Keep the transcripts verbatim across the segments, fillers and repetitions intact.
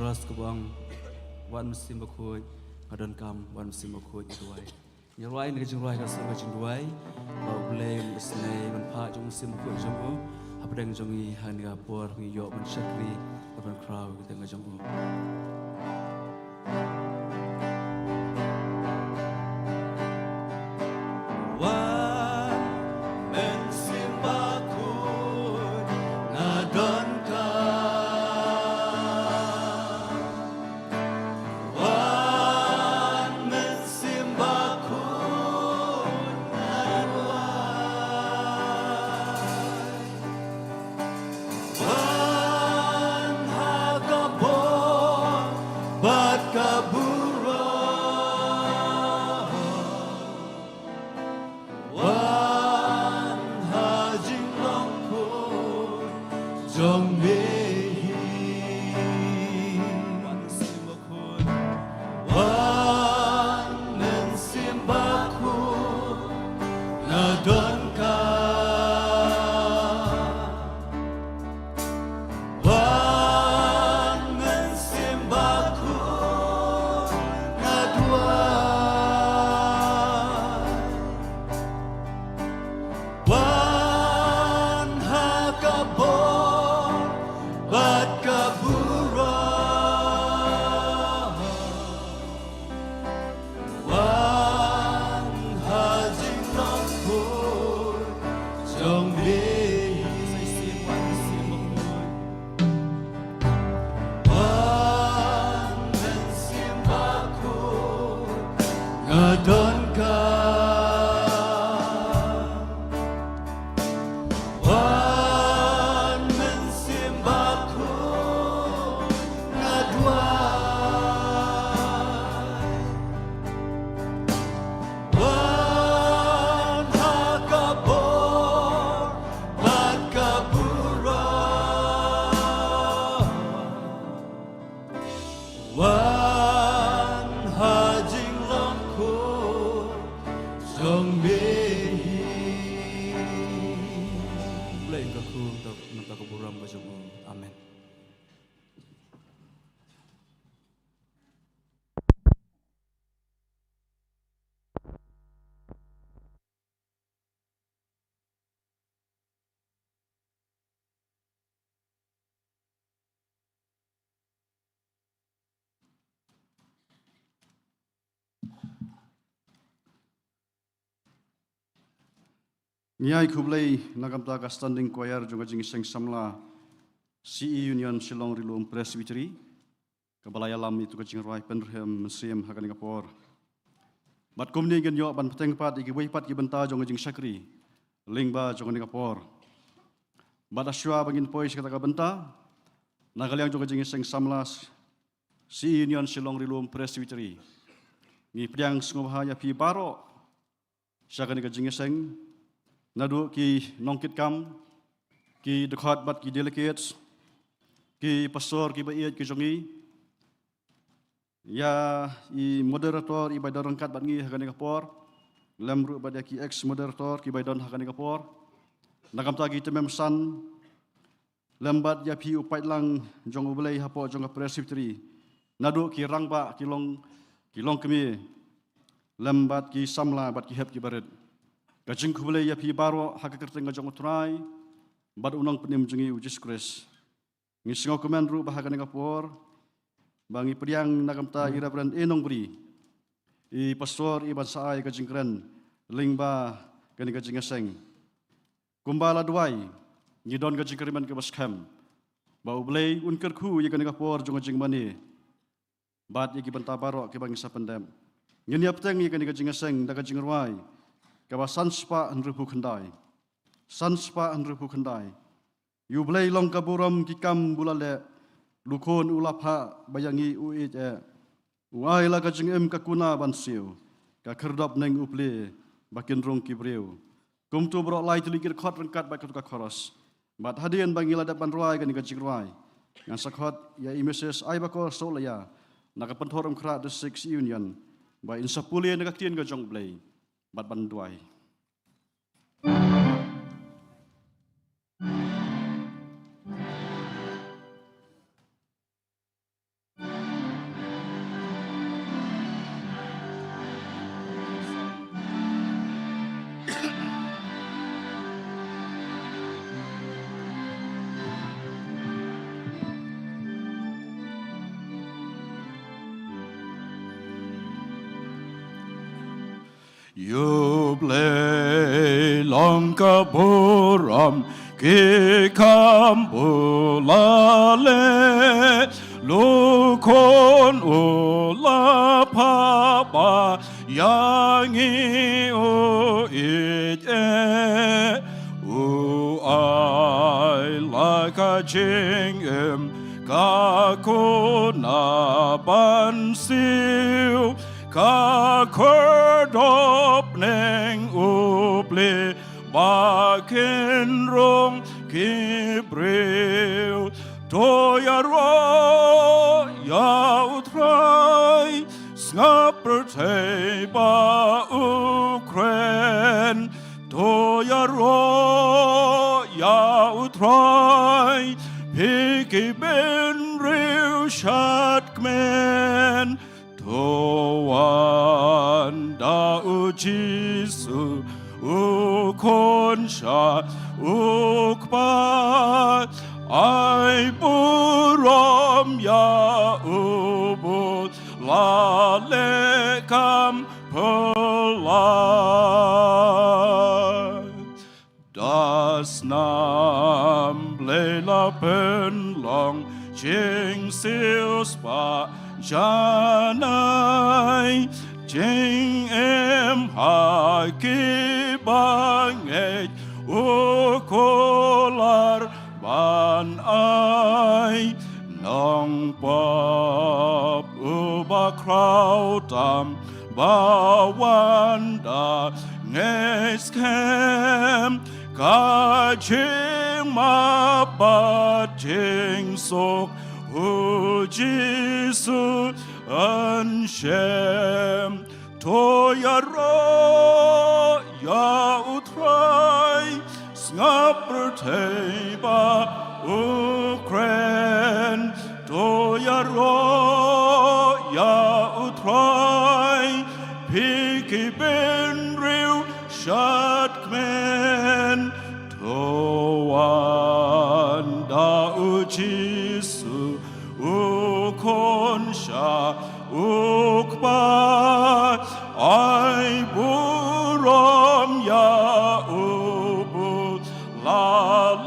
Chorus kaba ong, Wan Mynsiem Bakhuid, nga donkam, Wan Mynsiem Bakhuid, nga duwai. Ngi rwai ïa ka jingrwai ka song ka jingduwai. Ba U Blei un isynei ban phah jong U Mynsiem Bakhuid jong u hapdeng jong ngi ha kane ka por, ngi ïoh ban shakri bad ban khraw ïa ka kyrteng ka jong u. Wan Mynsiem Bakhuid, nga donkam. Wan Mynsiem Bakhuid, nga duwai. Wan ha ka bor bad ka burom. Wan ha jinglong khuid jong me hi. Wan Mynsiem Bakhuid, nga donkam. Wan Mynsiem Bakhuid, nga duwai. Wan ha ka bor bad ka burom. Wan ha jinglong khuid jong me hi. Wan Mynsiem Bakhuid, nga donkam. Wan Mynsiem Bakhuid, nga duwai. Wan ha ka bor bad ka burom. Wan ha jinglong khuid jong me hi. Blei, ïa ka kyrteng, ïa ka burom ka jong u. Amen. Ngi ai khublei na ka bynta ka Standing Choir jong ka Jingïaseng Samla C E Union Shillong Ri Lum Presbytery, kaba la ïalam ïa ka jingrwai Pynrhem Mynsiem ha kane ka por. Bad kumne ngin ïoh ban bteng pat ïa kiwei pat ki bynta jong ka jingshakri lyngba jong kane ka por. Bad hashwa ba ngin poi sha kata ka bynta, na ka liang jong ka Jingïaseng Samla C E Union Shillong Ri Lum Presbytery, ngi pdiang sngewbha ïa phi baroh sha kane ka jingïaseng, naduh ki nongkitkam, ki dkhot bad ki delegates, ki pastor kiba ïeit ki jong ngi, ïa i moderator iba don ryngkat bad ngi ha kane ka por, lem ruh bad ïa ki ex moderator kiba don ha kane ka por, na ka bynta ki tymmen basan, lem bad ïa phi u paidlang jong U Blei hapoh jong ka Presbytery, naduh ki rangbah, ki long, ki longkmie, lem bad ki samla bad ki hep ki barit. Ka jingkhublei ïa phi baroh ha ka kyrteng ka jong U Trai bad U Nongpynim jong ngi U Jisu Khrist. Ngi sngewkmen ruh ba ha kane ka por ba ngi pdiang na ka bynta i Reverend A Nongbri, i pastor iban sa ai ka jingkren lyngba kane ka jingïaseng. Kumba la duwai, ngi don ka jingkyrmen kaba skhem ba U Blei un kyrkhu ïa kane ka por jong ka jingmane bad ïa ki bynta baroh kiba ngi sa pyndep. Ngin ïa bteng ïa kane ka jingïaseng da ka jingrwai kaba san spah hynriewphew khyndai. San spah hynriewphew khyndai. Ïa U Blei long ka burom ki kam ba u la leh, la khun u la phah ba ïa ngi u ïeit eh. U ai la ka jingim ka kuna ban siew, ka khyrdop neng u plie ba kin rung ki briew. Kumto baroh lai tylli ki dkhot ryngkat bad kato ka chorus. Bad hadien ba ngi la dep ban rwai kane ka jingrwai, ngan sa khot ïa i Missus Aibakor Sohlaya na ka Pynthorumkhrah District C E Union ba in sa pule na ka ktien ka jong U Blei bad ban duwai. Ïa U Blei long ka burom, ki kam u la leh, la khun u la phah ba ïa ngi u ïeit eh, u ai la ka jingim, ka khun na ban siew, ka kordor neng U Blei, ba kin rung ki briew. To ïaroh ïa U Trai, sngap pyrthei ba u kren. To ïaroh ïa U Trai, phi ki bynriew shad kmen. To wan da U Jisu, u Khun sha u Kpa, ai burom ïa u ba la leh kam phylla. Da snam Blei la pynlong, jingsiew spah janai, jingim ha ki bangeit u kular ban ai. Nongpop u ba khraw tam, ba wan da ngeit skhem, ka jingmap bad jingsuk u Jisu yn shem. To ïaroh ïa U Trai, sngap pyrthei ba u kren. To ïaroh ïa U Trai, phi ki bynriew shad kmen. To wan da U Jisu, u Khun sha u Kpa, ai burom ïa u ba la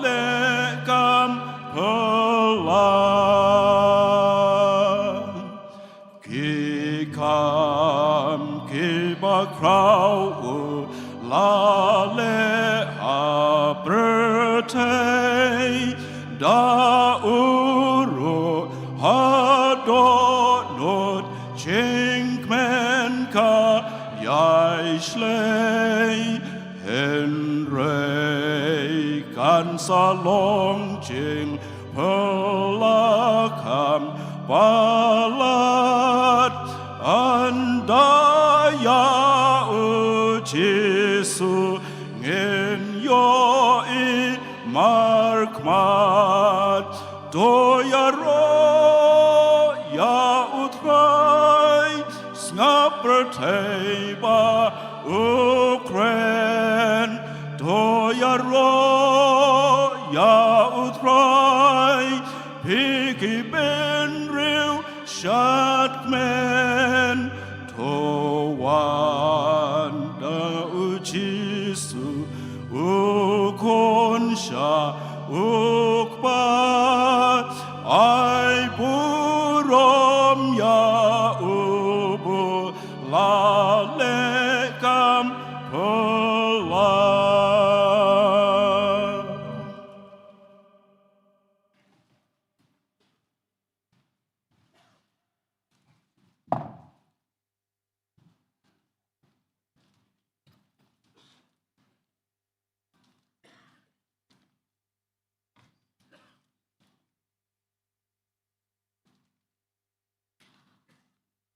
leh kam phylla. Ki kam ki ba khraw u la leh ha pyrthei, da u ruh ha dohnud jingkmen ka ïai shlei. Hynrei kan sa long jingphylla kham palat, ynda ïa U Jisu ngin ïohi markhmat. To ïaroh ïa U Trai, sngap pyrthei ba u kren. To ïaroh ïa U Trai, phi ki bynriew shad kmen. To wan da U Jisu, u Khun sha u Kpa, ai burom ïa u ba la leh kam phylla.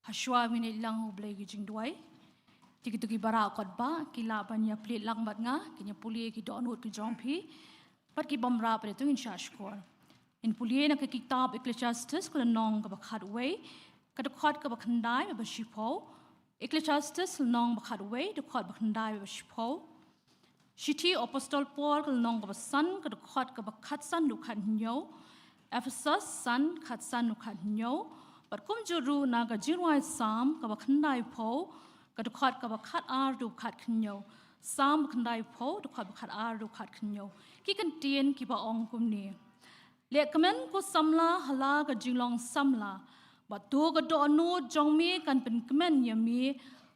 Hashwa ngin ïalang ha U Blei ki jingduwai. Te kito kiba rah kot ba ki lah ban ïa plie lang bad nga, kin ïa pule ki dohnud ki jong phi. Bad ki bym rah pat, to ngin shah shkor. Ngin pule na ka kitab Ecclesiastes ka lynnong kaba khatwei, ka dkhot kaba khyndai bad ba shiphew. Ecclesiastes lynnong ba khatwei, dkhot ba khyndai bad ba shiphew. Shithi Apostol Paul ka lynnong kaba san, ka dkhot kaba khatsan haduh khathynñiew. Ephesos san, khatsan haduh khathynñiew. Bad kumjuh ruh na ka jingrwai Salm kaba khyndaiphew, ka dkhot kaba khatar haduh khathynñiew. Salm khyndai phew, dkhot ba khatar haduh khathynñiew. Ki kyntien kiba ong kumne. Leh kmen ko samla ha la ka jinglong samla, bad to ka dohnud jong me kan pynkmen ïa me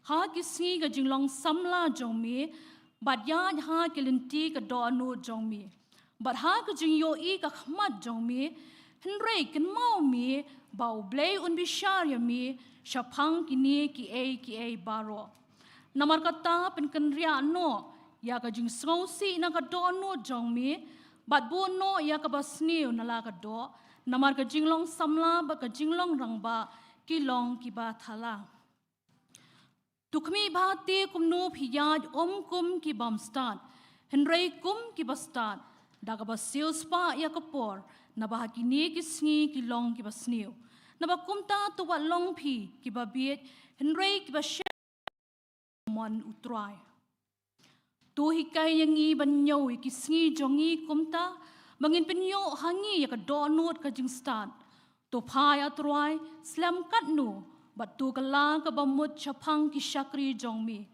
ha ki sngi ka jinglong samla jong me, bad ïaid ha ki lynti ka dohnud jong me, bad ha ka jingïohi ka khmat jong me. Hynrei kynmaw me ba U Blei un bishar ïa me shaphang kine kiei kiei baroh. Namar kata pynkynriah noh ïa ka jingsngewsih na ka dohnud jong me, bad buh noh ïa kaba sniew na la ka doh, namar ka jinglong samla bad ka jinglong rangbah ki long kiba thala. To khmih bha te kumno phi ïaid, ym kum ki bym stad, hynrei kum kiba stad, da kaba siewspah ïa ka por, naba ha kine ki sngi ki long kiba sniew. Naba kumta to wat long phi kiba bieit, hynrei kiba shep mon U Trai. To hikai ïa ngi ban ñiew ïa ki sngi jong ngi kumta, ba ngin pynïoh ha ngi ïa ka dohnud ka jingstad. To phai, A Trai, slem katno, bad to kylla kaba mut shaphang ki shakri jong me.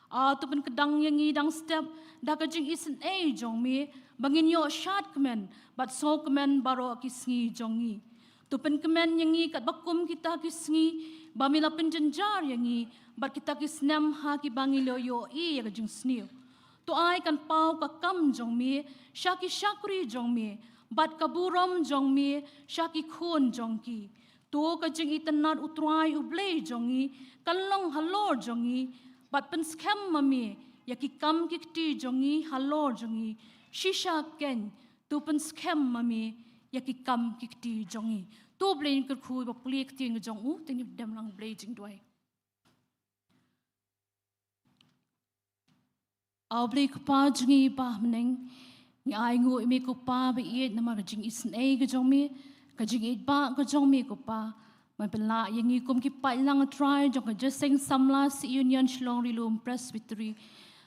A, to pynkdang ïa ngi dang step da ka jingisynei jong me, ba ngin ïoh shad kmen bad sngewkmen baroh ki sngi jong ngi. To pynkmen ïa ngi katba kum kita ki sngi ba me la pynjynjar ïa ngi, bad kita ki snem ha kiba ngi la ïohi ïa ka jingsniew. To ai kan paw ka kam jong me sha ki shakri jong me, bad ka burom jong me sha ki khun jong ki. To ka jingitynnad U Trai U Blei jong ngi kan long halor jong ngi, bad pynskhem ma me ïa ki kam ki kti jong ngi halor jong ngi. Shisha kein, to pynskhem ma me ïa ki kam ki kti jong ngi. To Blei ngin kyrkhu ba pule ktien ka jong u, te ngin dem lang Blei jingduwai. A Blei Kpa jong ngi ba ha bneng, ngi ainguh ïa me ko Pa ba ïeit namar ka jingisynei ka jong me, ka jingitbah ka jong me ko Pa. Ban pynlah ïa ngi kum ki paidlang, A Trai, jong ka Jingïaseng Samla Syiemlieh Union Shillong Ri Lum Presbytery,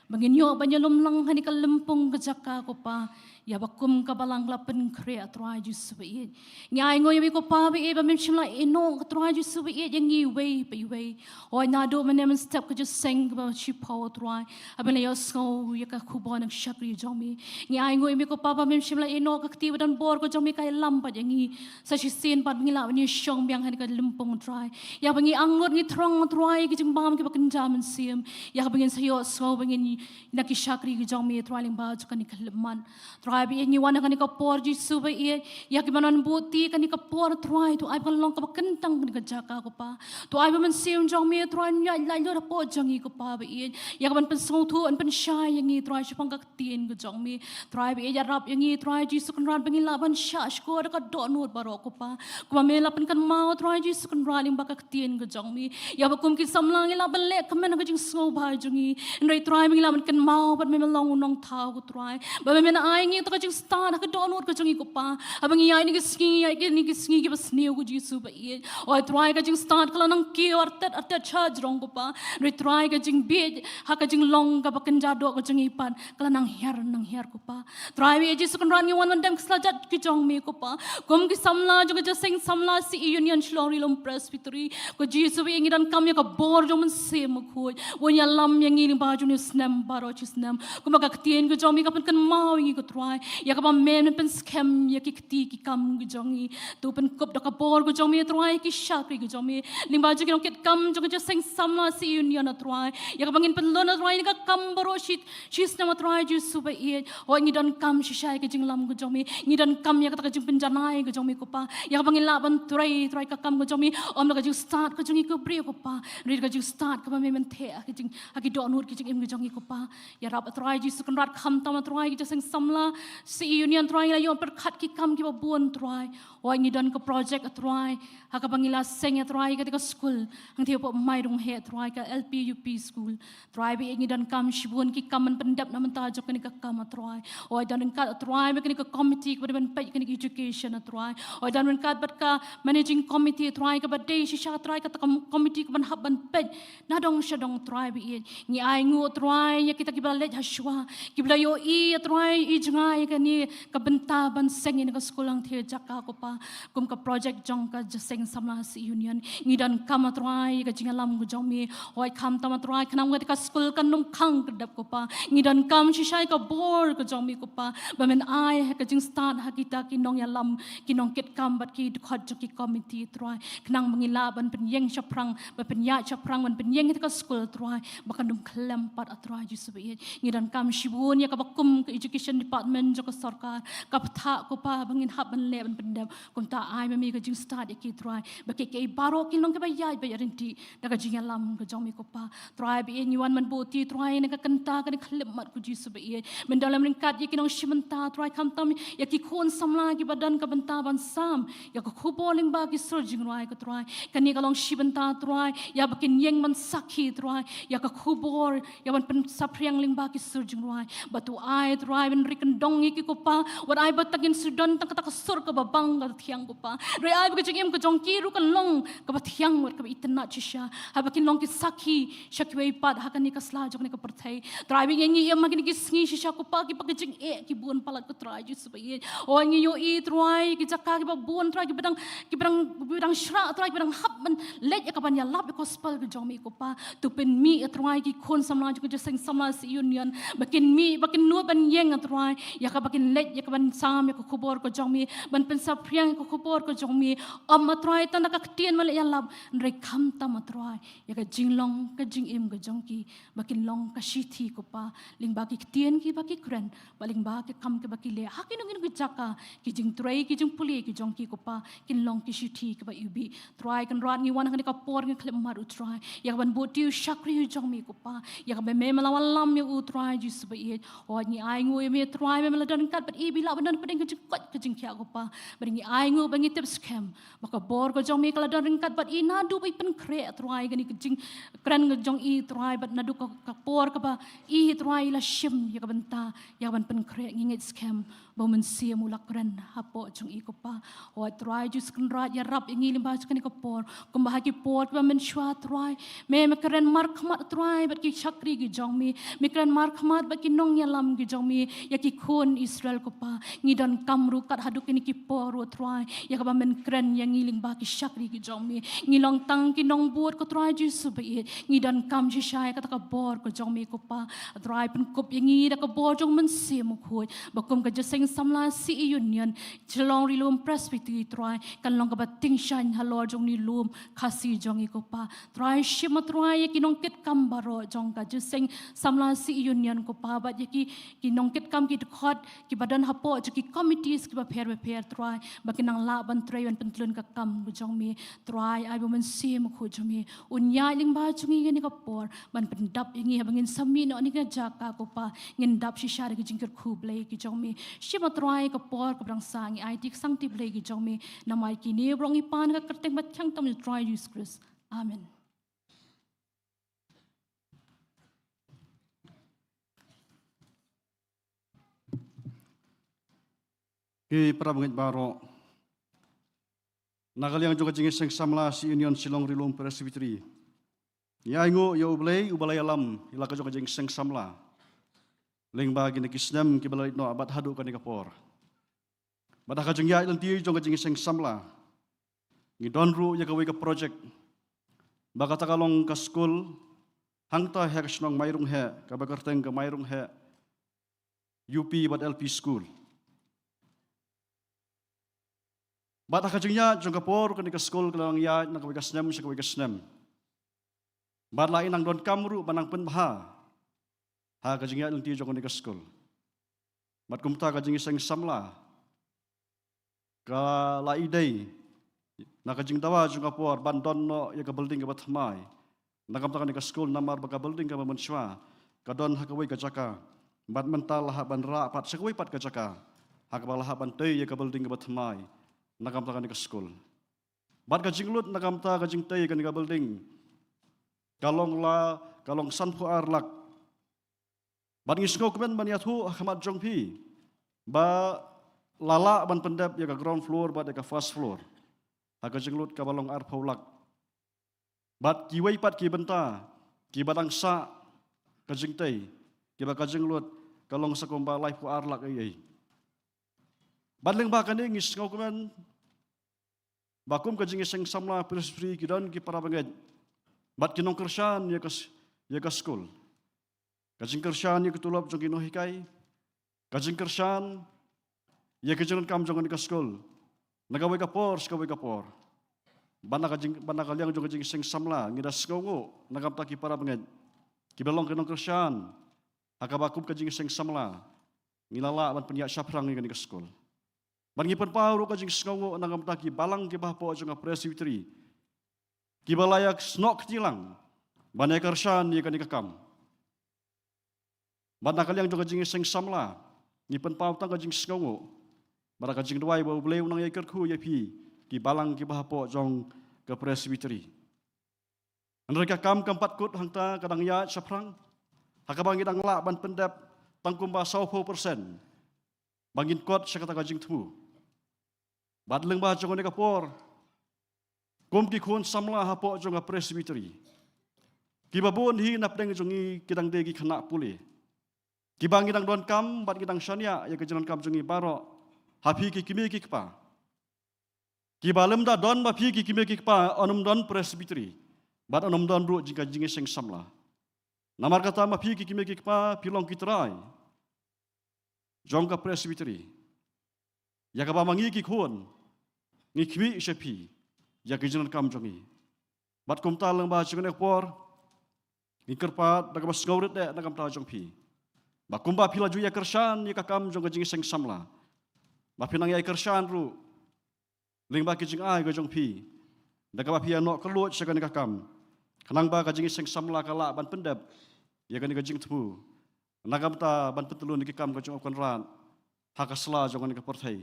ba ngin ïoh ban ïalum lang ha kane ka lympung ka jaka ko Pa, ïa ba kum ka Balang ka la pynkhreh, A Trai Jisu ba ïeit. Ngi ainguh ïa me ko Pa ba ïeit ba mem shym la ïehnoh, A Trai Jisu ba ïeit, ïa ngi iwei pa iwei. Hooid, naduh mynne mynstep ka jingïaseng kaba shiphew, A Trai, haba ngi la ïohsngew ïa ka khubor na ka shakri jong me. Ngi ainguh ïa me ko Pa ba mem shym la ïehnoh, ka kti ba don bor ka jong me ka ïalam pat ïa ngi. Sa shisien pat ba ngi lah ban ïashong biang ha kane ka lympung, A Trai, ïa ba ngi angnud ngi thrang, A Trai, ki jingbam kiba kynja mynsiem, ïa ba ngin sa ïohsngew ba ngin na ki shakri ki jong me, A Trai, lyngba jong kane ka khyllipmat. A Trai ba ïeit, ngi wan ha kane ka por Jisu ba ïeit, ïa kiba nang buh ti ha kane ka por, A Trai, to ai ba kan long kaba kyntang kane ka jaka ko Pa. To ai ba Mynsiem jong me, A Trai, un ïaid laitluid hapoh jong ngi ko Pa ba ïeit, ïa kaban pynsngewthuh, un pynshai ïa ngi, A Trai, shaphang ka ktien ka jong me. A Trai ba ïeit, ïarap ïa ngi, A Trai Jisu Kynrad, ba ngin lah ban shah shkor da ka dohnud baroh ko Pa. Kumba me la pynkynmaw, A Trai Jisu Kynrad, lyngba ka ktien ka jong me, ïa ba kum ki samla ngi lah ban leh kmen ha ka jingsngewbha jong ngi. Hynrei A Trai ba ngi lah ban kynmaw bad me, me long u nongthaw ko Trai, ba me, me ai ngi to ka jingstad ha ka dohnud ka jong ngi ko Pa. Haba ngi ïaid ha kine ki sngi, ïaid ha kine ki sngi kiba sniew ko Jisu ba ïeit. Hooid, A Trai, ka jingstad ka la nang kiew artat artat shajrong ko Pa. Hynrei A Trai, ka jingbieit ha ka jinglong kaba kynja doh ka jong ngi pat ka la nang hiar nang hiar ko Pa. A Trai ba ïeit, Jisu Kynrad, ngi wan ban dem ki slajat ki jong me ko Pa, kum ki samla jong ka Jingïaseng Samla Syiemlieh Union Shillong Ri Lum Presbytery. Ko Jisu ba ïeit, ngi donkam ïa ka bor jong u Mynsiem Bakhuid, un ïalam ïa ngi lyngba jong une u snem baroh shi snem. Kumba ka ktien ka jong me ka pynkynmaw ïa ngi ko Trai, ïa kaba me men pynskhem ïa ki kti ki kam ki jong ngi. To pynkup da ka bor ka jong me, A Trai, ïa ki shakri ki jong me, lyngba jong ki nongkitkam jong ka Jingïaseng Samla Syiemlieh Union, A Trai, ïa kaba ngin pynlong, A Trai, ïa ka kam baroh shi snem, A Trai Jisu ba ïeit. Hooid, ngi donkam shisha ïa ka jinglam ka jong me, ngi donkam ïa kata ka jingpynjanai ka jong me ko Pa, ïa kaba ngin lah ban trei, A Trai, ka kam ka jong me, ym da ka jingstad ka jong ngi ki briew ko Pa, hynrei da ka jingstad kaba me men theh ha ki jing, ha ki dohnud ki jingim ki jong ngi ko Pa. Ïarap, A Trai Jisu Kynrad, khamtam, A Trai, ka Jingïaseng Samla Syiemlieh Union, A Trai, ngi la ïoh pyrkhat ki kam kiba bun, A Trai. Hooid, ngi don ka project, A Trai, ha kaba ngi la seng, A Trai, kata ka skul hangtei hapoh Mairungheh, A Trai, ka L P U P school. A Trai ba ïeit, ngi donkam shibun ki kam ban pyndep na bynta jong kane ka kam, A Trai. Hooid, don ryngkat, A Trai, bad kane ka committee kaba dei ban peit kane ka education, A Trai. Hooid, don ryngkat bad ka managing committee, A Trai, kaba dei shisha, A Trai, kata ka committee kaban hap ban peit na dong sha dong, A Trai ba ïeit. Ngi ainguh, A Trai, ïa kita kiba la leit ha shuwa, kiba la ïohi, A Trai, i jngai ai kane ka bynta ban seng ïa ka skul hangtei jaka ko Pa, kum ka project jong ka Jingïaseng Samla Syiemlieh Union. Ngi donkam A Trai ka jingïalam ka jong me. Hooid khamtam A Trai khnang ba ka skul kan ym khang kdap ko Pa. Ngi donkam shisha ïa ka bor ka jong me ko Pa, ba men ai ha ka jingstad ha kita ki nongïalam, ki nongkitkam bad ki dkhot jong ki komiti Trai, khnang ba ngin lah ban pynïeng shaphrang, ban pynïaid shaphrang, ban pynïeng ïa ka skul Trai, ba kan ym khlem pat A Trai Jisu baieit. Ngi donkam shibun ïa kaba kum ka education department jong ka sorkar, ka bthah ko Pa, ba ngin hap ban leh ban pyndep. Kumta ai ma me ka jingstad ïa ki Trai, ba ki ki baroh kin long kiba ïaid ba ïaid ryntih da ka jingïalam ka jong me ko Pa. Trai baieit, ngi wan ban buh ti Trai na ka kynta kane ka khyllipmat ko Jisu baieit. Men da lem ryngkat ïa ki nongshim bynta Trai, khamtam ïa ki khun samla kiba don ka bynta ban sam ïa ka khubor lyngba ki sur jingrwai ko Trai. Kane ka long shi bynta Trai, ïa ba kin ïeng ban sakhi Trai ïa ka khubor, ïa ban pynsaphriang lyngba ki sur jingrwai. Bad to ai Trai ban ri kyndong ïa ki ko Pa, wat ai ba tang kin shu don tang kata ka sur kaba bang kaba thiang ko Pa. Hynrei ai ba ka jingim ka jong ki ruh kan long kaba thiang bad kaba itynnad shisha, haba kin long ki sakhi sha kiwei pat ha kane ka sla jong kane ka pyrthei. Trai baieit, ngi im ha kine ki sngi shisha ko Pa, kiba ka jingeh ki bun palat ko Trai Jisu baieit. O ngi ïohi Trai ki jaka kiba bun Trai, kiba dang, kiba dang, kiba dang shrah Trai, kiba dang hap ban leit ïa ka ban ïalap ïa ka gospel ka jong me ko Pa. To pynmih A Trai ki khun samla jong ka Jingïaseng Samla Syiemlieh Union, ba kin mih, ba kin nud ban ïeng A Trai ïa kaba kin leit ïa ka ban sam ïa ka khubor ka jong me, ban pynsaphriang ïa ka khubor ka jong me. Ym A Trai tang da ka ktien ban leit ïalap, hynrei khamtam A Trai ïa ka jinglong ka jingim ka jong ki, ba kin long ka shithi ko Pa, lyngba ki ktien kiba ki kren, bad lyngba ki kam kiba ki leh ha kino kino ki jaka, ki jingtrei ki jingpule ki jong ki ko Pa kin long ki shithi kiba iwbih. Trai Kynrad, ngi wan ha kane ka por ngi khyllipmat U Trai ïa ka ban buh ti u shakri u jong me ko Pa, ïa kaba me me la wallam ïa u Trai Jisu baieit. O ngi ainguh ïa me Trai, me me la don ryngkat bad i ba i lah ban don pdeng ka jingkoit ka jingkhiah ko Pa. Bad ngi ainguh bad ngi tip skhem ba ka bor ka jong me ka la don ryngkat bad i naduh ba i pynkhreh Trai kane ka jingkren ka jong i Trai, bad naduh ka, ka por kaba i Trai i la shim ïa ka bynta ïa ka ban pynkhreh. Ngi ngeit skhem ba U Mynsiem u la kren hapoh jong i ko Pa. O Trai Jisu Kynrad, ïarap ïa ngi lyngba jong kane ka por, kumba ha ki por kiba mynshuwa Trai, me me kren markhmat Trai bad ki shakri ki jong me, me kren markhmat bad ki nongïalam ki jong me, ïa ki khun Israel ko Pa. Ngi donkam ruh kat haduh kine ki por ruh Trai, ïa kaba men kren ïa ngi lyngba ki shakri ki jong me. Ngi long tang ki nongbud ko Trai Jisu baieit. Ngi donkam shisha ïa kata ka bor ka jong me ko Pa. Trai pynkup ïa ngi da ka bor jong U Mynsiem Bakhuid, ba kum ka Jingïaseng Samla Syiemlieh Union, Shillong Ri-lum Presbytery Trai, kan long kaba tyngshaiñ halor jong une u lum Khasi jong ngi ko Pa. Trai shim A Trai ïa ki nongkitkam baroh jong ka Jingïaseng Samla Syiemlieh Union ko Pa, bad ïa ki, ki nongkitkam ki dkhot kiba don hapoh jong ki committees kiba pher bapher Trai, ba kin nang lah ban trei ban pyntlun ka kam ka jong me. Trai ai ba U Mynsiem Bakhuid jong me un ïaid lyngba jong ngi kane ka por ban pyndap ïa ngi haba ngin sa mih noh na kane ka jaka ko Pa. Ngin dap shisha da ki jingkyrkhu Blei ki jong me. Shim A Trai ka por kaba dang sah, ngi aiti ka sangti Blei ki jong me. Namar kine baroh ngi pan ha ka kyrteng bathiang tam jong U Trai Jisu Khrist. Amen. Ki para bangeit baroh, na ka liang jong ka Jingïaseng Samla Syiemlieh Union Shillong Ri-lum Presbytery, ngi ainguh ïa U Blei uba la ïalam ïa la ka jong ka Jingïaseng Samla lyngba kine ki snem kiba la leit noh bad haduh kane ka por. Bad ha ka jingïaid lynti jong ka Jingïaseng Samla, ngi don ruh ïa kawei ka project, ba kata ka long ka skul hangta ha ka shnong Mairungheh, kaba kyrteng ka Mairungheh U P bad L P School. Bad ha ka jingïaid jong ka por, kane ka skul ka la nang ïaid na kawei ka snem sha kawei ka snem. Bad la i nang donkam ruh ban nang pynbha ha ka jingïaid lynti jong kane ka skul. Bad kumta ka Jingïaseng Samla ka la i dei, na ka jingdawa jong ka por, ban don noh ïa ka building kaba thymmai na ka bynta kane ka skul, namar ba ka building kaba mynshuwa ka don ha kawei ka jaka, bad mynta la hap ban rah pat sha kawei pat ka jaka, ha kaba la hap ban tei ïa ka building kaba thymmai na ka bynta kane ka skul. Bad ka jinglut na ka bynta ka jingtei kane ka building ka long la, ka long sanphew ar lak. Bad ngi sngewkmen ban ïathuh ha khmat jong phi ba la lah ban pyndep ïa ka ground floor bad ïa ka first floor ha ka jinglut kaba long arphew lak. Bad kiwei pat ki bynta kiba dang sah ka jingtei, kiba ka jinglut ka long sa kumba laiphew ar lak ei ei. Bad lyngba kane ngi sngewkmen ba kum ka jingïaseng samla Presbytery ki don ki para bangeit bad ki nongkyrshan ïa ka s-, ïa ka skul. Ka jingkyrshan ïa ka tulop jong ki nonghikai, ka jingkyrshan ïa ka jingdonkam jong kane ka skul na kawei ka por sha kawei ka por. Bad na ka jing, bad na ka liang jong ka jingïaseng samla ngi da sngewnguh na ka bynta ki para bangeit kiba long ki nongkyrshan ha kaba kum ka jingïaseng samla ngi la lah ban pynïaid shaphrang ïa kane ka skul. Bad ngi pynpaw ruh ka jingsngewnguh na ka bynta ki balang kiba hapoh jong ka Presbytery kiba la ïasnoh kti lang ban ïakyrshan ïa kane ka kam. Bad na ka liang jong ka jingïaseng samla ngi pynpaw tang ka jingsngewnguh bad ka jingduwai ba U Blei un nang ïakyrkhu ïa phi ki balang kiba hapoh jong ka Presbytery. Hynrei ka kam kam pat kut hangta, ka dang ïaid shaphrang ha kaba ngi dang lah ban pyndep tang kumba sawphew percent ba ngin kot sha kata ka jingthmu. Bad lyngba jong kane ka por, kum ki khun samla hapoh jong ka Presbytery, kiba bun hi na pdeng jong ngi ki dang dei ki khynnah pule kiba ngi dang donkam bad ngi dang shaniah ïa ka jingdonkam jong ngi baroh ha phi ki kmie ki kpa. Kiba lymda don ma phi ki kmie ki kpa yn ym don Presbytery bad yn ym don ruh jing ka jingïaseng samla. Namar kata ma phi ki kmie ki kpa phi long ki trai jong ka Presbytery, ïa kaba ma ngi ki khun ngi khmih sha phi ïa ka jingdonkam jong ngi. Bad kumta lyngba jong kane ka por ngi kyrpad da kaba sngewrit eh na ka bynta jong phi ba kumba phi la ju ïakyrshan ïa ka kam jong ka jingïaseng samla, ba phin nang ïakyrshan ruh lyngba ki jingai ka jong phi da kaba phi ïanoh kylluid sha kane ka kam, khnang ba ka jingïaseng samla ka lah ban pyndep ïa kane ka jingthmu na ka bynta ban pyntlun ïa ki kam ka jong U Kynrad ha ka sla jong kane ka pyrthei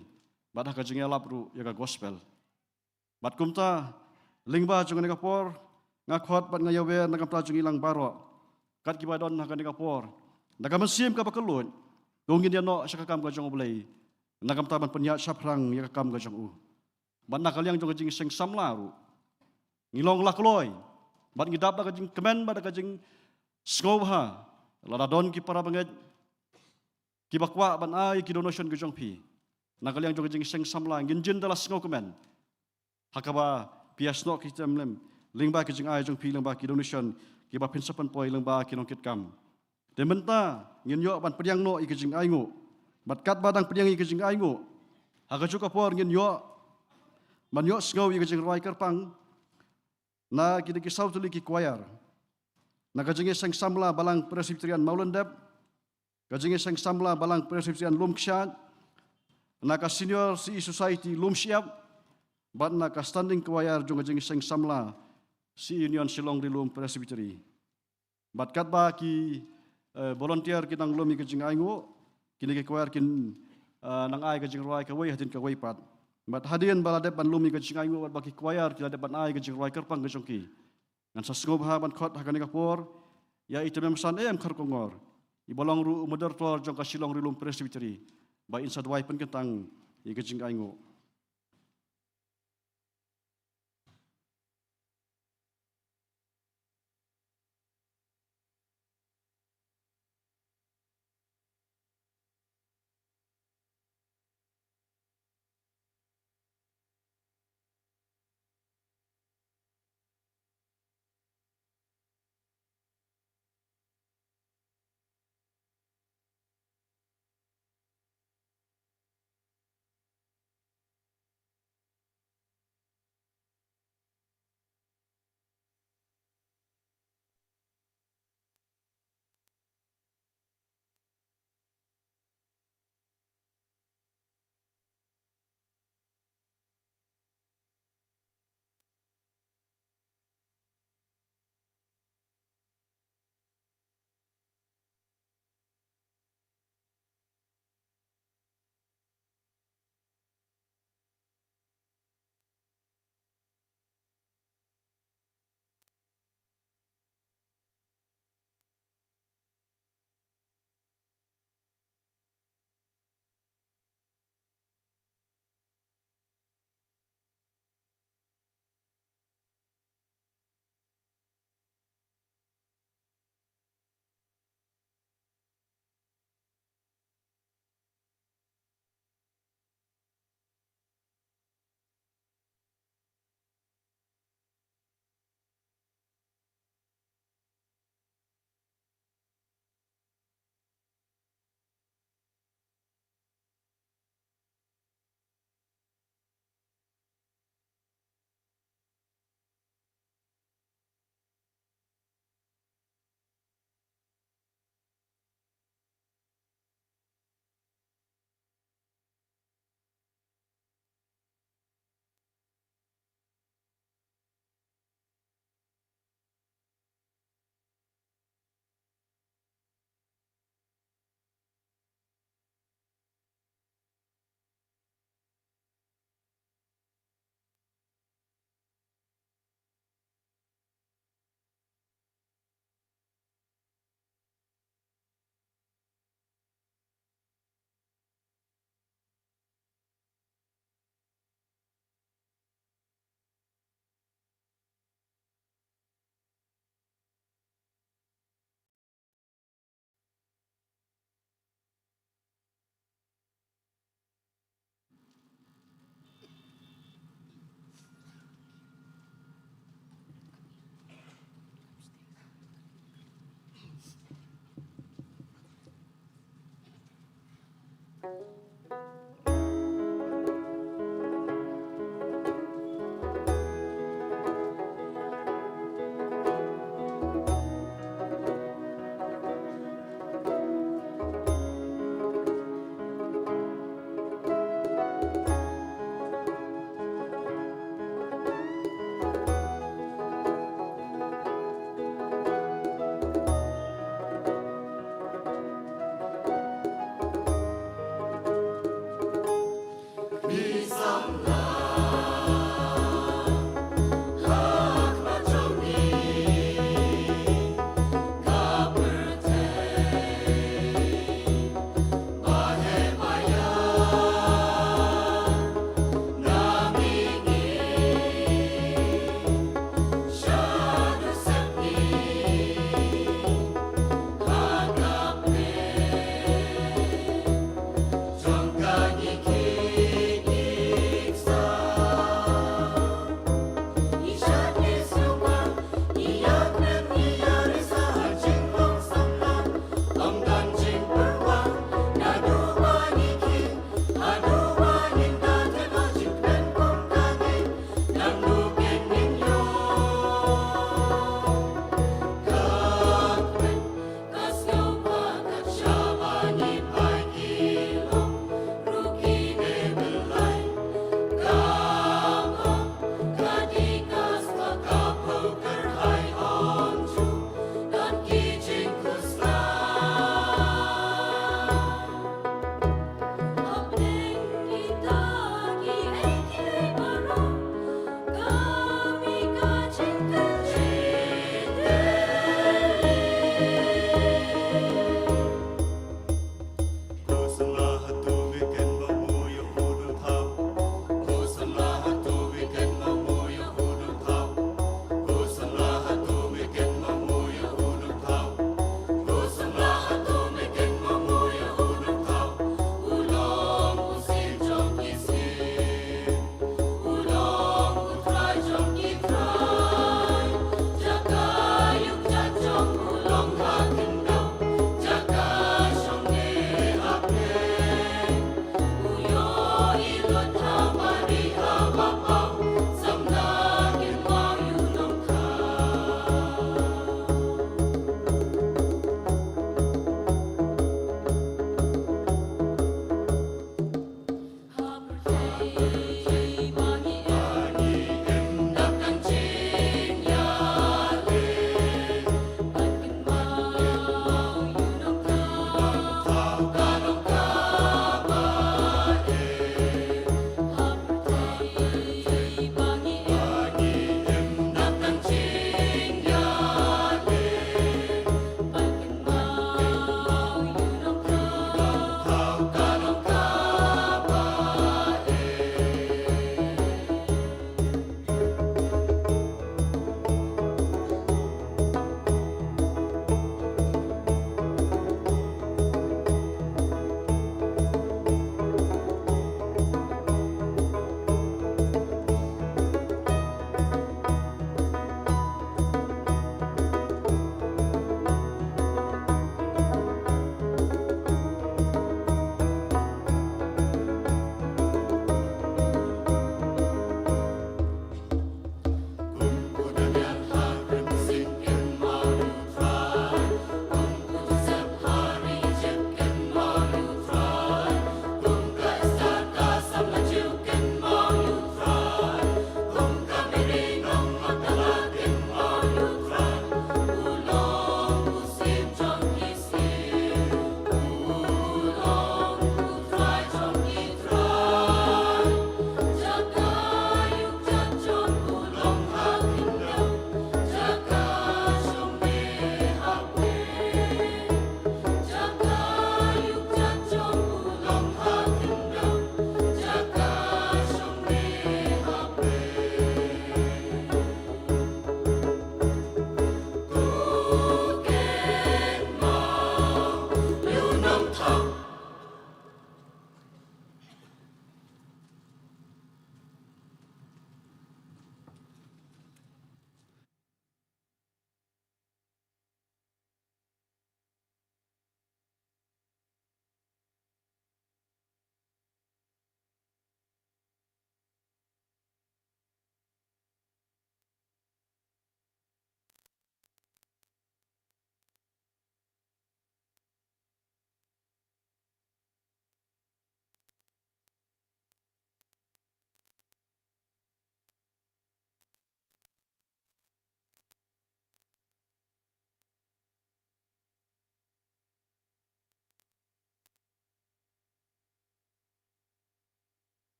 bad ha ka jingïalap ruh ïa ka gospel. Bad kumta lyngba jong kane ka por nga khot bad nga ïawer na ka bynta jong ngi lang baroh kat kiba don ha kane ka por, na ka mynsiem kaba kylluid to ngin ïanoh sha ka kam ka jong U Blei na ka bynta ban pynïaid shaphrang ïa ka kam ka jong u. Bad na ka liang jong ka jingïaseng samla ruh ngi long la kloi bad ngi dap da ka jingkmen bad da ka jingsngewbha lada don ki para bangeit kiba kwah ban ai ki donation ka jong phi. Na ka liang jong ka jingïaseng samla ngin jin da la sngewkmen ha kaba phi ïasnoh kti lem lem lyngba ki jingai jong phi, lyngba ki donation kiba phin sa pynpoi lyngba ki nongkitkam. Te mynta ngin ïoh ban pdiang noh ïa ka jingainguh. Bad katba dang pdiang ïa ka jingainguh, ha kajuh ka por ngin ïoh ban ïohsngew ïa ka jingrwai kyrpang na kine ki saw tylli ki choir, na ka jingïaseng samla Balang Presbyterian Mawlyndep, ka jingïaseng samla Balang Presbyterian Lumkshaid, na ka Senior C E Society Lumshyiap, bad na ka Standing Choir jong ka jingïaseng samla C E Union Shillong Rilum Presbytery. Bad katba ki, eh, volunteer ki nang lum ïa ka jingainguh, kine ki choir kin, eh, nang ai ka jingrwai kawei hadien kawei pat. Bad hadien ba la dep ban lum ïa ka jingainguh bad ba ki choir ki la dep ban ai ka jingrwai kyrpang ka jong ki, ngan sa sngewbha ban khot ha kane ka por ïa i Tymmen Basan M Kharkongor, iba long ruh u Moderator jong ka Shillong Rilum Presbytery, ba in sa duwai pynkyntang ïa ka jingainguh.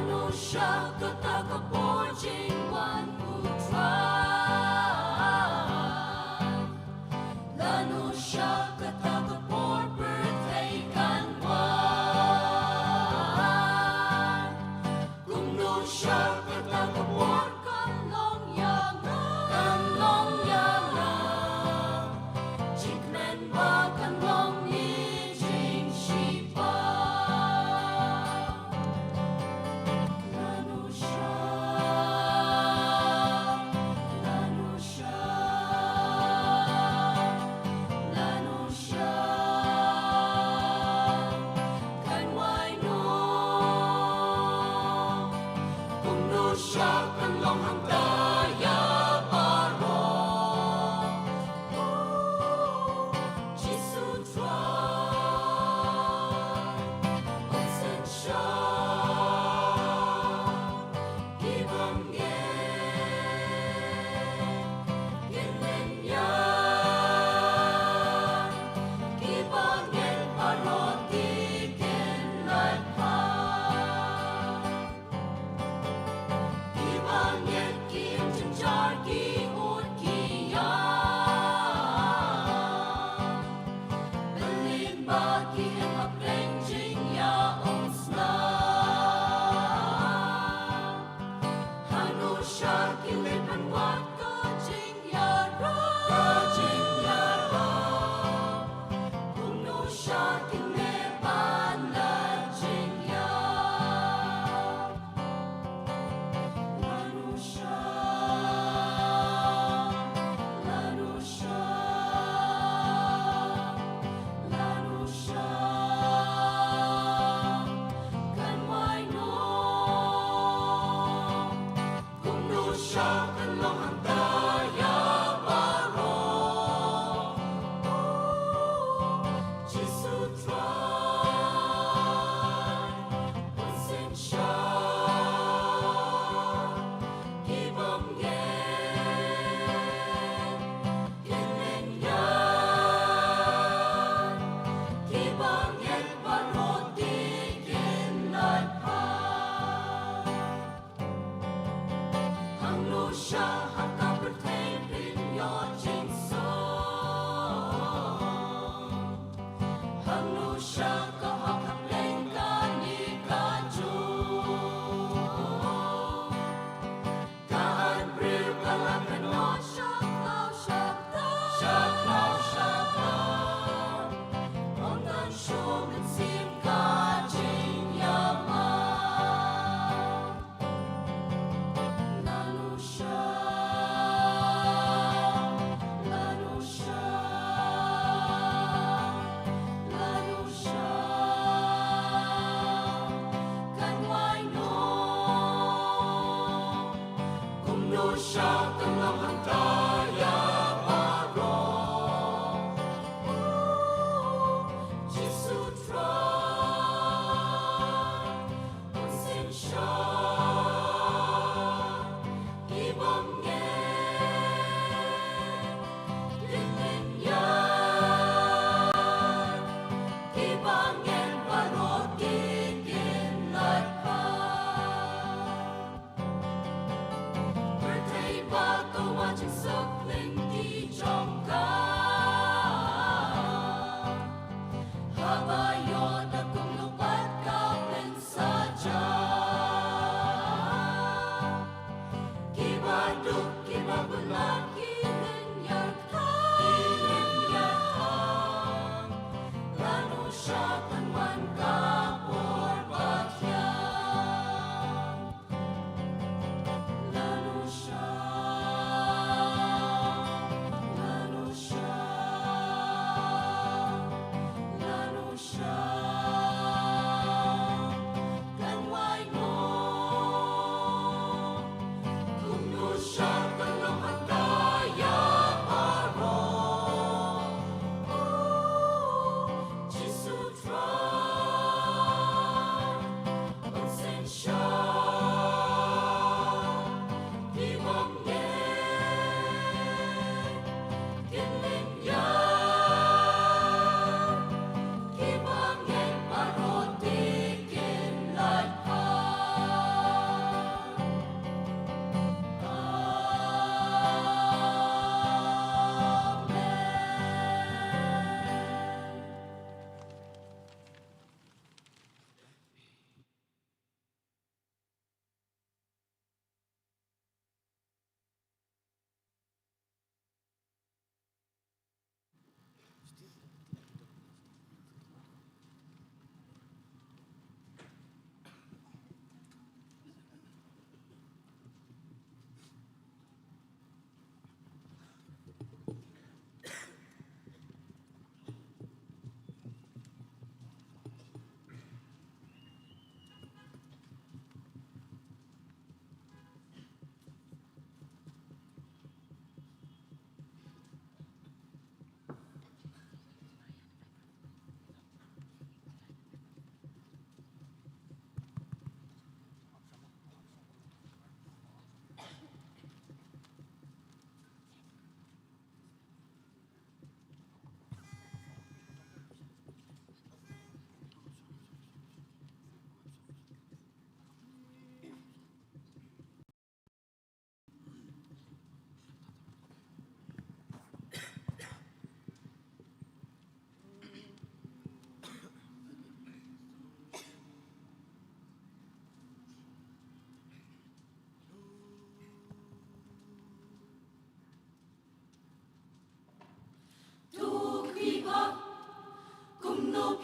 Lano sha kata ka por jingwan U Trai? Lano sha kata ka por pyrthei kan wan? Kumno sha kata ka por kan long ïa nga, kan long ïa nga? Jingkmen ba kan long ne jingshipang? Lano sha, lano sha, lano sha kan wai noh? Kumno sha kan long hangta ïa baroh? Jisu Trai, un synshar ki bymngeit, kin leit ñiar, ki bymngeit baroh te kin leit phai. Ki bymngeit kim jynjar, ki ud ki ïap, bad lyngba ki im hapdeng jingïaumsnam. Hangno sha ki leit ban wad ka jingïarap, ka jingïarap? Kumno sha ki leit ban leit jingïap? Lano sha, lano sha, lano sha kan wai noh? Kumno sha kan long hangta ïa baroh? Jisu Trai, un synshar ki bymngeit, kin leit ñiar, ki bymngeit baroh te kin leit phai. Hangno sha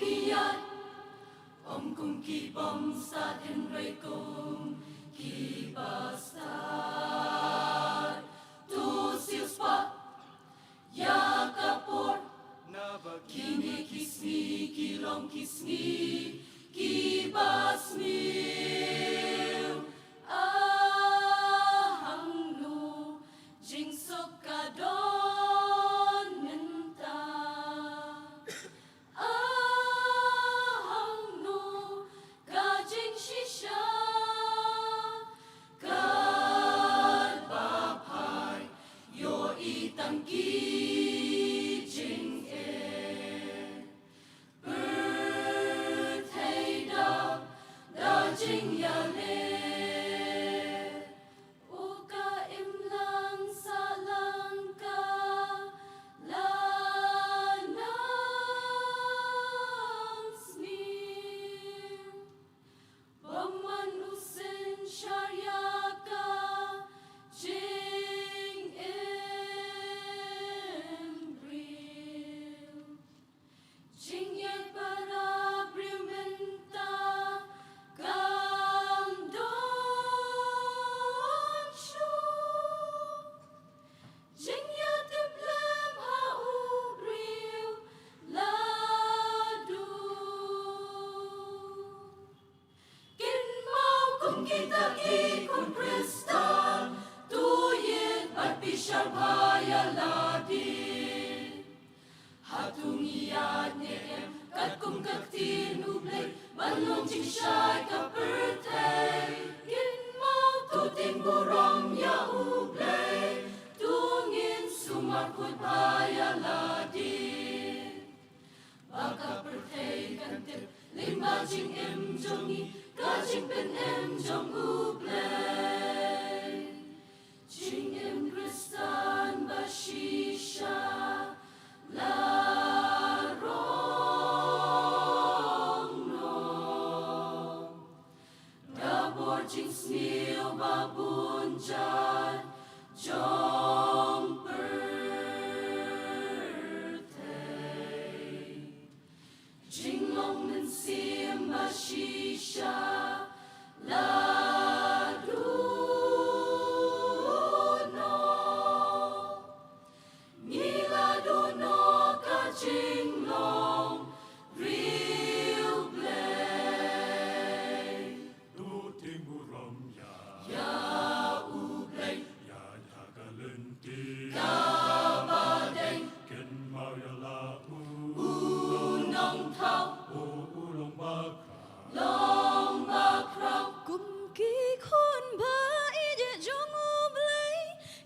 Ïa, ym kum ki bym stad hynrei kum ki bastad. To siewspah ïa ka por, naba kine ki sngi ki long ki sngi ki basniew. Ah, hangno jingsuk ka don mynta? Ah, hangno ka jingshisha? Katba phai ïohi tang ki jingeh, pyrthei da, da jingïaleh. U ka imlang sahlang ka la nang sniew. Bymman u synshar ïa ka jingim briew. Jingïeit para briew mynta kam don shuh. Jingïatiplem ha u briew la duk. Kynmaw kum kita ki khun Khristan, to ïeit bad bishar bha ïa lade. Hato ngi ïaid ne em katkum ka ktien U Blei ban long jingshai ka pyrthei? Kynmaw, to tieng burom ïa U Blei, to ngin sumar khuid bha ïa lade. Ba ka pyrthei kan tip lyngba jingim jong ngi, ka jingpynim jong U Blei. Jingim Khristan ba shisha la rong noh. Da bor jingsniew ba bun jait jong pyrthei. Jinglong mynsiem ba shisha la duh noh. Ngi la duh noh ka jinglong riewblei. To tieng burom ïa, ïa U Blei. Ïa jaka lynti kaba dei. Kynmaw ïa la u, u Nongthaw. U, u long bakhraw, long bakhraw. Kum ki khun ba ïeit jong U Blei,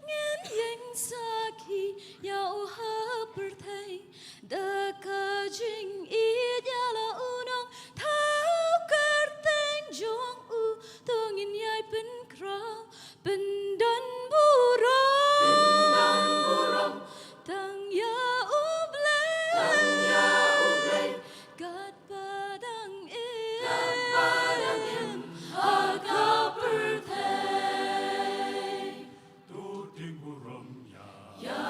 ngin ïeng sakhi ïa u ha pyrthei. Da ka jingïeit ïa la u Nongthaw, kyrteng jong u to ngin ïai pynkhraw. Pyndon burom, pyndon burom tang ïa U Blei, tang ïa U Blei. Katba dang im, katba dang im ha ka pyrthei. To tieng burom ïa, ïa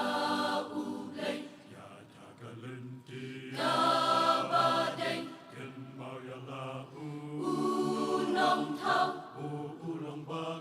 U Blei. Ïa jaka lynti kaba dei. Kynmaw ïa la u, u Nongthaw. U, u long bakhraw,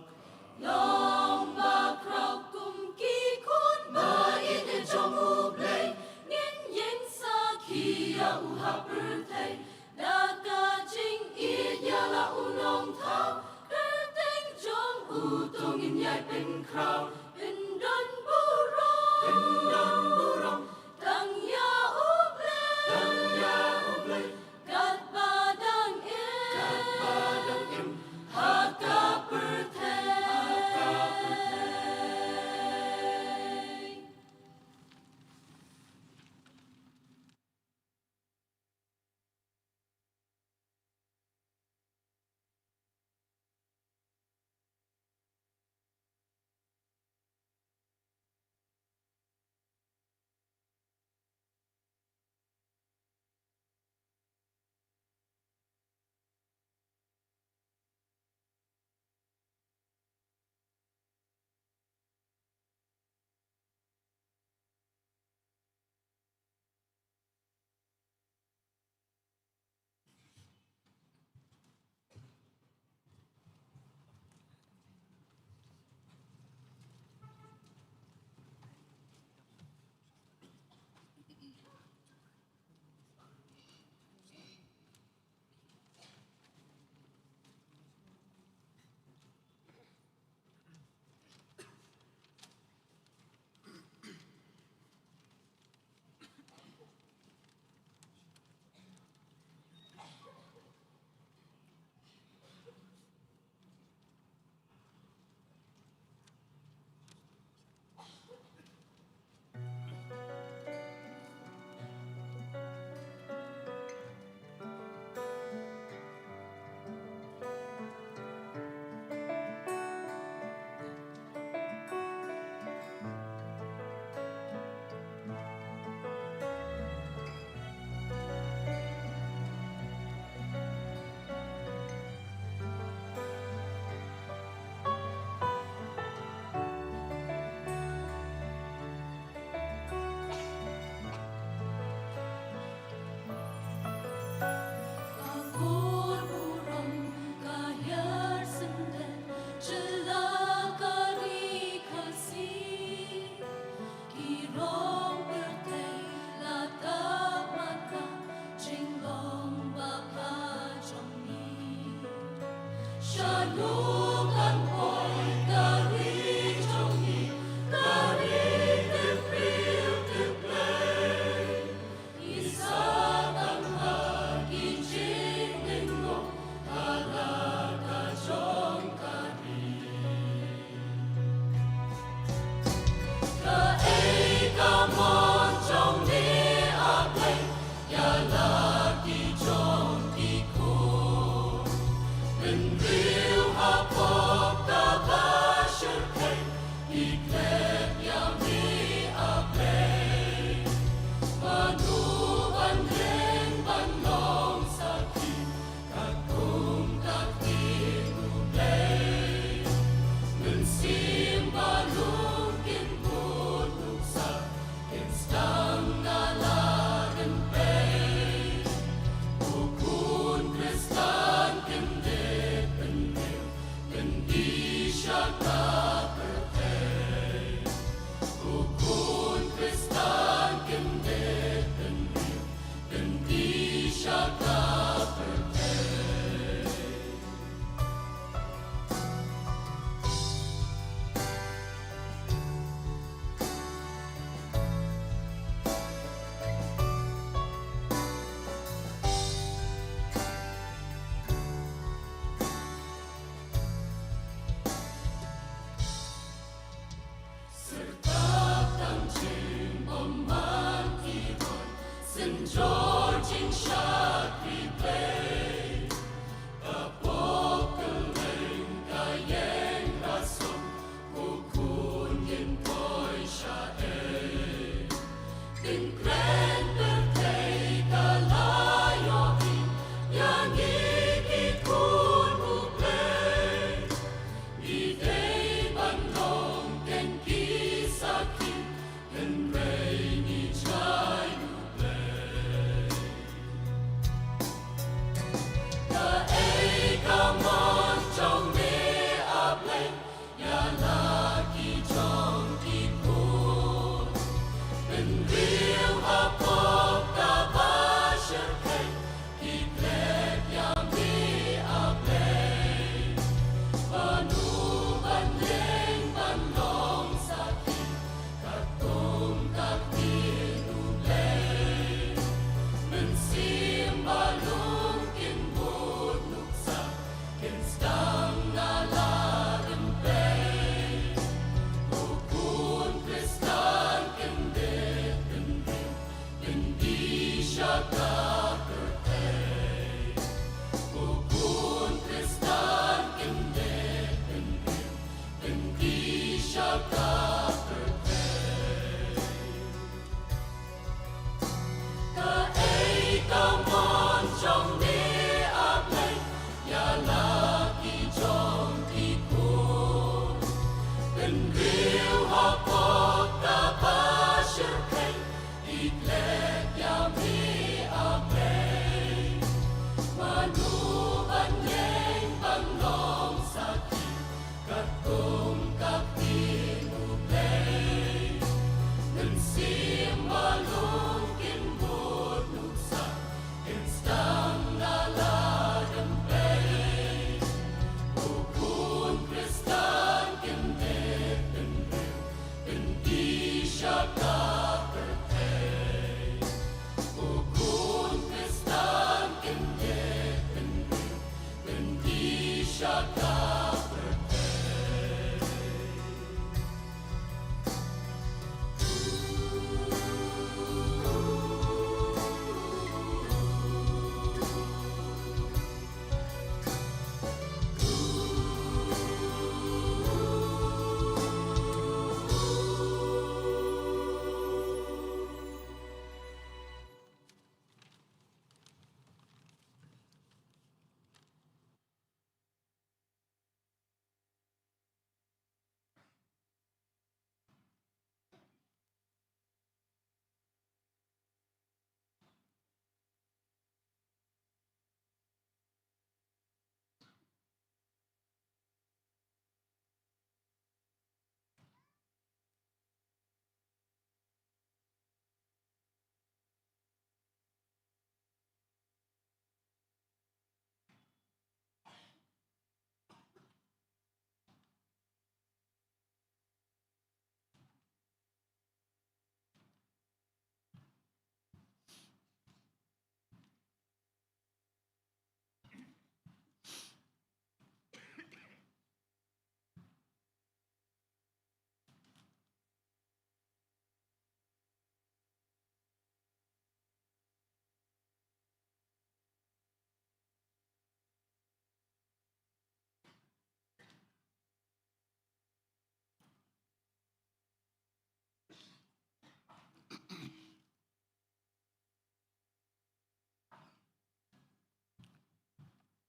long bakhraw. Kum ki khun ba ïeit jong U Blei, ngin ïeng sakhi ïa u ha pyrthei. Da ka jingïeit ïa la u Nongthaw, kyrteng jong u to ngin ïai pynkhraw. Pyndon burom, pyndon burom tang ïa U Blei, tang ïa U Blei. Katba dang im, katba dang im ha ka pyrthei, ha ka pyrthei.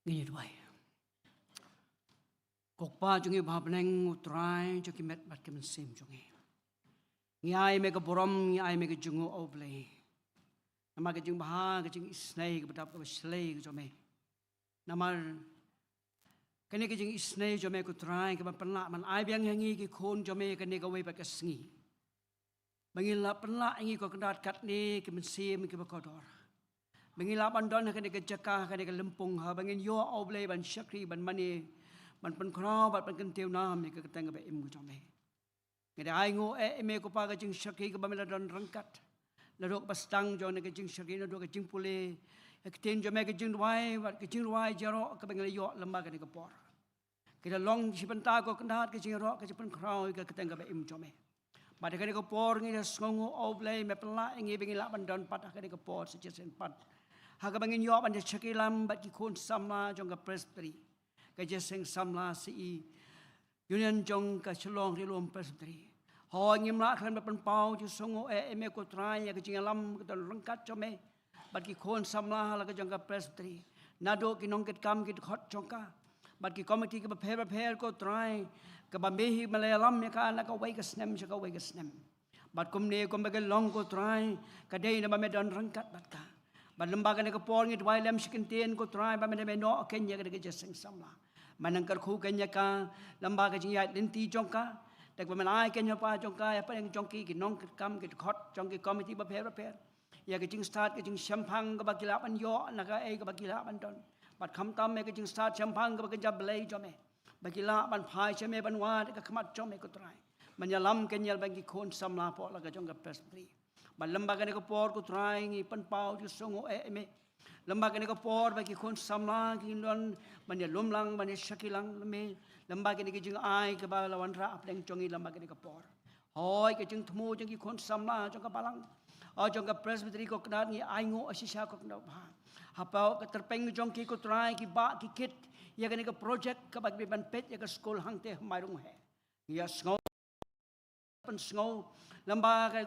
Ngin ïa duwai. Ko Kpa jong ngi ba ha bneng, U Trai jong ki met bad ki mynsiem jong ngi, ngi ai me ka burom, ngi ai me ka jingnguh, O Blei. Namar ka jingbha, ka jingisynei, ka badap, ka bashlei ka jong me. Namar kane ka jingisynei jong me, ko Trai, kaba pynlah ban ai biang ha ngi ki khun jong me kane kawei pat ka sngi, ba ngin lah pynlah ïa ngi, ko Kynrad, katne ki mynsiem kiba kordor, ba ngin lah ban don ha kane ka jaka, ha kane ka lympung, haba ngin ïoh, O Blei, ban shakri, ban mane, ban pynkhraw bad ban kyntiew nam ïa ka kyrteng kaba im ka jong me. Ngi da ainguh eh ïa me, ko Pa, ka jingshakri kaba me la don ryngkat, naduh kaba sdang jong kane ka jingshakri, naduh ka jingpule ïa ka ktien jong me, ka jingduwai bad ka jingrwai jingïaroh kaba ngi la ïoh lyngba kane ka por. Ki da long shi bynta, ko Kynrad, ka jingïaroh, ka jingpynkhraw ïa ka kyrteng kaba im jong me. Bad ha kane ka por ngi da sngewnguh, O Blei, me pynlah ïa ngi ba ngin lah ban don pat ha kane ka por sa shisien pat, ha kaba ngin ïoh ban ïa shakri lam bad ki khun samla jong ka Presbytery, ka Jingïaseng Samla C E Union jong ka Shillong Ri Lum Presbytery. Hooid, ngim lah khlem da pynpaw jingsngewnguh eh ïa me, ko Trai, ïa ka jingïalam ka don ryngkat jong me bad ki khun samla ha la ka jong ka Presbytery, naduh ki nongkitkam, ki dkhot jong ka, bad ki komiti kiba pher bapher, ko Trai, kaba me hi me la ïalam ïa ka na kawei ka snem sha kawei ka snem. Bad kumne kumba ka long, ko Trai, ka dei naba me don ryngkat bad ka. Bad lyngba kane ka por ngi duwai lem shi kyntien, ko Trai, ba me da me noh kane ïa ka Jingïaseng Samla. Me nang kyrkhu kane ïa ka lyngba ka jingïaid lynti jong ka, da kaba me ai kane ïa pa jong ka, ïa pdeng jong ki, ki nongkitkam, ki dkhot jong ki komiti bapher bapher, ïa ka jingstad, ka jingshemphang kaba ki lah ban ïoh na kaei kaba ki lah ban don. Bad khamtam ïa ka jingstad shemphang kaba kynja blei jong me, ba ki lah ban phai sha me, ban wad ïa ka khmat jong me, ko Trai, ban ïalam kane ïa la bad ki khun samla hapoh la ka jong ka Presbytery. Bad lyngba kane ka por, ko Trai, ngi pynpaw jingsngewnguh eh ïa me, lyngba kane ka por ba ki khun samla ki don ban ïalum lang, ban ïashakri lang ïa me, lyngba kane ka jingai kaba la wanrah hapdeng jong ngi lyngba kane ka por. Hooid, ka jingthmu jong ki khun samla jong ka balang, o jong ka Presbytery, ko Kynrad, ngi ainguh shisha, ko Kynrad ba ha, hapoh ka tyrpeng jong ki, ko Trai, ki bah ki kit ïa kane ka project kaba ki ban peit ïa ka skul hangtei ha Mairungheh. Ngi ïa sngew, pynsngew lyngba ka,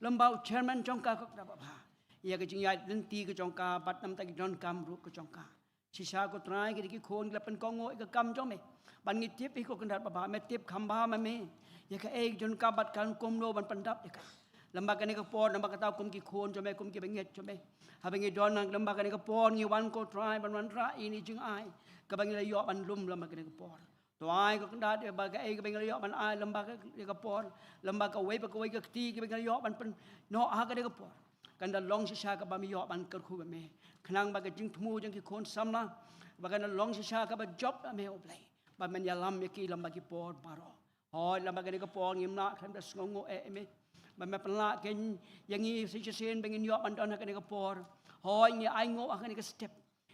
lyngba u chairman jong ka, ko Kynrad ba ha, ïa ka jingïaid lynti ka jong ka bad namar ki donkam ruh ka jong ka. Shisha, ko Trai, ki dei ki khun ki la pynkohnguh ïa ka kam jong me. Bad ngi tip hi, ko Kynrad ba ha, me tip kham bha ma me ïa kaei ka jong ka bad kan kumno ban pyndap ïa ka. Lyngba kane ka por, namar kata kum ki khun jong me, kum kiba ngeit jong me, haba ngi don lyngba kane ka por, ngi wan, ko Trai, ban wanrah ïa kane ka jingai kaba ngi la ïoh ban lum lyngba kane ka por. To ai, ko Kynrad, ba kaei kaba ngi la ïoh ban ai lyngba kane ka por, lyngba kawei pa kawei ka kti kaba ngi la ïoh ban pynnoh ha kane ka por, kan da long shisha kaba me ïoh ban kyrkhu ïa me. Khnang ba ka jingthmu jong ki khun samla, ba kan da long shisha kaba jop ïa me, O Blei, ba men ïalam ïa ki lyngba ki por baroh. Hooid, lyngba kane ka por ngim lah khlem da sngewnguh eh ïa me, ba me pynlah kane ïa ngi sa shisien ba ngin ïoh ban don ha kane ka por. Hooid, ngi ainguh ha kane ka step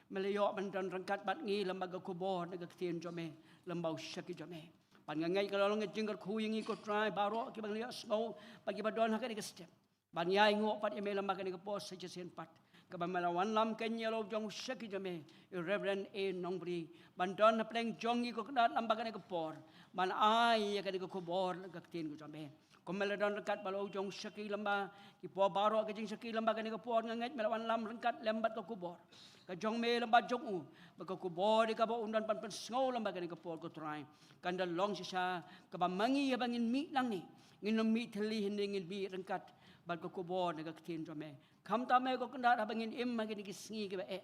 me la ïoh ban don ryngkat bad ngi lyngba ka khubor na ka ktien jong me, lyngba u shakri jong me. Bad nga ngeit ka la long ka jingkyrkhu ïa ngi, ko Trai, baroh kiba ngi la ïohsngew bad kiba don ha kane ka step. Bad ngi ainguh pat ïa me lyngba kane ka por sa shisien pat, kaba me la wanlam kane ïa la u jong u shakri jong me, u Reverend A Nongbri, ban don hapdeng jong ngi, ko Kynrad, lyngba kane ka por, ban ai ïa kane ka khubor na ka ktien ka jong me. Kum me la don ryngkat bad la u jong u shakri lyngba ki por baroh, ka jingshakri lyngba kane ka por, nga ngeit me la wanlam ryngkat lem bad ka khubor ka jong me lyngba jong u, ba ka khubor ïa kaba un don ban pynsngew lyngba kane ka por, ko Trai, kan da long shisha kaba ma ngi haba ngin mih nangne, ngin ym mih thylli, hynrei ngin mih ryngkat bad ka khubor na ka ktien jong me. Khamtam eh, ko Kynrad, haba ngin im ha kine ki sngi kiba eh,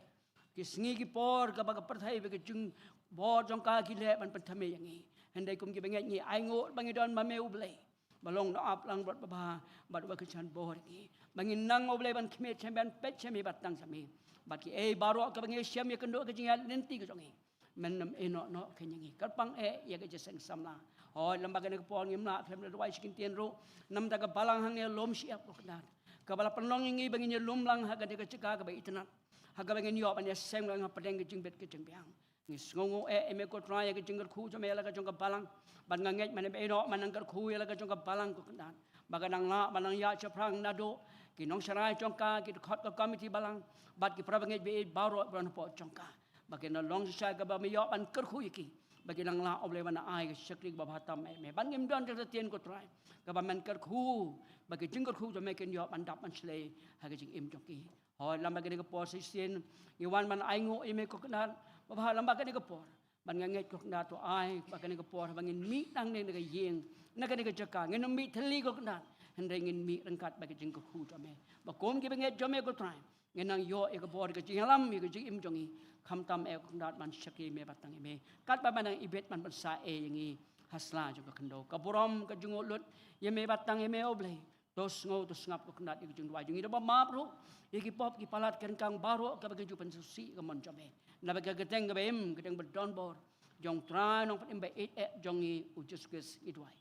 ki sngi ki por kaba ka pyrthei bad ka jingbor jong ka ki leh ban pynthymmai ïa ngi, hynrei kum kiba ngeit ngi ainguh ba ngi don ma me, U Blei, ba long na ap lang bad ba bha, bad uba kyrshan bor ïa ngi, ba ngin nang, O Blei, ban khmih sha me, ban peit sha me, ban tang sha me. Bad kiei baroh kaba ngi shem ïakynduh, ka jingïaid lynti ka jong ngi, men ym ïehnoh noh kane ïa ngi. Kyrpang eh ïa ka Jingïaseng Samla. Hooid, lyngba kane ka por ngim lah khlem da duwai shi kyntien ruh namar ka balang hangne Lum Shyiap, ko Kynrad, kaba la pynlong ïa ngi ba ngin ïalum lang ha kane ka jaka kaba itynnad, ha kaba ngin ïoh ban ïaseng lang hapdeng ka jingbit ka jingbiang. Ngi sngewnguh eh ïa me, ko Trai, ïa ka jingkyrkhu jong me ïa la ka jong ka balang. Bad nga ngeit mynne ba ïehnoh, men nang kyrkhu ïa la ka jong ka balang, ko Kynrad, ba kan nang lah ban nang ïaid shaphrang naduh ki nongsharai jong ka, ki dkhot ka komiti balang, bad ki para bangeit ba ïeit baroh ba don hapoh jong ka, ba kin long shisha kaba me ïoh ban kyrkhu ïa ki, ba kin nang lah, O Blei, ban ai ka shakri kaba bha tam eh ïa me. Bad ngim don tang sa shisien, ko Trai, kaba men kyrkhu ba ka jingkyrkhu jong me kan ïoh ban dap ban shlei ha ka jingim jong ki. Hooid, lyngba kane ka por sa shisien ngi wan ban ainguh ïa me, ko Kynrad, Ba bha lem bad kane ka por, ban nga ngeit ko Kynrad to ai ba kane ka por ba ngin mih tang ne na ka ïing, na kane ka jaka, ngin ym mih thylli ko Kynrad, hynrei ngin mih ryngkat bad ka jingkyrkhu jong me. Ba kum ki bangeit jong me ko Trai, ngin nang ïoh ïa ka bor, ïa ka jingïalam, ïa ka jingim jong ngi. Khamtam eh ko Kynrad ban shakri me bad tang ïa me. Katba ban nang ibit ban pynsah eh ïa ngi ha sla jong ka khyndew. Ka burom, ka jingngeit lut ïa me bad tang ïa me, O Blei. To sngew to sngap ko Kynrad ïa ka jingduwai jong ngi, da ba map ruh ïa ki pop ki palat ki ryngkang baroh kaba ki ju pynsngewsih ïa ka mon jong me. Naba ka kyrteng kaba im, kyrteng ba don bor jong Trai Nongpynim ba ïeit eh jong ngi U Jisu Khrist ngi duwai.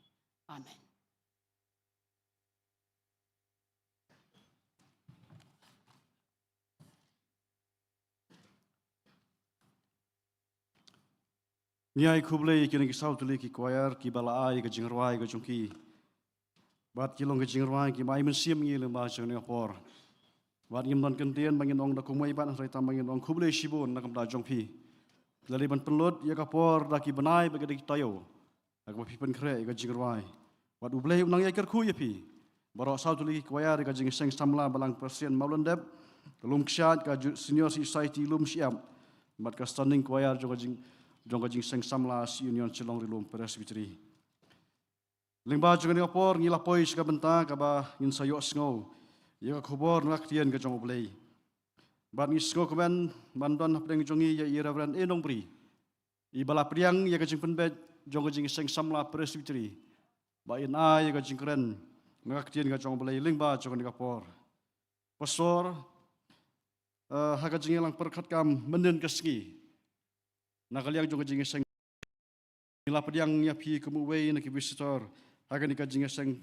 Amen. Ngi ai khublei ïa kine ki saw tylli ki choir kiba la ai ka jingrwai ka jong ki. Bad ki long ki jingrwai kiba ai mynsiem ïa ngi lyngba jong kane ka por. Bad ngim don kyntien ba ngin ong da kumwei pat, hynrei tang ba ngin ong khublei shibun na ka bynta jong phi. Phi la dei ban pynlut ïa ka por da ki bnai bad ki taïew ha kaba phi pynkhreh ïa ka jingrwai. Bad U Blei un nang ïai kyrkhu ïa phi baroh saw tylli ki choir, ïa ka jingïaseng samla Balang Presbyterian Mawlyndep, ka Lum Kshaid, ka ju-, Senior Society Lum Shyiap, bad ka Standing Choir jong ka jing, jong ka jingïaseng samla Union Shillong Ri Lum Presbytery. Lyngba jong kane ka por ngi la poi sha ka bynta kaba ngin sa ïohsngew ïa ka khubor na ka ktien ka jong U Blei. Bad ngi sngewkmen ban don hapdeng jong ngi ïa i Reverend A Nongbri, iba la pdiang ïa ka jingpynbeit jong ka jingïaseng samla Presbytery ba in ai ïa ka jingkren na ka ktien ka jong U Blei lyngba jong kane ka por. Pastor, eh, ha ka jingïalang pyrkhat kam mynnin ka sngi, na ka liang jong ka jingïaseng, ngi la pdiang ïa phi kum uwei na ki visitor ha kane ka jingïaseng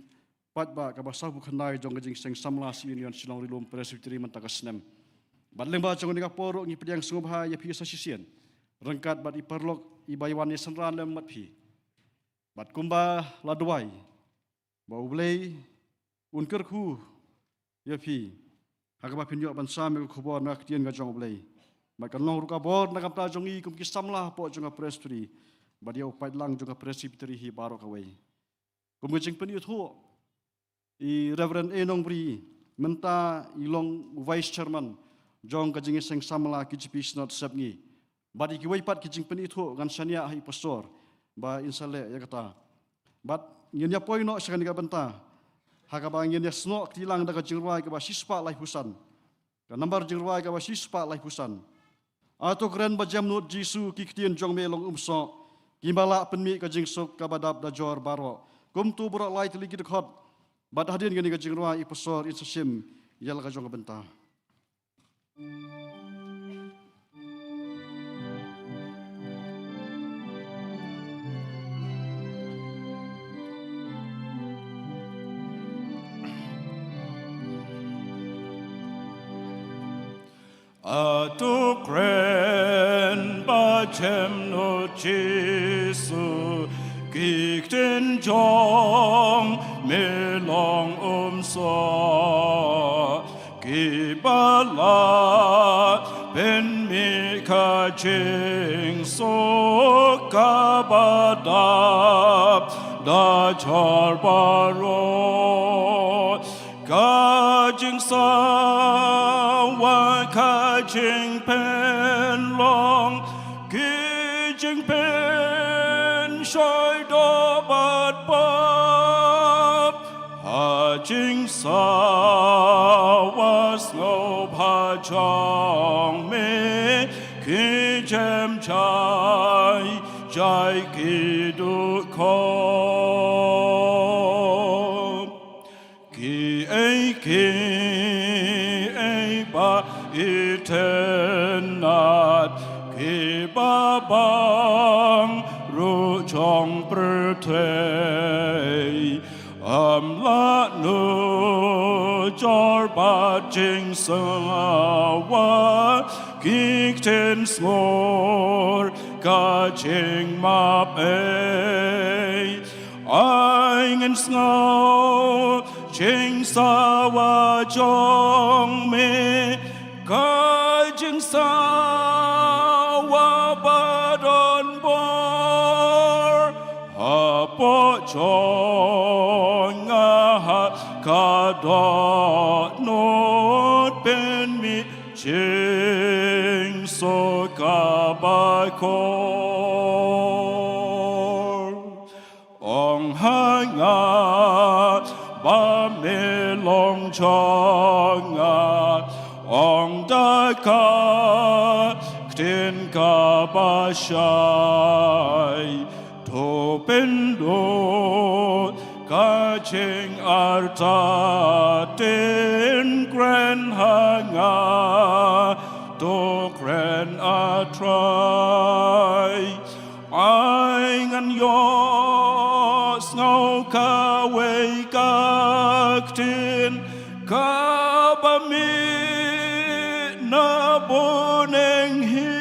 paidbah kaba sawphew khyndai jong ka jingïaseng samla Union Shillong Ri Lum Presbytery mynta ka snem. Bad lyngba jong kane ka por ruh ngi pdiang sngewbha ïa phi sa shisien ryngkat bad i paralok iba ïawan ïasynran lem bad phi. Bad kumba la duwai ba U Blei un kyrkhu ïa phi ha kaba phin ïoh ban sam ïa ka khubor na ka ktien ka jong U Blei. Bad kan long ruh ka bor na ka bynta jong ngi kum ki samla hapoh jong ka Presbytery bad ïa u paidlang jong ka Presbytery hi baroh kawei. Kum ka jingpynithuh, i Reverend A Nongbri mynta i long u Vice Chairman jong ka jingïaseng samla K J P Synod Sepngi. Bad ïa kiwei pat ki jingpynithuh ngan shaniah ha i Pastor ba in sa leh ïa kata. Bad ngin ïa poi noh sha kane ka bynta ha kaba ngin ïa snoh kti lang da ka jingrwai kaba shispah laiphew san. Ka nambar jingrwai kaba shispah laiphew san. A to kren ba jemnud Jisu, ki ktien jong me long umsoh, kiba lah pynmih ka jingsuk kaba dap da jor baroh. Kumto baroh lai tylli ki dkhot. Bad hadien kane ka jingrwai i Pastor in sa shim ïa la ka jong ka bynta. A to kren ba jemnud Jisu, ki ktien jong me long umsoh, kiba lah pynmih ka jingsuk kaba dap da jor baroh. Ka jingsawa, ka jingpynlong, ki jingpynshoi doh bad pap. Ha jingsawa sngewbha jong me ki jem jai jai, ki dkhot. Kiei kiei ba itynnad, kiba bang ruh jong pyrthei, ym lah nujor bad jingsawa, ki ktien sngur ka jingmap ei. Ai ngin sngew jingsawa jong me, ka jingsawa ba don bor, hapoh jong nga ha ka dohnud pynmih jing Soka ba kor ong ha nga ba me long jong nga, ong da ka ktien kaba shai. To pynlut ka jingartatien, kren ha nga, to kren, A Trai. Ai ngan ïohsngew kawei ka ktien kaba mih na bneng hi.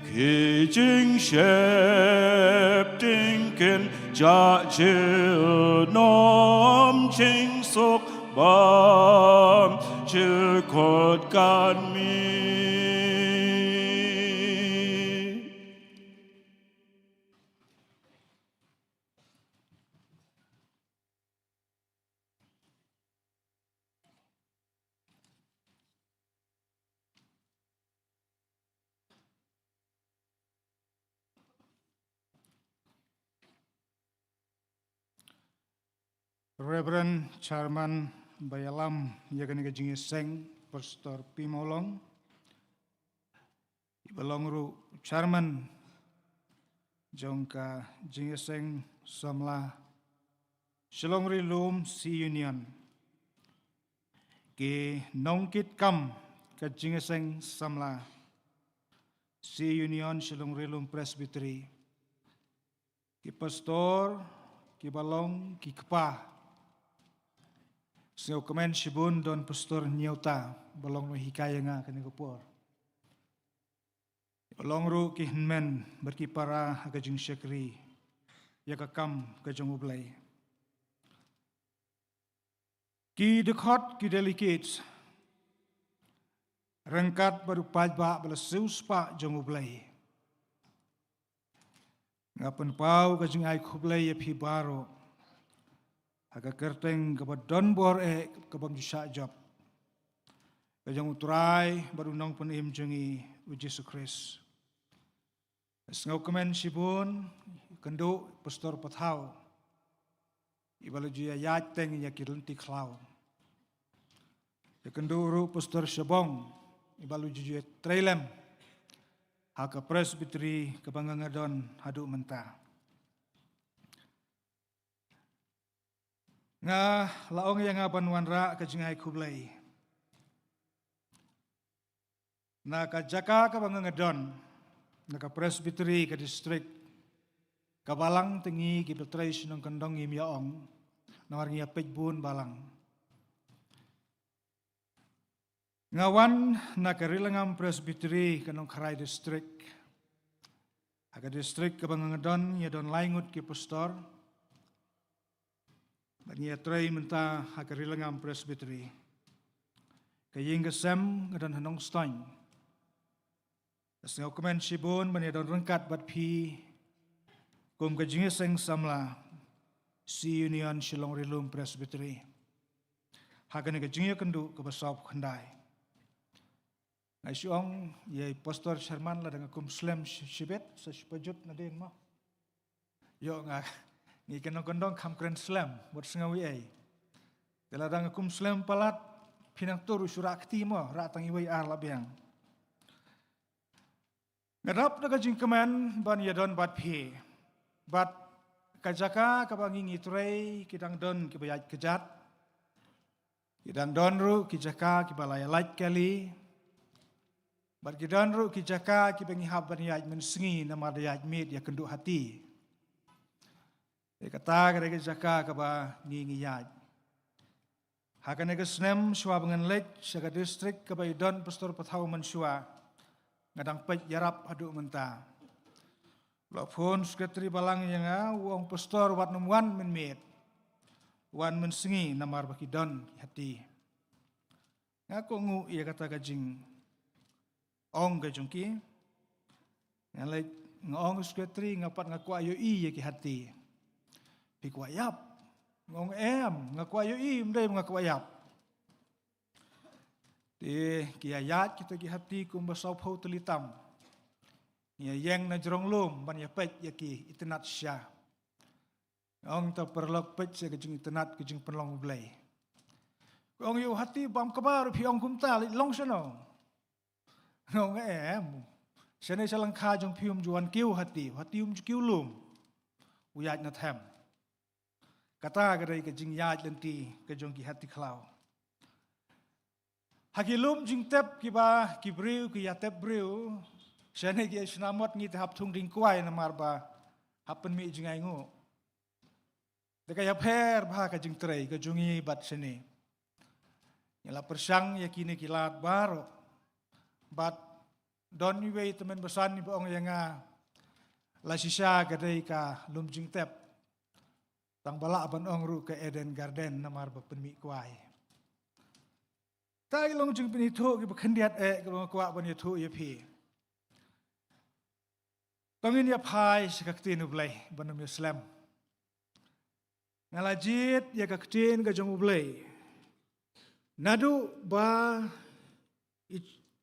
Ki jingsheptieng kin jah junom, jingsuk bymjukut kan mih. Reverend Chairman ba ïalam ïa kane ka jingïaseng, Pastor P Mawlong, iba long ruh Chairman jong ka jingïaseng samla Shillong Ri Lum C Union, ki nongkitkam ka jingïaseng samla C Union Shillong Ri Lum Presbytery, ki pastor kiba long ki kpa. Sngewkmen shibun don Pastor Niuta ba long nonghikai ïa nga kane ka por. Ba long ruh ki hynmen bad ki para ha ka jingshakri ïa ka kam ka jong U Blei. Ki dkhot, ki delegates ryngkat bad u paidbah ba la siewspah jong U Blei. Nga pynpaw ka jingai khublei ïa phi baroh ha ka kyrteng kaba don bor eh, kabym ju shah jop, ka jong U Trai bad U Nongpynim jong ngi U Jisu Khrist. Sngewkmen shibun kynduh Pastor Pathaw, iba la ju ïaid teng ïa ki lynti khlaw. Ïakynduh ruh Pastor Shabong, iba la ju ïatrei lem ha ka Presbytery kaba nga nga don haduh mynta. Nga la ong ïa nga ban wanrah ka jingai khublei na ka jaka kaba nga nga don, na ka Presbytery, ka district, ka balang, te ngi kiba trei shnong kyndong ngim ïa ong, namar ngi ïa peit bun balang. Nga wan na ka Rilangam Presbytery, ka Nongkharai District. Ha ka district kaba nga nga don, ngi ïa don lai ngut ki pastor. Bad ngi ïatrei mynta ha ka Rilangam Presbytery. Ka ïing ka sem nga don ha Nongstoiñ. Sngewkmen shibun ban ïa don ryngkat bad phi kum ka jingïaseng samla C Union Shillong Rilum Presbytery ha kane ka jingïakynduh kaba sawphew khyndai. Nga shu ong ïa i Pastor Sherman, lada nga kum slem shi-, shibit, sa shu pajut nadien mo. Ïoh nga, ngi ki nongkyndong kham kren slem, wat sngew ei ei. Te lada nga kum slem palat, phi nang tur shu rah kti mo, rah tang iwei ar la biang. Nga dap da ka jingkmen ban ïa don bad phi. Bad ka jaka kaba ngi ngi trei, ki dang don kiba ïaid kjat. Ki dang don ruh ki jaka kiba la ïa lait kali. Bad ki don ruh ki jaka kiba ngi hap ban ïaid mynsngi namar da ïaid miet ïakynduh hati. Te kata ka dei ka jaka kaba ngi ngi ïaid. Ha kane ka snem shuwa ba ngan leit sha ka district kaba i don Pastor Pathaw mynshuwa, nga dang peit ïarap haduh mynta. La phone secretary balang ïa nga, u ong Pastor wat nym wan mynmiet, wan mynsngi namar ba ki don ki hati. Nga kohnguh ïa kata ka jing ong ka jong ki. Nga leit, nga ong, Secretary, nga pat nga kwah ïohi ïa ki hati. Phi kwah ïap? Nga ong, em, nga kwah ïohi, ym dei ba nga kwah ïap. Te ki ïa ïaid kita ki hati kumba sawphew tylli tam. Ngi ïa ïeng na jrong lum ban ïa peit ïa ki itynnad sha. Ong ta paralok, peit sha ka jingitynnad ka jingpynlong U Blei. Ong ïa u hati, bam kaba ruh phi ong kumta, leit long shano? Ong em. Shane sha lyngkha jong phi um ju wan kiew hati, hati um ju kiew lum. U ïaid na them. Kata ka dei ka jingïaid lynti ka jong ki hati khlaw. Ha ki lum jingtep kiba ki briew ki ïa tep briew, shane ki ïa shna mot, ngi te hap thung dieng kwai namar ba hap pynmih jingainguh. Te ka ïapher bha ka jingtrei ka jong ngi bad shane. Ngi la pyrshang ïa kine ki lad baroh. Bad don iwei i tymmen basan iba ong ïa nga, la shisha ka dei ka lum jingtep. Tang ba lah ban ong ruh ka Eden Garden namar ba pynmih kwai. Ta ki long jingpynithuh kiba khyndiat eh kiba nga kwah ban ïathuh ïa phi. To ngin ïa phai sha ka ktien U Blei ban ym ïa slem. Nga la jied ïa ka ktien ka jong U Blei. Naduh ba i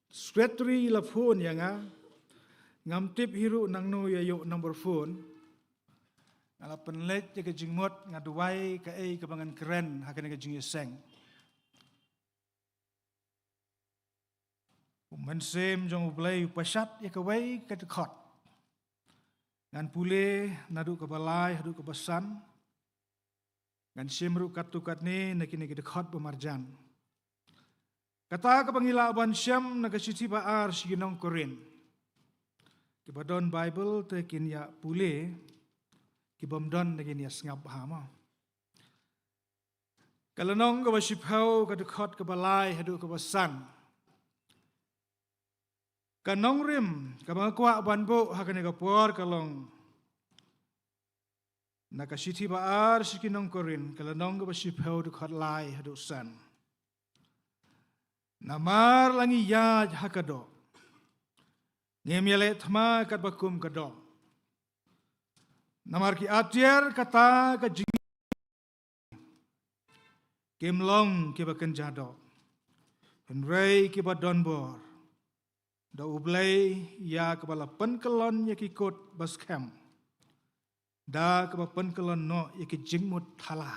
secretary la phone ïa nga, ngam tip hi ruh nangno ïa ïoh number phone. Nga la pynleit ïa ka jingmut, nga duwai kaei kaba ngan kren ha kane ka jingïaseng. U Mynsiem jong U Blei u pashat ïa kawei ka dkhot. Ngan pule naduh kaba lai haduh kaba san. Ngan shim ruh katto katne na kine ki dkhot ba marjan. Kata kaba ngi lah ban shem na ka shithi ba ar sha ki nong Korinth. Kiba don Baibl te kin ïa pule, kibym don te kin ïa sngap bha mo. Ka lynnong kaba shiphew, ka dkhot kaba lai haduh kaba san. Ka nongrim kaba nga kwah ban buh ha kane ka por ka long na ka shithi ba ar sha ki nong Korinth, ka lynnong kaba shiphew, dkhot lai haduh san. Namar la ngi ïaid ha ka doh, ngim ïaleh thma katba kum ka doh. Namar ki atiar kata ka jing kim long kiba kynja doh, hynrei kiba don bor da U Blei, ïa kaba la pynkyllon ïa ki kut ba skhem da kaba pynkyllon noh ïa ki jingmut thala,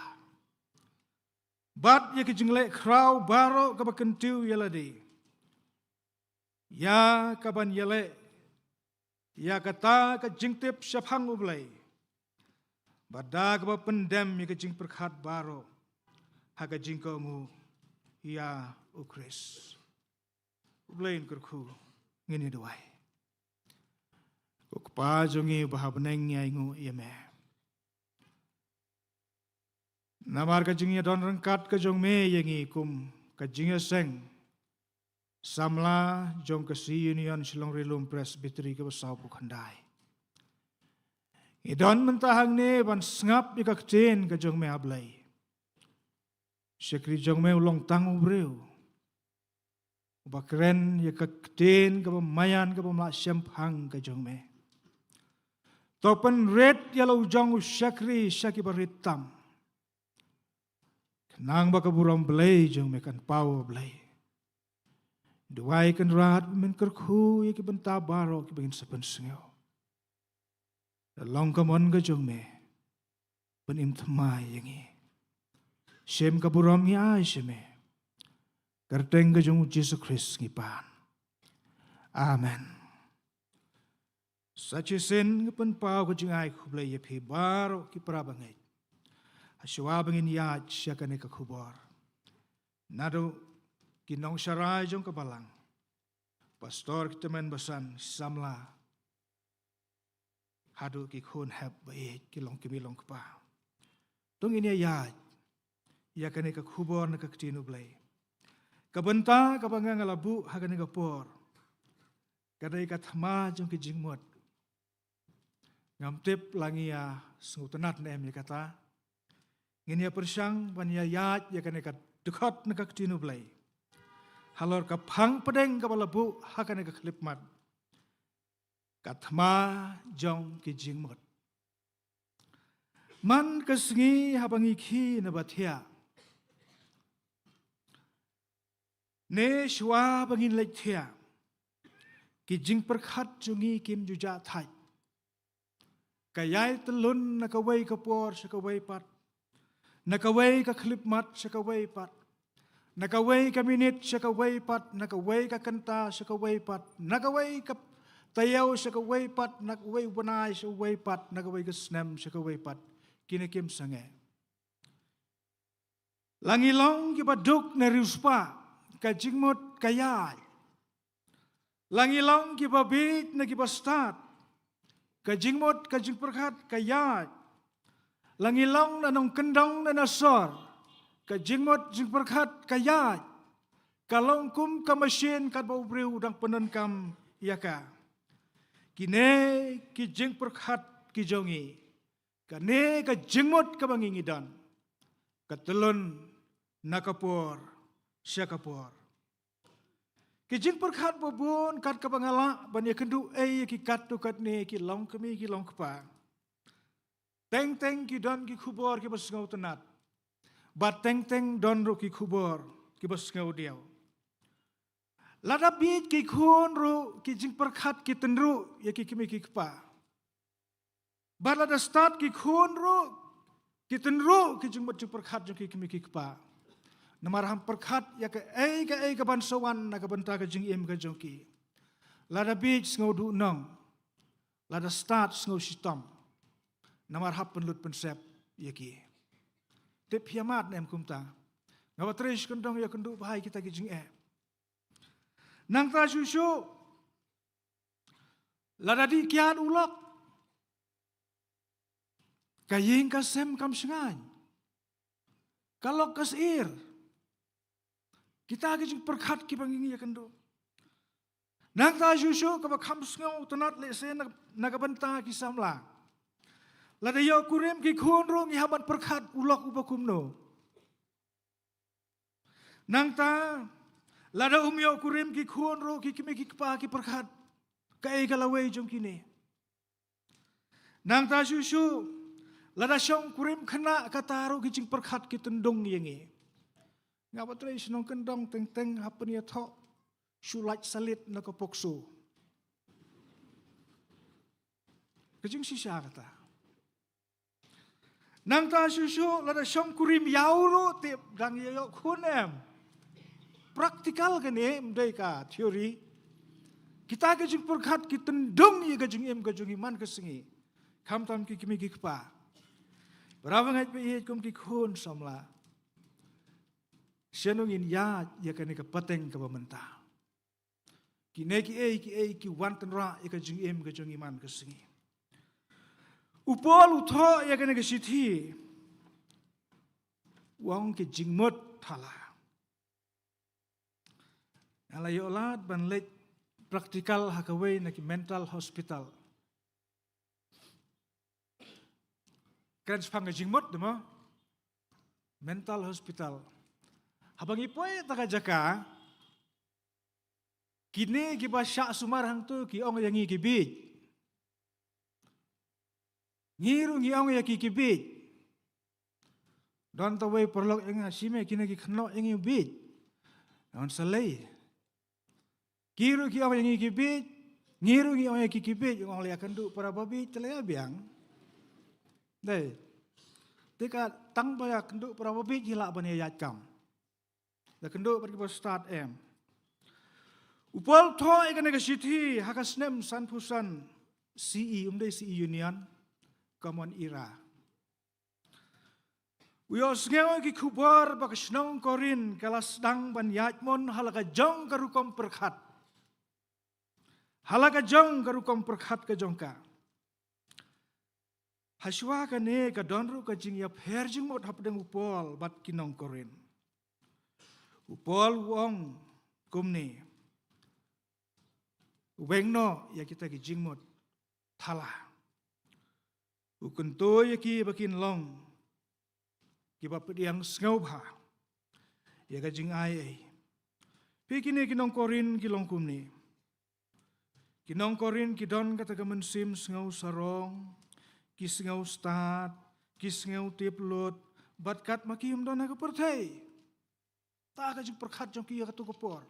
bad ïa ki jingleh khraw baroh kaba kyntiew ïa lade, ïa kaban ïaleh ïa kata ka jingtip shaphang U Blei, bad da kaba pyndem ïa ka jingpyrkhat baroh ha ka jingkohnguh ïa U Khrist. U Blei un kyrkhu, ngin ïa duwai. Ko Kpa jong ngi uba ha bneng, ngi ainguh ïa me. Namar ka jingïadon ryngkat ka jong me ïa ngi kum ka jingïaseng samla jong ka C Union Shillong Ri Lum Presbytery kaba sawphew khyndai. Ngi don mynta hangne ban sngap ïa ka ktien ka jong me, A Blei. Shakri jong me u long tang u briew uba kren ïa ka ktien kaba maïan, kaba mlak shemphang ka jong me. To pynrit ïa la u jong u shakri sha kiba rit tam. Khnang ba ka burom Blei jong me kan paw, Blei. Duwai Kynrad ba men kyrkhu ïa ki bynta baroh kiba ngin sa pynsngew. Da long ka mon ka jong me, pynim thymmai ïa ngi. Shim ka burom ngi ai sha me. Kyrteng ka jong u Jisu Khrist ngi pan. Amen. Sa shisien ngi pynpaw ka jingai khublei ïa phi baroh ki para bangeit. Hashwa ba ngin ïaid sha kane ka khubor, naduh ki nongsharai jong ka balang, pastor, ki tymmen basan, samla, haduh ki khun hep ba ïeit, ki long kmie long kpa. To ngin ïa ïaid ïa kane ka khubor na ka ktien U Blei. Ka bynta kaba nga nga la buh ha kane ka por ka dei ka thma jong ki jingmut. Ngam tip la ngi ïa sngewtynnad ne em ïa kata. Ngin ïa pyrshang ban ïa ïaid ïa kane ka dkhot na ka ktien U Blei halor ka phang pdeng kaba la buh ha kane ka khyllipmat. Ka thma jong ki jingmut. Man ka sngi haba ngi khie na ba thiah, Ne shuwa ba ngin leit thiah, ki jingpyrkhat jong ngi kim ju jah thait. Ka ïai tylun na kawei ka por sha kawei pat, na kawei ka khyllipmat sha kawei pat, na kawei ka minit sha kawei pat, na kawei ka kynta sha kawei pat, na kawei ka taïew sha kawei pat, na kawei u bnai sha kawei pat, na kawei ka snem sha kawei pat. Kine kim sangeh. La ngi long kiba duk ne riewspah, ka jingmut ka ïaid. La ngi long kiba bieit ne kiba stad, ka jingmut ka jingpyrkhat ka ïaid. La ngi long na nongkyndong ne na sor, ka jingmut jingpyrkhat ka ïaid. Ka long kum ka mashin katba u briew u dang pyndonkam ïa ka. Kine ki jingpyrkhat ki jong ngi, kane ka jingmut kaba ngi ngi don, ka tylun na ka por sha ka por. Ki jingpyrkhat ba bun kat kaba nga lah ban ïakynduh ei ïa ki katto katne ki longkmie ki longkpa. Teng teng ki don ki khubor kiba sngewtynnat, bad teng teng don ruh ki khubor kiba sngewdiaw. Lada bieit ki khun ruh ki jingpyrkhat ki tynruh ïa ki kmie ki kpa. Bad lada stad ki khun ruh ki tynruh ki jingmut jingpyrkhat jong ki kmie ki kpa. Namar ham pyrkhat ïa kaei kaei kaban sa wan na ka bynta ka jingim ka jong ki. Lada bieit sngew duhnong, lada stad sngew shitom. Namar hap pynlut pynsep ïa ki. Tip ïa mat ne em kumta? Nga ba trei shi kyndong ïakynduh bha ïa kita ki jingeh. Nangta shuh shuh, lada dih kiad u lok, ka ïing ka sem kam shngaiñ, ka lok ka syier. Kita ki jingpyrkhat kiba ngi ngi ïakynduh. Nangta shuh shuh kaba kham sngewtynnat lehse na, na ka bynta ki samla. Lada ïoh kurim ki khun ruh ngi hap ban pyrkhat u lok uba kumno. Nangta, lada um ïoh kurim ki khun ruh ki kmie ki kpa ki pyrkhat kaei ka lawei jong kine. Nangta shuh shuh, lada shong kurim khynnah kata ruh ki jingpyrkhat ki tyndung ïa ngi. Nga ba trei shnong kyndong teng teng hap pynïathoh shu lait salit na ka POCSO. Ka jingshisha kata. Nangta shuh shuh lada shong kurim ïaw ruh tip dang ïa ïoh khun em. Practical kane, ym dei ka theory. Kita ki jingpyrkhat ki tyndung ïa ka jingim ka jong ngi man ka sngi. Khamtam ki kmie ki kpa. Para bangeit ba ïeit kum ki khun samla. Shano ngin ïaid ïa kane ka pateng kaba mynta. Kine kiei kiei ki wan tynrah ïa ka jingim ka jong ngi man ka sngi. U Paul u thoh ïa kane ka shithi, u ong ki jingmut thala. Nga la ïoh lad ban leit practical ha kawei na ki mental hospital. Kren shaphang ka jingmut, dei mo? Mental hospital. Haba ngi poi ha kata ka jaka, kine kiba shah sumar hangto ki ong ïa ngi ki bieit. Ngi ruh ngi ong ïa ki ki bieit. Don tawei paralok ïa nga, shim ïa kine ki khynnah ïa ngi bieit. Nga ong sa lei. Ki ruh ki ong ïa ngi ki bieit, ngi ruh ngi ong ïa ki ki bieit, ong lei ïakynduh para babieit te lei ïa biang. Dei. Te ka tang ba ïakynduh para babieit hi lah ban ïaid kam. Da kynduh bad kiba stad em. U Paul thoh ïa kane ka shithi ha ka snem sanphew san C E, um dei C E Union, Common Era. U ïohsngew ïa ki khubor ba ka shnong Korinth ka la sdang ban ïaid mon ha la ka jong ka rukom pyrkhat. Ha la ka jong ka rukom pyrkhat ka jong ka. Hashwa kane ka don ruh ka jingïapher jingmut hapdeng u Paul bad ki nong Korinth. U Paul u ong kumne. U weng noh ïa kita ki jingmut thala. U kyntu ïa ki ba kin long kiba pdiang sngewbha ïa ka jingai ei. Phi, kine ki nong Korinth ki long kumne. Ki nong Korinth ki don kata ka mynsiem sngew sarong, ki sngew stad, ki sngew tip lut, bad katba kim don ha ka pyrthei. Kata ka jingpyrkhat jong ki ïa katu ka por.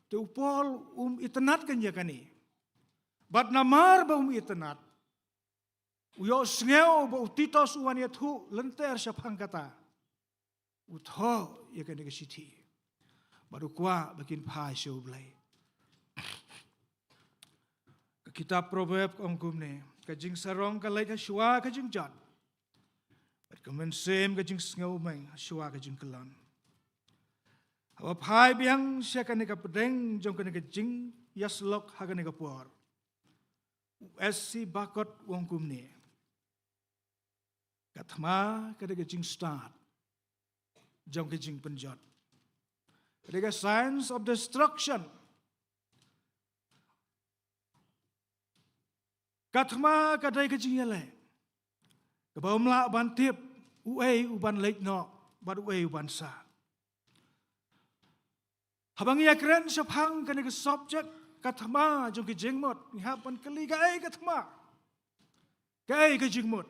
Te u Paul um itynnad kan ïa kane. Bad namar ba um itynnad, u ïohsngew ba u Titus u wan ïathuh lynter shaphang kata. U thoh ïa kane ka shithi. Bad u kwah ba kin phai sha U Blei. Ka kitab Proverb ka ong kumne, ka jingsarong ka leit ha shuwa ka jingjot. Bad ka mynsiem ka jingsngew meng ha shuwa ka jingkyllon. Haba phai biang sha kane ka pdeng jong kane ka jingïasyllok ha kane ka por, u S C Barkot u ong kumne. Ka thma ka dei ka jingstad jong ka jingpynjot. Ka dei ka signs of destruction. Ka thma ka dei ka jingïaleh kaba ym lah ban tip uei u ban leit noh bad uei u ban sah. Haba ngi ïakren shaphang kane ka subject, ka thma jong ka jingmut, ngi hap ban kylli kaei ka thma, kaei ka jingmut.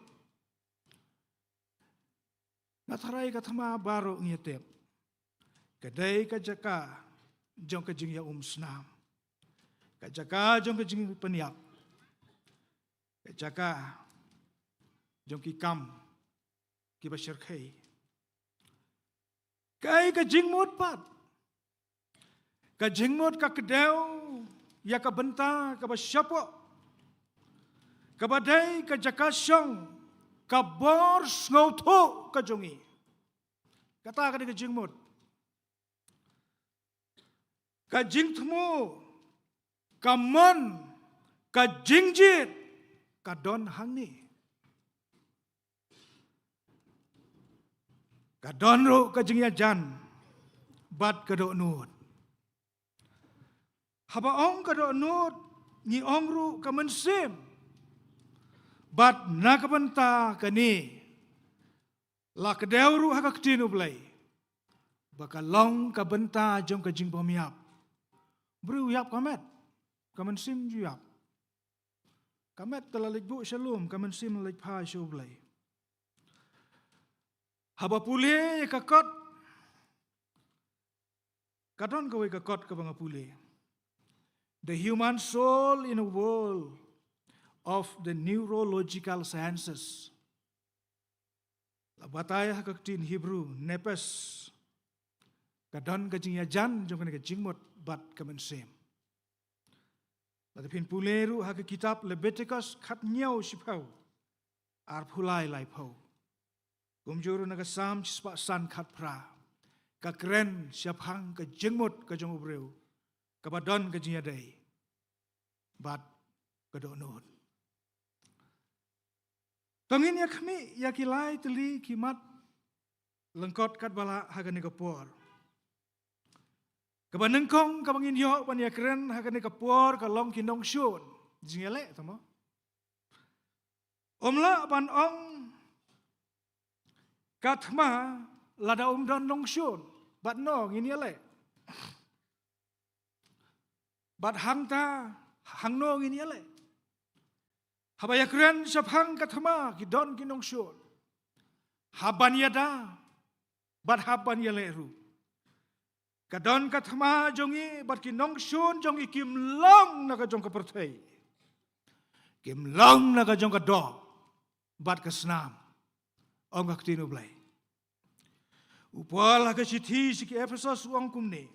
Nga tharai ka thma baroh ngi ïa tip. Ka dei ka jaka jong ka jingïaumsnam. Ka jaka jong ka jingpynïap. Ka jaka jong ki kam kiba shyrkhei. Kaei ka jingmut pat? Ka jingmut ka kdew ïa ka bynta kaba shapoh, kaba dei ka jaka shong ka bor sngewthuh ka jong ngi. Kata ka dei ka jingmut. Ka jingthmu, ka mon, ka jingjied ka don hangne. Ka don ruh ka jingïajan bad ka dohnud. Haba ong ka dohnud, ngi ong ruh ka mynsiem. Bad na ka bynta kane, la kdew ruh ha ka ktien U Blei ba ka long ka bynta jong ka jingbymïap. Briew u ïap ka met, ka mynsiem ju ïap. Ka met ka la leit buh sha lum, ka mynsiem la leit phai sha U Blei. Haba pule ïa ka kot, ka don kawei ka kot kaba nga pule. The Human Soul in a World of the Neurological Sciences. La batai ha ka ktien Hebrew, nephesh. Ka don ka jingïajan jong kane ka jingmut bad ka mynsiem. Lada phin pule ruh ha ka kitab Leviticus khathynñiew shiphew, arphew lai laiphew. Kumjuh ruh na ka Salm shispah san khatphra. Ka kren shaphang ka jingmut ka jong u briew kaba don ka jingïadei bad ka dohnud. To ngin ïa khmih ïa ki lai tylli ki mat lyngkot katba lah ha kane ka por. Kaba nyngkong kaba ngin ïoh ban ïakren ha kane ka por ka long ki nongshun. Jingïaleh, tang mo. Ym lah ban ong ka thma lada ym don nongshun. Bad no ngin ïaleh? Bad hangta, hangno ngin ïaleh? Haba ïakren shaphang ka thma ki don ki nongshun. Hap ban ïada bad hap ban ïaleh ruh. Ka don ka thma jong ngi bad ki nongshun jong ngi kim long na ka jong ka pyrthei. Kim long na ka jong ka doh bad ka snam, ong ka ktien U Blei. U Paul ha ka shithi sha ki Ephesos u ong kumne.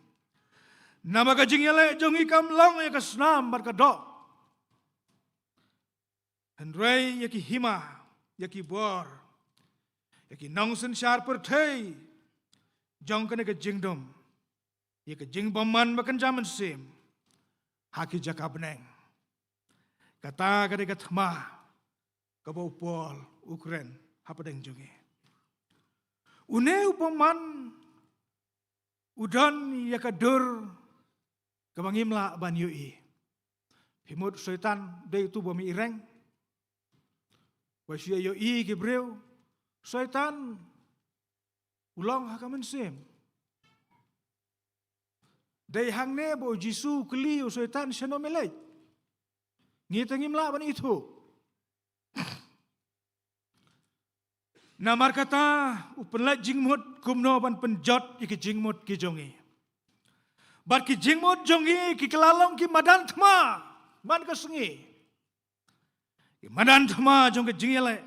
Namar ka jingïaleh jong ngi kam long ïa ka snam bad ka doh. Hynrei ïa ki hima, ïa ki bor, ïa ki nongsynshar pyrthei jong kane ka jingdum, ïa ka jingbymman ba kynja mynsiem ha ki jaka bneng. Kata ka dei ka thma kaba u Paul u kren hapdeng jong ngi. Une u bymman u don ïa ka dur kaba ngim lah ban ïohi. Phi mut Soitan dei utu ba mih reng. Ba shu ïohi ki briew. Soitan u long ha ka mynsiem. Dei hangne ba u Jisu u kylli u Soitan, shano me leit? Ngi te ngim lah ban ithuh. Namar kata, u pynleit jingmut kumno ban pynjot ïa ki jingmut ki jong ngi. Bad ki jingmut jong ngi ki kylla long ki madan thma man ka sngi. Ki madan thma jong ka jingïaleh,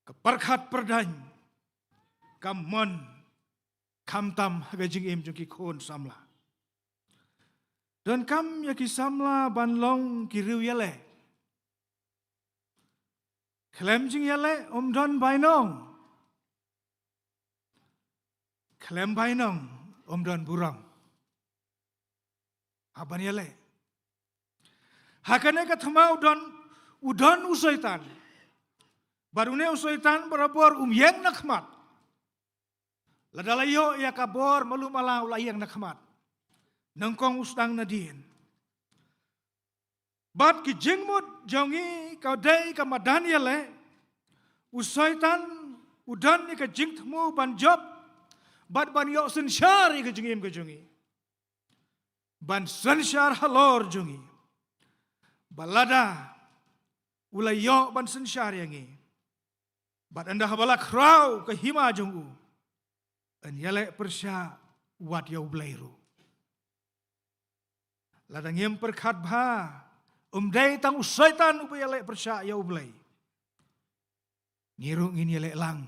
ka pyrkhat pyrdaiñ, ka mon, khamtam ha ka jingim jong ki khun samla. Donkam ïa ki samla ban long ki riew ïaleh. Khlem jingïaleh ym don bainong. Khlem bainong ym don burom. Hap ban ïaleh. Ha kane ka thma u don, u don u Soitan. Bad une u Soitan barabor um ïeng na khmat. Lada la ïoh ïa ka bor malu mala u la ïeng na khmat. Nyngkong u sdang nadien. Bad ki jingmut jong ngi ka dei ka madan ïaleh. U Soitan u don ïa ka jingthmu ban jop bad ban ïoh synshar ïa ka jingim ka jong ngi. Ban synshar halor jong ngi. Ba lada u la ïoh ban synshar ïa ngi, bad ynda haba la khraw ka hima jong u, yn ïaleh pyrshah wat ïa U Blei ruh. Lada ngim pyrkhat bha, ym dei tang u Soitan uba ïaleh pyrshah ïa U Blei. Ngi ruh ngin ïaleh lang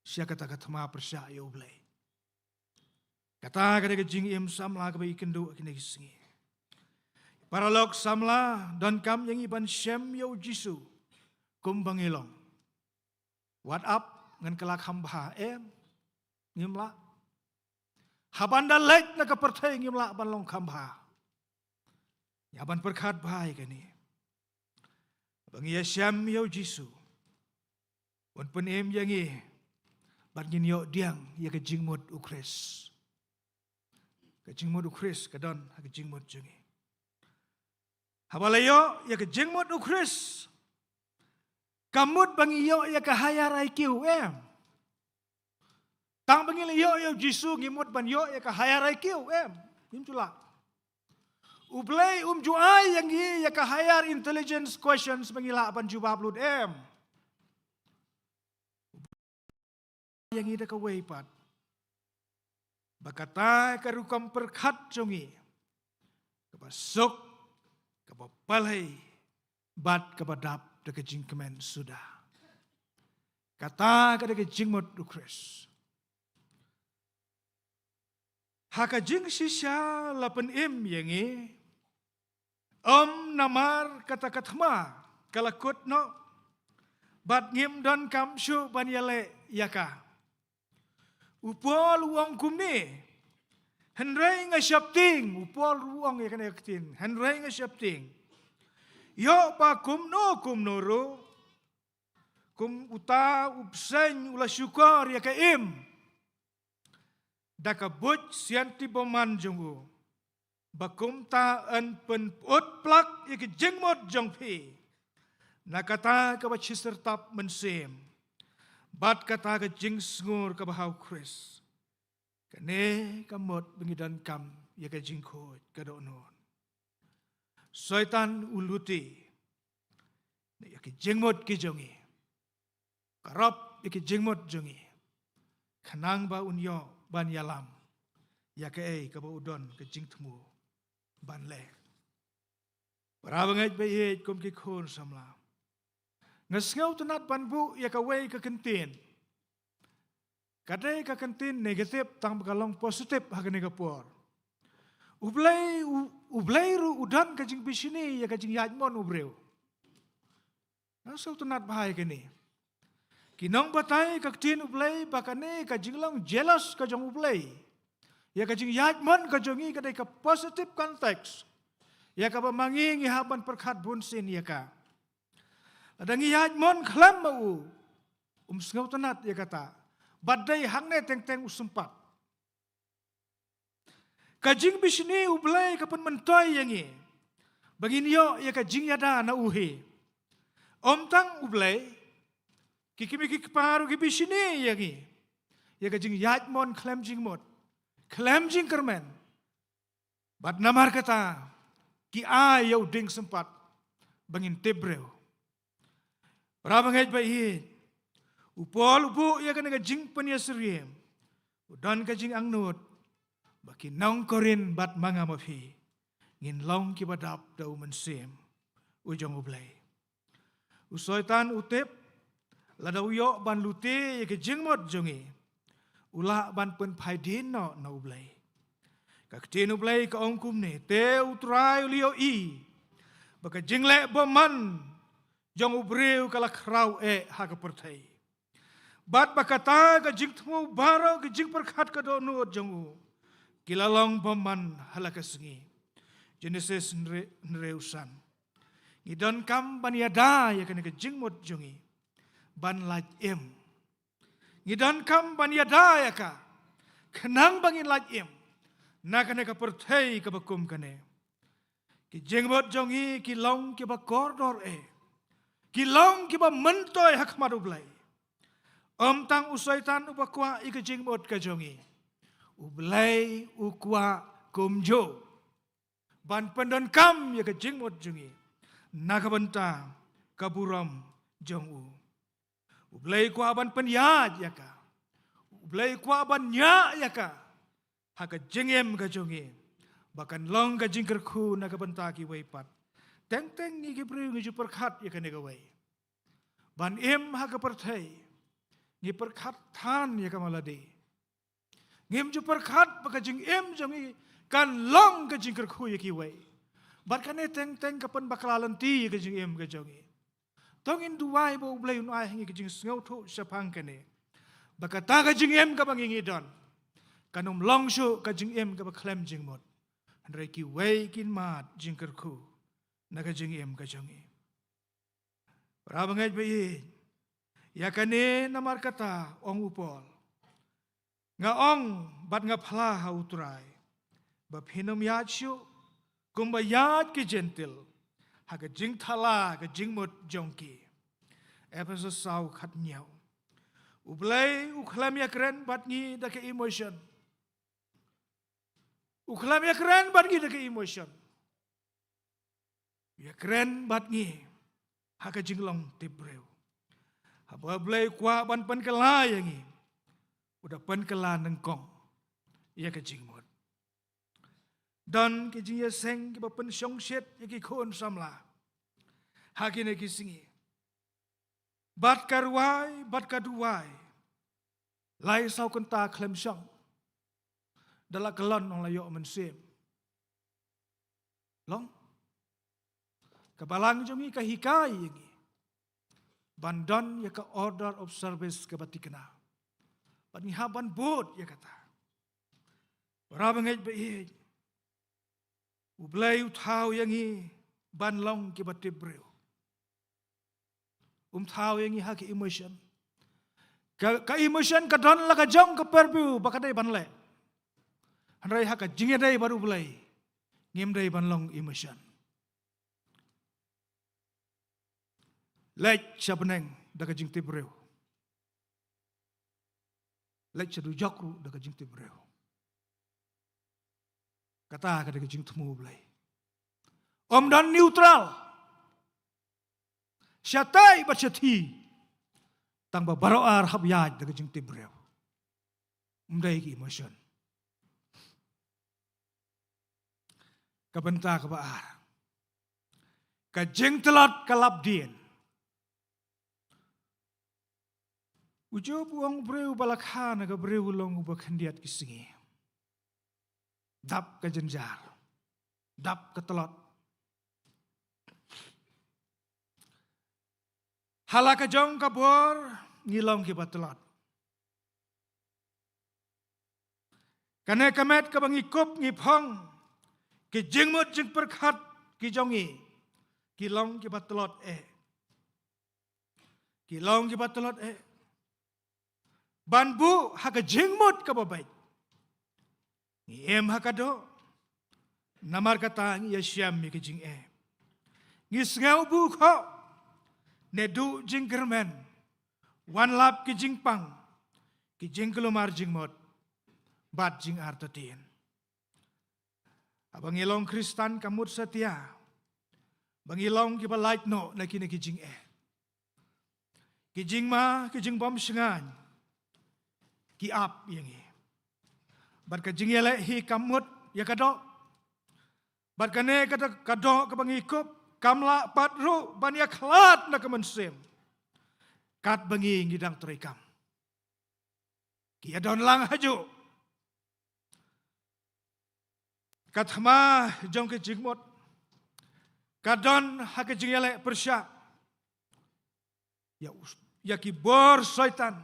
sha kata ka thma pyrshah ïa U Blei. Kata ka dei ka jingim samla kaba ïakynduh kine ki sngi. Paralok samla, donkam ïa ngi ban shem ïa U Jisu kumba ngi long. Wat ap ngan kylla kham bha, em. Ngim lah. Haba ngi da leit na ka pyrthei ngim lah ban long kham bha. Ïa ban pyrkhat bha ïa kane. Ba ngi ïashem ïa U Jisu, un pynim ïa ngi bad ngin ïoh pdiang ïa ka jingmut U Khrist. Ka jingmut U Khrist ka don ha ka jingmut jong ngi. Haba la ïoh ïa ka jingmut U Khrist, ka mut ba ngi ïoh ïa ka higher I Q, em. Tang ba ngi la ïoh ïa U Jisu ngi mut ban ïoh ïa ka higher I Q, em. Ngim ju lah. U Blei um ju ai ïa ngi ïa ka higher intelligence questions ba ngi lah ban jubab lut, em. Ïa ngi da kawei pat. Ba kata ka rukom pyrkhat jong ngi kaba suk, kaba palei bad kaba dap da ka jingkmen suda. Kata ka dei ka jingmut U Khrist. Ha ka jingshisha la pynim ïa ngi, ym namar kata ka thma ka la kut noh bad ngim donkam shuh ban ïaleh ïa ka. U Paul u ong kumne, hynrei nga sheptieng, u Paul u ong ïa kane ka ktien, hynrei nga sheptieng. Ïoh ba kumno kumno ruh, kum uta u bseiñ u la shukor ïa ka im da ka buit sianti bymman jong u, ba kumta yn pynput plak ïa ka jingmut jong phi na kata kaba shisyrtap mynsiem bad kata ka jingsngur kaba ha U Khrist. Kane ka mut ba ngi donkam ïa ka jingkhuid ka dohnud. Soitan u luti na ïa ki jingmut ki jong ngi, ka rop ïa ki jingmut jong ngi, khnang ba un ïoh ban ïalam ïa kaei kaba u don ka jingthmu ban leh. Para bangeit ba ïeit, kum ki khun samla, nga sngewtynnat ban buh ïa kawei ka kyntien. Ka dei ka kyntien negative tang ba ka long positive ha kane ka por. U Blei, u, U Blei ruh u don ka jingbishni ïa ka jingïaid mon u briew. Nga sngewtynnat bha ïa kane. Ki nongbatai ka ktien U Blei ba kane ka jinglong jealous ka jong U Blei ïa ka jingïaid mon ka jong ngi ka dei ka positive context ïa kaba ma ngi ngi hap ban pyrkhat bunsien ïa ka. Lada ngi ïaid mon khlem ma u, um sngewtynnat ïa kata. Bad dei hangne teng teng u sympat. Ka jingbishni U Blei ka pynmyntoi ïa ngi ba ngin ïoh ïa ka jingïada na u hi. Ym tang U Blei, ki kmie ki kpa ruh ki bishni ïa ngi ïa ka jingïaid mon khlem jingmut, khlem jingkyrmen. Bad namar kata ki ai ïa u dieng sympat ba ngin tip briew. Para bangeit ba ïeit, U Paul u buh ïa kane ka jingpynïasyriem, u don ka jingangnud ba ki nong Korinth bad ma nga ma phi ngin long kiba dap da u Mynsiem u jong U Blei. U Soitan u tip, lada u ïoh ban lute ïa ka jingmut jong ngi, u lah ban pynphai dien noh na U Blei. Ka ktien U Blei ka ong kumne: Te U Trai u la ïohi ba ka jingleh bymman jong u briew ka la khraw eh ha ka pyrthei, bad ba kata ka jingthmu baroh ki jingpyrkhat ka dohnud jong u ki la long bymman ha la ka sngi. Genesis hynriew, hynriew san. Ngi donkam ban ïada ïa kane ka jingmut jong ngi ban lait im. Ngi donkam ban ïada ïa ka khnang ba ngin lait im na kane ka pyrthei kaba kum kane. Ki jingmut jong ngi ki long kiba kordor eh, ki long kiba myntoi ha khmat U Blei. Ym tang u Soitan uba kwah ïa ka jingmut ka jong ngi, U Blei u kwah kumjuh ban pyndonkam ïa ka jingmut jong ngi na ka bynta ka burom jong u. U Blei kwah ban pynïaid ïa ka. U Blei kwah ban ñiah ïa ka ha ka jingim ka jong ngi, ba kan long ka jingkyrkhu na ka bynta kiwei pat. Teng teng ngi ki briew ngi ju pyrkhat ïa kane kawei, ban im ha ka pyrthei ngi pyrkhat than ïa ka ma lade. Ngim ju pyrkhat ba ka jingim jong ngi kan long ka jingkyrkhu ïa kiwei. Bad kane teng teng ka pynbakla lynti ïa ka jingim ka jong ngi. To ngin duwai ba U Blei un ai ha ngi ka jingsngewthuh shaphang kane, ba kata ka jingim kaba ngi ngi don kan ym long shuh ka jingim kaba khlem jingmut, hynrei kiwei kin mad jingkyrkhu na ka jingim ka jong ngi. Para bangeit ba ïeit, ïa kane namar kata ong u Paul: Nga ong bad nga phla ha U Trai, ba phin ym ïaid shuh kumba ïaid ki Jentil ha ka jingthala ka jingmut jong ki. Ephesos saw khathynñiew. U Blei u khlem ïakren bad ngi da ka emotion. U khlem ïakren bad ngi da ka emotion. Ïakren bad ngi ha ka jinglong tip briew. Haba U Blei u kwah ban pynkylla ïa ngi, u da pynkylla nyngkong ïa ka jingmut. Don ki jingïaseng kiba pynshongshit ïa ki khun samla ha kine ki sngi. Bad ka rwai bad ka duwai, lai saw kynta khlem shong, da la kyllon ong la ïoh mynsiem. Long, ka Balang jong ngi ka hikai ïa ngi ban don ïa ka order of service kaba thikna, bad ngi hap ban bud ïa kata. Para bangeit ba ïeit, U Blei u thaw ïa ngi ban long kiba tip briew. Um thaw ïa ngi ha ka emotion. Ka, ka emotion ka don la ka jong ka pyrthei ba ka dei ban leh. Hynrei ha ka jingïadei bad U Blei, ngim dei ban long emotion. Leit sha bneng da ka jingtip briew. Leit sha dujok ruh da ka jingtip briew. Kata ka dei ka jingthmu U Blei. Ym don neutral. Shatei bad shathie. Tang ba baroh ar hap ïaid da ka jingtip briew. Ym dei ki emotion. Ka bynta kaba ar, ka jingtlot ka lapdien. U Job u ong, briew ba la kha na ka briew u long uba khyndiat ki sngi. Dap ka jynjar, dap ka tlot. Ha la ka jong ka bor ngi long kiba tlot. Kane ka met kaba ngi kup ngi phong, ki jingmut jingpyrkhat ki jong ngi, ki long kiba tlot eh. Ki long kiba tlot eh. Ban buh ha ka jingmut kaba beit, ngi im ha ka doh. Namar kata ngi ïashem ïa ka jingeh. Ngi sngew buh khoh, ne duh jingkyrmen, wanlap ki jingpang, ki jingkulmar jingmut bad jingartatien. Haba ngi long Khristan ka mut satia ba ngi long kiba lait noh na kine ki jingeh. Ki jingma, ki jingbym shngaiñ ki ap ïa ngi. Bad ka jingïaleh hi kam mut ïa ka doh. Bad kane ka doh, ka doh kaba ngi kup kam lah pat ruh ban ïakhlad na ka mynsiem. Katba ngi ngi dang trei kam, ki ïadon lang hajuh. Ka thma jong ka jingmut ka don ha ka jingïaleh pyrshah ïa u, ïa ki bor Soitan.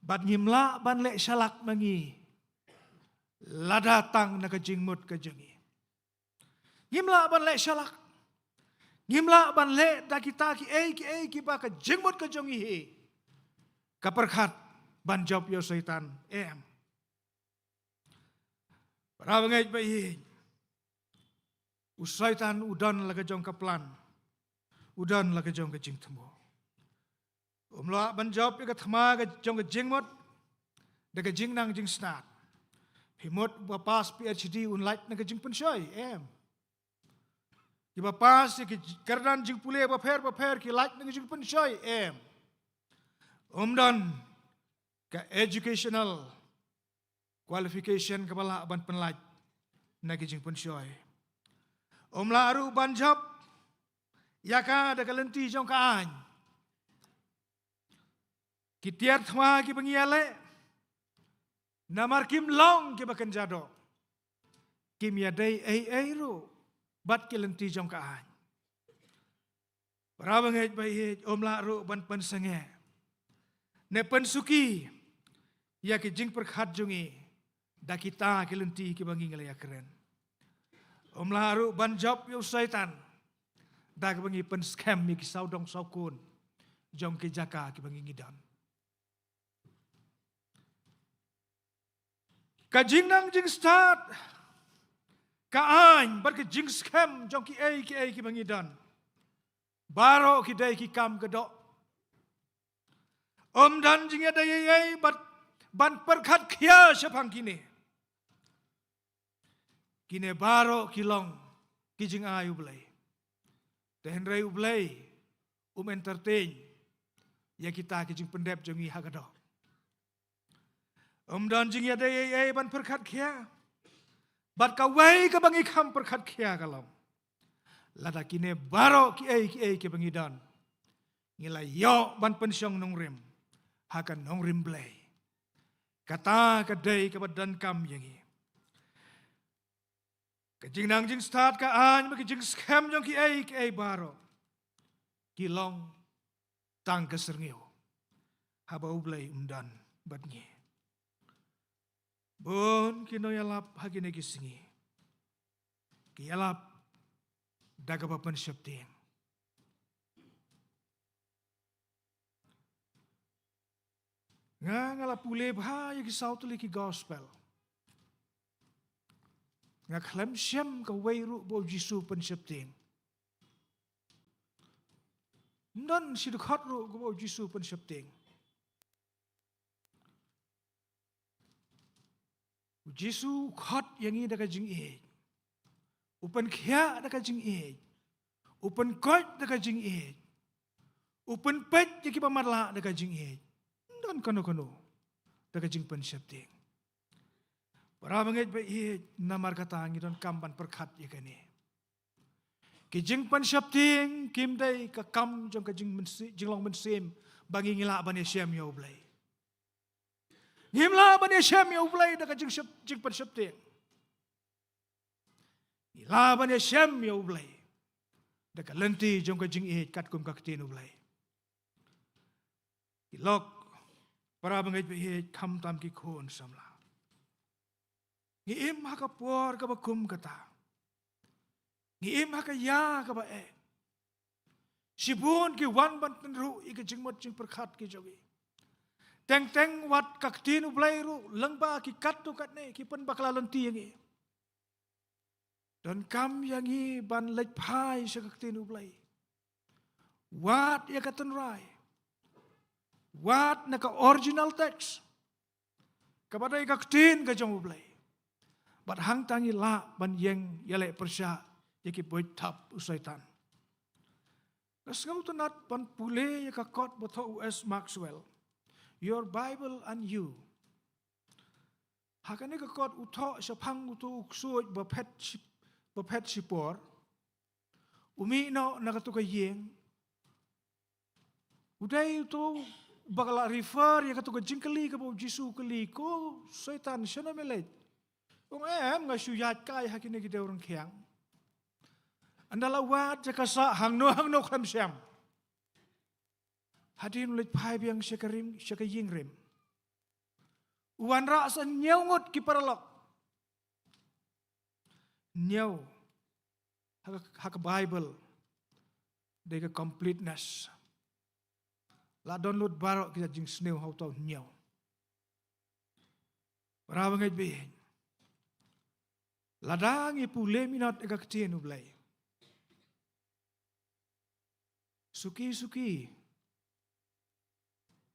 Bad ngim lah ban leh shalak ma ngi lada tang na ka jingmut ka jong ngi. Ngim lah ban leh shalak. Ngim lah ban leh da kita kiei kiei kiba ka jingmut ka jong ngi hi ka pyrkhat ban jop ïa u Soitan, em. Para bangeit ba ïeit, u Soitan u don la ka jong ka plan, u don la ka jong ka jingthmu. Um lah ban jop ïa ka thma ka jong ka jingmut da ka jingnang jingstad. Phi mut ba pass PhD un lait na ka jingpynshoi, em. Kiba pass ïa ki kyrdan jingpule bapher bapher ki lait na ka jingpynshoi, em. Um don ka educational qualification kaba lah ban pynlait na ka jingpynshoi. Um lah ruh ban jop ïa ka da ka lynti jong ka aiñ. Ki tiar thma kiba ngi ïaleh, namar kim long kiba kynja doh, kim ïadei ei ei ruh bad ki lynti jong ka aiñ. Para bangeit ba ïeit, um lah ruh ban pynsangeh ne pynsuki ïa ki jingpyrkhat jong ngi da kita ki lynti kiba ngi ngi la ïakren. Um lah ruh ban jop ïa u Soitan da kaba ngi pynskhem ïa ki sawdong sawkun jong ki jaka kiba ngi ngi don. Ka jingnang jingstad, ka aiñ bad ka jingskhem jong kiei kiei kiba ngi don, baroh ki dei ki kam ka doh. Um don jingïadei ei ei bad ban pyrkhat khia shaphang kine. Kine baroh ki long ki jingai U Blei. Te hynrei U Blei um entertain ïa kita ki jingpyndep jong ngi ha ka doh. Um don jingïadei ei ei ban pyrkhat khia. Bad kawei kaba ngi kham pyrkhat khia ka long, lada kine baroh kiei kiei kiba ngi don ngi la ïoh ban pynshong nongrim ha ka nongrim Blei, kata ka dei kaba donkam ïa ngi. Ka jingnang jingstad, ka aiñ bad ka jingskhem jong kiei kiei baroh ki long tang ka syrngiew haba U Blei um don bad ngi. Bun ki nongïalap ha kine ki sngi ki ïalap da kaba pynsheptieng. Nga, nga la pule bha ïa ki saw tylli ki gospel. Nga khlem shem kawei ruh ba U Jisu pynsheptieng. Ym don shi dkhot ruh kaba U Jisu pynsheptieng. U Jisu u khot ïa ngi da ka jingïeit. U pynkhiah da ka jingïeit. U pynkoit da ka jingïeit. U pynpeit ïa kiba matlah da ka jingïeit. Ym don kano kano da ka jingpynsheptieng. Para bangeit ba ïeit, namar kata ngi donkam ban pyrkhat ïa kane. Ki jingpynsheptieng kim dei ka kam jong ka jingmynsi-, jinglong mynsiem ba ngi ngi lah ban ïashem ïa U Blei. Ngim lah ban ïashem ïa U Blei da ka jingshep-, jingpynsheptieng. Ngi lah ban ïashem ïa U Blei da ka lynti jong ka jingïeit katkum ka ktien U Blei. Ki lok, para bangeit ba ïeit, khamtam ki khun samla. Ngi im ha ka por kaba kum kata. Ngi im ha ka ïa kaba eh. Shibun ki wan ban tynruh ïa ka jingmut jingpyrkhat ki jong ngi. Teng teng wat ka ktien U Blei ruh lyngba ki katto katne ki pynbakla lynti ïa ngi. Donkam ïa ngi ban leit phai sha ka ktien U Blei. Wat ïa ka tynrai. Wat na ka original text, kaba dei ka ktien ka jong U Blei. Bad hangta ngi lah ban ïeng ïaleh pyrshah ïa ki buit thap u Soitan. Nga sngewtynnat ban pule ïa ka kot ba thoh u S. Maxwell, Your Bible and You. Ha kane ka kot u thoh shaphang uto u ksuid ba phet shi-, ba phet shipor. U mih noh na kato ka ïing. U dei uto ba ka la refer ïa kato ka jingkylli kaba u Jisu u kylli, "Ko Soitan, shano me leit?" U ong, "Em, nga shu ïaid kai ha kine ki dewryngkhiang." Ynda la wad ïa ka sah, hangno hangno khlem shem. Hadien u leit phai biang sha ka rim, sha ka ïing rim. U wanrah sa hynñiew ngut ki paralok. Hynñiew. Ha ka, ha ka Bible dei ka completeness. La don lut baroh ki jingsniew ha uto u hynñiew. Para bangeit ba ïeit, lada ngi pule minot ïa ka ktien U Blei, suki suki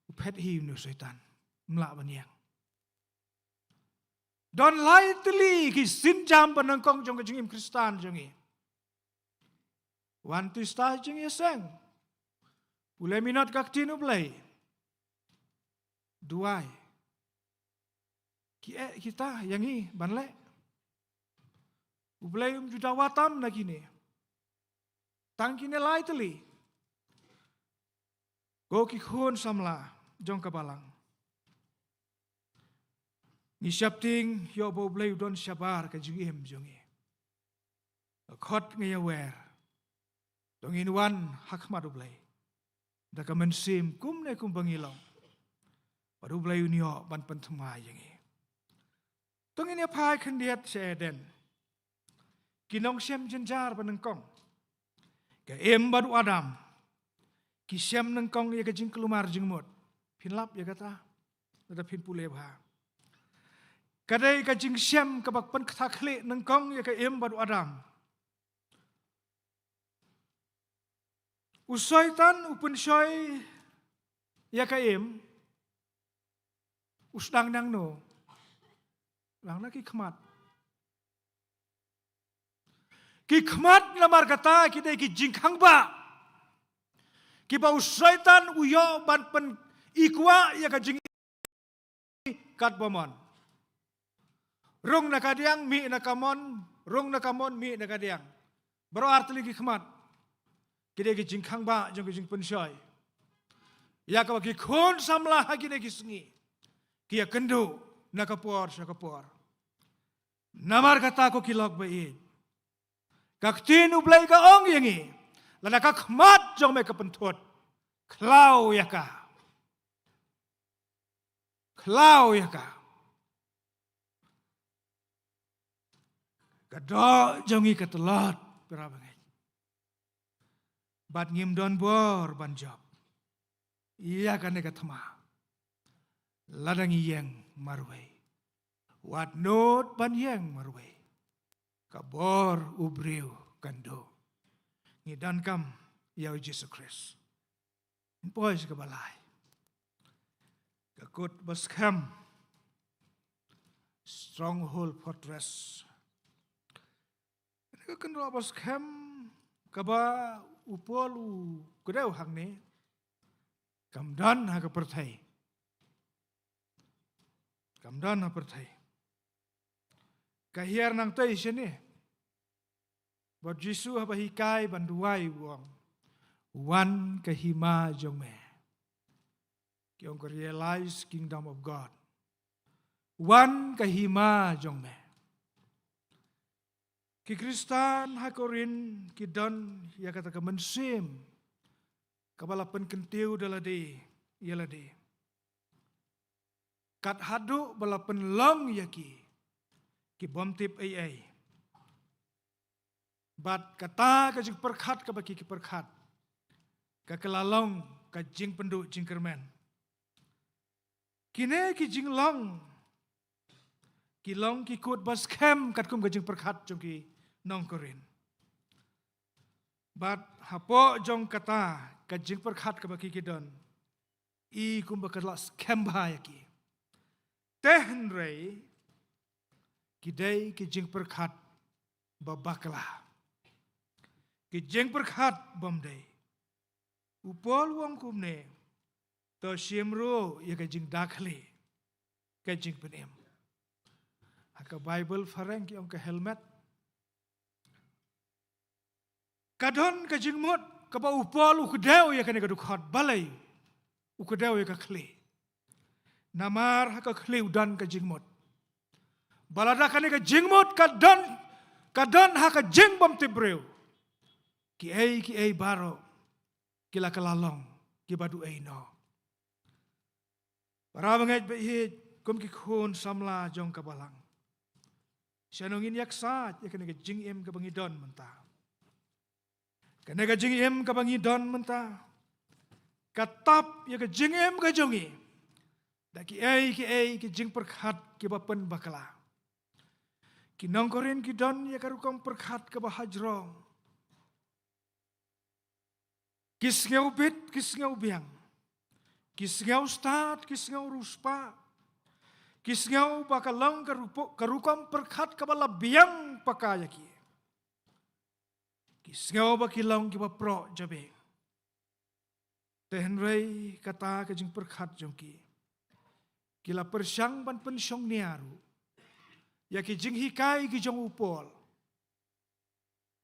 u phet hi une u Soitan, ym lah ban ïeng. Don lai tylli ki sienjam ba nyngkong jong ka jingim Khristan jong ngi. Wan tista jingïaseng. Pule minot ka ktien U Blei. Duwai. Ki eh kita ïa ngi ban leh. U Blei um ju dawa tam na kine. Tang kine lai tylli. Ko ki khun samla jong ka balang, ngi sheptieng ïoh ba U Blei u don shabar ka jingim jong ngi. Ka khot ngi ïawer. To ngin wan ha khmat U Blei da ka mynsiem kumne kumba ngi long, bad U Blei un ïoh ban pynthymmai ïa ngi. To ngin ïa phai khyndiat sha Eden. Ki nongshem jynjar ba nyngkong, ka Im bad u Adam, ki shem nyngkong ïa ka jingkulmar jingmut. Phin lap ïa kata lada phin pule bha. Ka dei ka jingshem kaba pynkthah khlieh nyngkong ïa ka Im bad u Adam. U Soitan u pynshoi ïa ka Im, u sdang nangno? Dang na ki khmat. Ki khmat namar kata ki dei ki jingkhang ba kiba u Soitan u ïoh ban pyn-i kwah ïa ka jing kat ba mon. Rung na ka diang, mih na ka mon, rung na ka mon, mih na ka diang. Baroh ar tylli ki khmat ki dei ki jingkhang ba jong ki jingpynshoi. Ïa kaba ki khun samla ha kine ki sngi ki ïa kynduh na ka por sha ka por. Namar kata ko ki lok ba ïeit, ka ktien U Blei ka ong ïa ngi, lada ka khmat jong me ka pynthut, khlaw ïa ka. Khlaw ïa ka. Ka doh jong ngi ka tlot, para bangeit. Bad ngim don bor ban jop ïa kane ka thma lada ngi ïeng marwei. Wat nud ban ïeng marwei. Ka bor u briew kan duh. Ngi donkam ïa u Jisu Khrist. Poi sha kaba lai. Ka kut ba skhem. Stronghold fortress. Ka kynroh ba skhem kaba u Paul u kdew hangne, kam don ha ka pyrthei. Kam don ha pyrthei. Ka hiar nangtei shane. Bad Jisu haba hikai ban duwai u ong, "Wan ka hima jong me." Ki ong ka realize kingdom of God. "Wan ka hima jong me." Ki Khristan ha Korinth ki don ïa kata ka mynsiem kaba la pynkyntiew da lade ïa lade. Kat haduh ba la pynlong ïa ki, ki bym tip ei ei. Bad kata ka jingpyrkhat kaba ki, ki pyrkhat, ka, ka la long ka jingpynduh jingkyrmen. Kine ki jinglong, ki long ki kut ba skhem katkum ka jingpyrkhat jong ki nong Korinth. Bad hapoh jong kata ka jingpyrkhat kaba ki, ki don, i kumba ka la skhem bha ïa ki. Te hynrei ki dei ki jingpyrkhat ba bakla. Ki jingpyrkhat bym dei. U Paul u ong kumne, to shim ruh ïa ka jingdakhlieh ka jingpynim. Ha ka Baibl phareng ki ong ka helmet. Ka don ka jingmut kaba u Paul u kdew ïa kane ka dkhot, balei u kdew ïa ka khlieh? Namar ha ka khlieh u don ka jingmut. Ba lada kane ka jingmut ka don, ka don ha ka jingbymtip briew, kiei kiei baroh ki la kylla long kiba duh ei noh. Para bangeit ba ïeit, kum ki khun samla jong ka balang, shano ngin ïaksaid ïa kane ka jingim kaba ngi don mynta? Kane ka jingim kaba ngi don mynta ka tap ïa ka jingim ka jong ngi da kiei kiei ki jingpyrkhat kiba pynbakla. Ki nong Korinth ki don ïa ka rukom pyrkhat kaba hajrong. Ki sngew bit, ki sngew biang, ki sngew stad, ki sngew riewspah, ki sngew ba ka long ka rupo-, ka rukom pyrkhat kaba la biang paka ïa ki. Ki sngew ba ki long kiba proh jabieng. Te hynrei kata ka jingpyrkhat jong ki, ki la pyrshang ban pynshongnia ruh ïa ki jinghikai ki jong u Paul,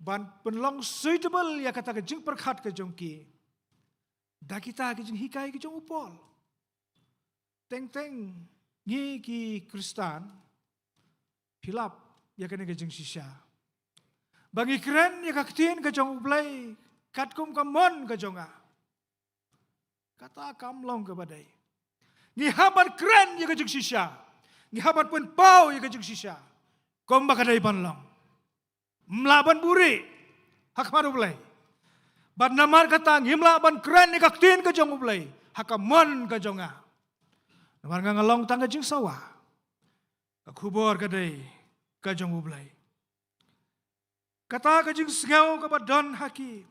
ban pynlong suitable ïa kata ka jingpyrkhat ka jong ki da kita ki jinghikai ki jong u Paul. Teng teng ngi ki Khristan phi lap ïa kane ka jingshisha, ba ngi kren ïa ka ktien ka jong U Blei katkum ka mon ka jong nga. Kata kam long kaba dei. Ngi hap ban kren ïa ka jingshisha, ngi hap ban pynpaw ïa ka jingshisha kumba ka dei ban long. Ym lah ban buhrieh ha khmat U Blei. Bad namar kata ngim lah ban kren ïa ka ktien ka jong U Blei ha ka mon ka jong nga, namar nga, nga long tang ka jingsawa. Ka khubor ka dei ka jong U Blei. Kata ka jingsngew kaba don ha ki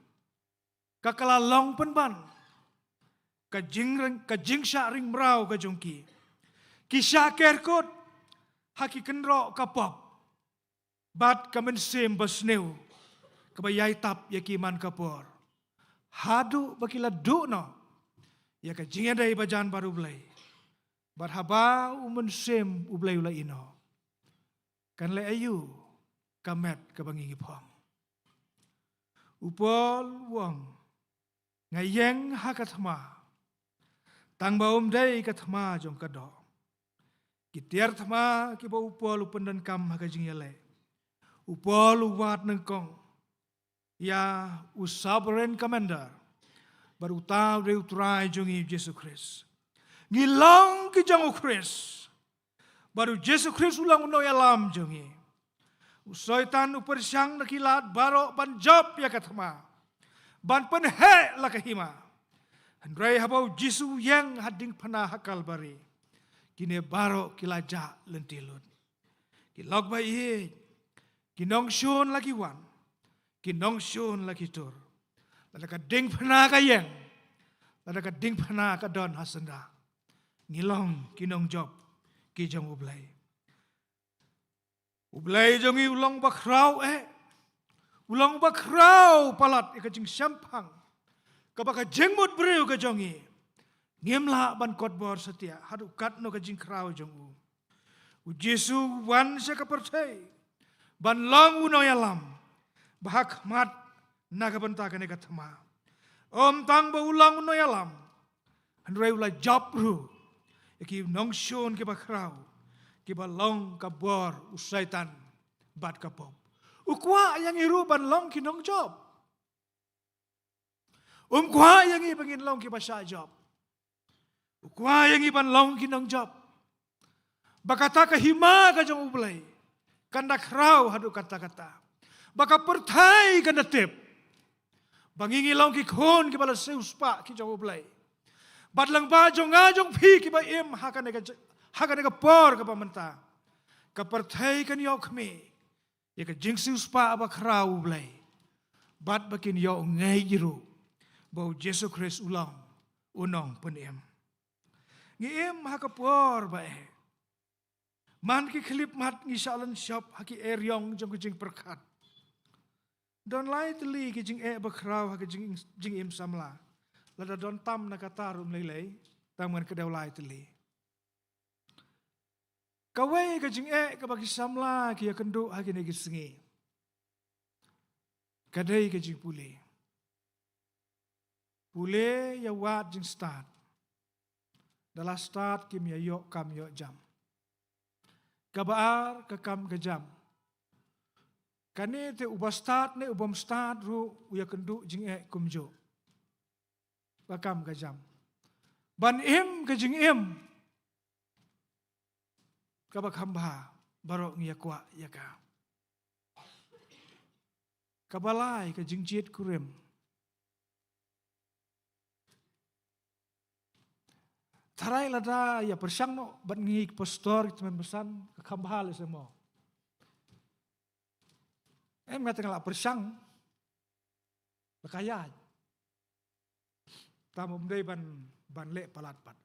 ka kylla long pynban ka jing, ka jingshah ring mraw ka jong ki. Ki shah kerkut ha ki kynroh ka pop bad ka mynsiem basniew kaba ïai tap ïa ki man ka por, haduh ba ki la duh noh ïa ka jingïadei bajan bad U Blei. Bad haba u Mynsiem U Blei u la ïeh noh, kan leh aïu ka met kaba ngi, ngi phong? U Paul u ong, nga ïeng ha ka thma, tang ba ym dei ka thma jong ka doh. Ki tiar thma kiba u Paul u pyndonkam ha ka jingïaleh, u Paul u wad nyngkong ïa u Sovereign Commander, bad uta u dei U Trai jong ngi Jisu Khrist. Ngi long ki jong U Khrist, bad U Jisu Khrist u long u nongïalam jong ngi. U Soitan u pyrshang na ki lad baroh ban jop ïa ka thma, ban pynheh la ka hima. Hynrei haba U Jisu u ïeng ha diengphna ha Kalbari, kine baroh ki la jah lynti lut. Ki lok ba ïeit, ki nongshun la ki wan, ki nongshun la ki tur. Lada ka diengphna ka ïeng, lada ka diengphna ka don ha syndah, ngi long ki nongjop ki jong U Blei. U Blei jong ngi u long ba khraw eh, u long ba khraw palat ïa ka jingshemphang kaba ka jingmut briew ka jong ngi ngim lah ban kot bor satia haduh katno ka jingkhraw jong u. U Jisu u wan sha ka pyrthei ban long u nongïalam ba ha khmat na ka bynta kane ka thma. Ym tang ba u long u nongïalam, hynrei u la jop ruh ïa ki nongshun kiba khraw, kiba long ka bor u Soitan bad ka pop. U kwah ïa ngi ruh ban long ki nongjop. Um kwah ïa ngi ba ngin long kiba shah jop. U kwah ïa ngi ban long ki nongjop ba kata ka hima ka jong U Blei kan da khraw haduh katta katta, ba ka pyrthei kan da tip ba ngi ngi long ki khun kiba la siewspah ki jong U Blei. Bad lyngba jong nga jong phi kiba im ha kane ka j-, ha kane ka por kaba mynta, ka pyrthei kan ïoh khmih ïa ka jingsiewspah ba khraw U Blei, bad ba kin ïoh ngeit ruh ba U Jisu Khrist u long u Nongpynim. Ngi im ha ka por ba eh. Man ki khyllipmat ngi shah lynshop ha ki eriong jong ka jingpyrkhat. Don lai tylli ki jingeh ba khraw ha ka jing, jingim samla. Lada don tam na kata ruh ym lei lei, tang ban kdew lai tylli. Kawei ka jingeh kaba ki samla ki ïakynduh ha kine ki sngi, ka dei ka jingpule. Pule ïa wad jingstad. Da la stad kim ïa ïoh kam ïoh jam. Kaba ar, ka kam ka jam. Kane te uba stad ne u bym stad ruh u ïakynduh jingeh kumjuh. Ka kam ka jam. Ban im ka jingim kaba kham bha, baroh ngi ïa kwah ïa ka. Kaba lai, ka jingjied kurim. Tharai lada ïa pyrshang noh bad ngi ki pastor, ki tymmen basan, ka kham bha lehse mo. Em, nga te nga la pyrshang, la ka ïaid. Tang ym dei ban, ban leh palat pat.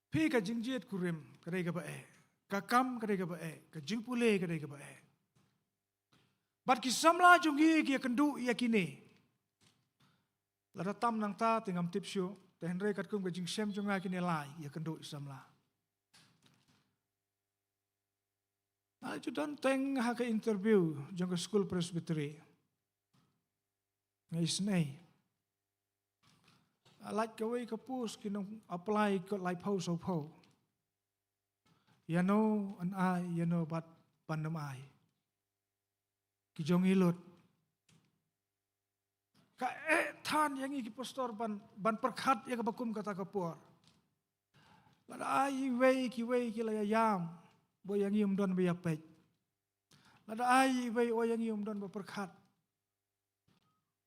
Phi, ka jingjied kurim ka dei kaba eh. Ka kam ka dei kaba eh. Ka jingpule ka dei kaba eh. Bad ki samla jong ngi ki ïakynduh ïa kine. Lada tam nangta te ngam tip shuh. Te hynrei katkum ka jingshem jong nga, kine lai ïakynduh samla. Nga la ju don teng ha ka interview jong ka School Presbytery. Nga isynei. Lait kawei ka post ki nong apply kot laiphew sawphew. Ïano yn ai, ïano pat ban ym ai. Ki jong i lut. Ka eh than ïa ngi ki pastor ban, ban pyrkhat ïa kaba kum kata ka por. Lada ai iwei, kiwei ki la ïa ïam, ba ïa ngi ym don ba ïa peit. Lada ai iwei, o ïa ngi ym don ba pyrkhat.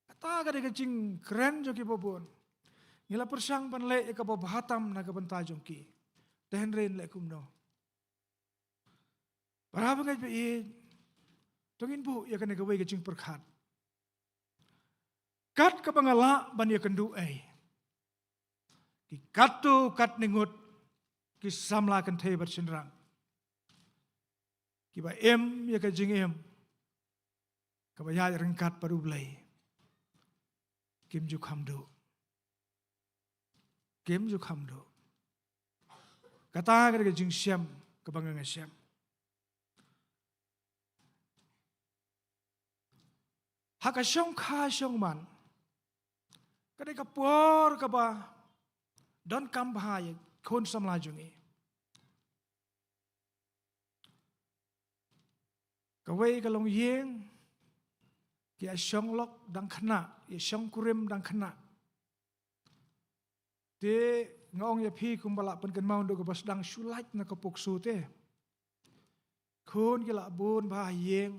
Kata ka dei ka jingkren jong ki babun. Ngi la pyrshang ban leh ïa kaba bha tam na ka bynta jong ki. Te hynrei leh kumno? Para bangeit ba ïeit, to ngin buh ïa kane kawei ka jingpyrkhat. Kat kaba nga lah ban ïakynduh ei, ki katto katne ngut ki samla kynthei bad shynrang kiba im ïa ka jingim kaba ïaid ryngkat bad U Blei, kim ju kham duh. Kim ju kham duh. Kata ka dei ka jingshem kaba nga nga shem. Ha ka shongkha shongman, ka dei ka por kaba donkam bha ïa khun samla jong ngi. Kawei ka longïing, ki ïa shong lok dang khynnah, ïa shong kurim dang khynnah. Te nga ong ïa phi kumba la pynkynmaw naduh kaba sdang, shu lait na ka POCSO te. Khun ki la bun bha ha ïing.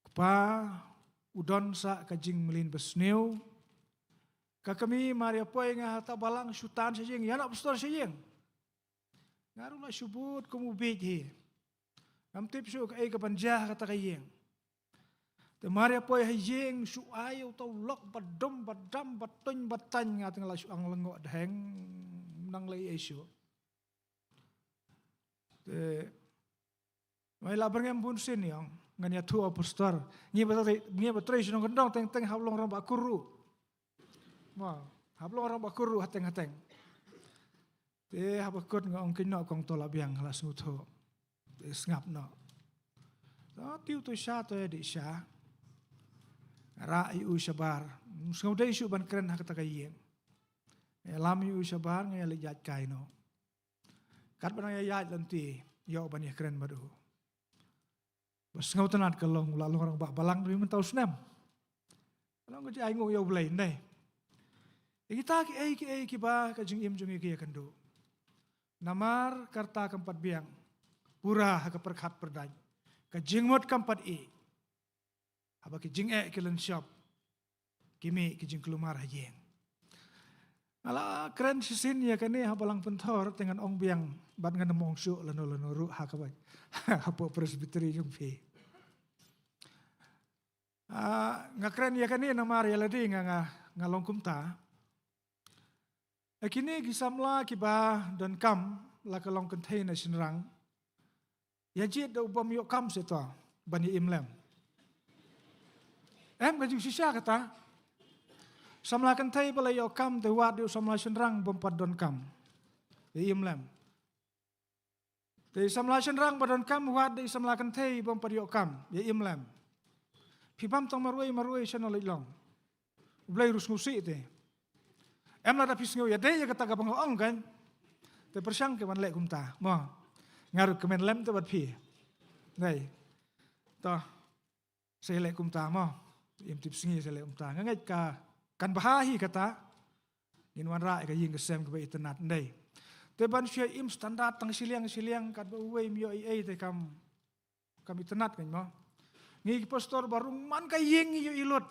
Kpa u don sa ka jingmlien basniew. Ka kmie mar ïa poi nga ha ta balang, shu tan sha ïing, ïa na pastor sha ïing. Nga ruh la shu bud kum u bieit hi. Ngam tip shuh kaei kaban jia ha kata ka ïing. Te mar ïa poi ha ïing shu ai uta u lok ba dum ba dam ba tuiñ ba taiñ, nga te nga la shu ang lyngngoh dheng, nang lei ei shuh. Te mai la byrngem bun sien ïa ong, ngan ïathuh ïa u pastor. Ngi ba trei, ngi ba trei shnong kyndong teng teng hap long rangbah kur ruh. Mo, hap long rangbah kur ruh hateng hateng. Te haba kut nga ong, kynnoh kong, to la biang, la sngewthuh. Te sngap noh. To tiu to sha, to ïa dih sha. Rah ïa u shabar. Sngewdei shuh ban kren ha kata ka ïing. Ïalam ïa u shabar, nga ïa leit ïaid kai noh. Katba nang ïa ïaid lynti, ïoh ban ïa kren bad u. Ba sngewtynnat ka long, u la long rangbah balang dei mynta u snem. Ka long ka jingainguh ïa U Blei, ym dei? Ïa kita kiei kiei kiba ka jingim jong ngi ki ïakynduh. Namar ka rta kam pat biang, pura ha ka pyrkhat pyrdaiñ. Ka jingmut kam pat ih. Haba ki jingeh ki lynshop, ki mih ki jingkulmar ha ïing. Nga la kren shisien ïa kane ha Balang Pynthor, te ngan ong biang bad ngan ym ong shuh lano lano ruh ha kaba hapoh Presbytery jong phi. Ah, nga kren ïa kane namar ïa lade nga, nga, nga long kumta. Ha kine ki samla kiba donkam, la ka long kynthei ne shynrang, ïa jied da u bym ïoh kam seh to ban ïa im lem. Em ka jingshisha kata. Samla kynthei ba la ïoh kam te wad ïa u samla shynrang bym pat don kam. Ïa im lem. Te samla shynrang ba don kam wad ïa samla kynthei bym pat ïoh kam. Ïa im lem. Phi bam tang marwei marwei shano leit long. U Blei ruh sngewsih te. Em lada phi sngew ïadei ïa kata kaba nga ong kan. Te pyrshang ke ban leh kumta. Mo. Nga ruh kmen lem te bad phi. Dei. To. Sa leh kumta mo. Im tip sngi sa leh kumta. Nga ngeit ka kan bha hi kata. Ngin wanrah ïa ka ïing ka sem kaba itynnat ndei. Te ban shu im standard tang shiliang shiliang katba uwei um ïoh ei ei te kam kam itynnat kan mo. Ngi ki pastor ba rung man ka ïing ngi ïoh i lut.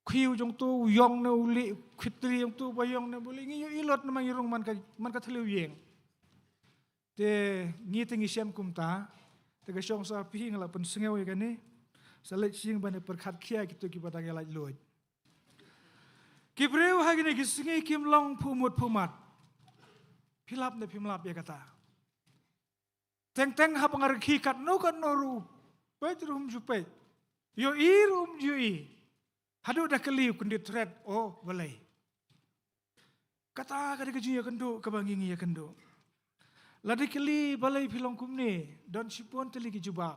Khiew jong tu u ïong ne u lieh, khitri jong tu ba ïong ne u lieh, ngi ïoh i lut namar ngi rung man ka man ka thliew ïing. Te ngi te ngi shem kumta, te ka shong sa phi nga la pynsngew ïa kane, sa leit sing ban pyrkhat khia kito kiba dang ïa lait luid. Ki briew ha kine ki sngi kim long phu mut phu mat. Phi lap ne phim lap ïa kata. Teng teng haba nga rkhie katno katno ruh, peit ruh um ju peit. Ïohi ruh um ju ïohi. Haduh da kylli u kyndit thret, o balei. Kata ka dei ka jingïakynduh kaba ngi ngi ïakynduh. Lada kylli balei phi long kumne, don shibun tylli ki jubab.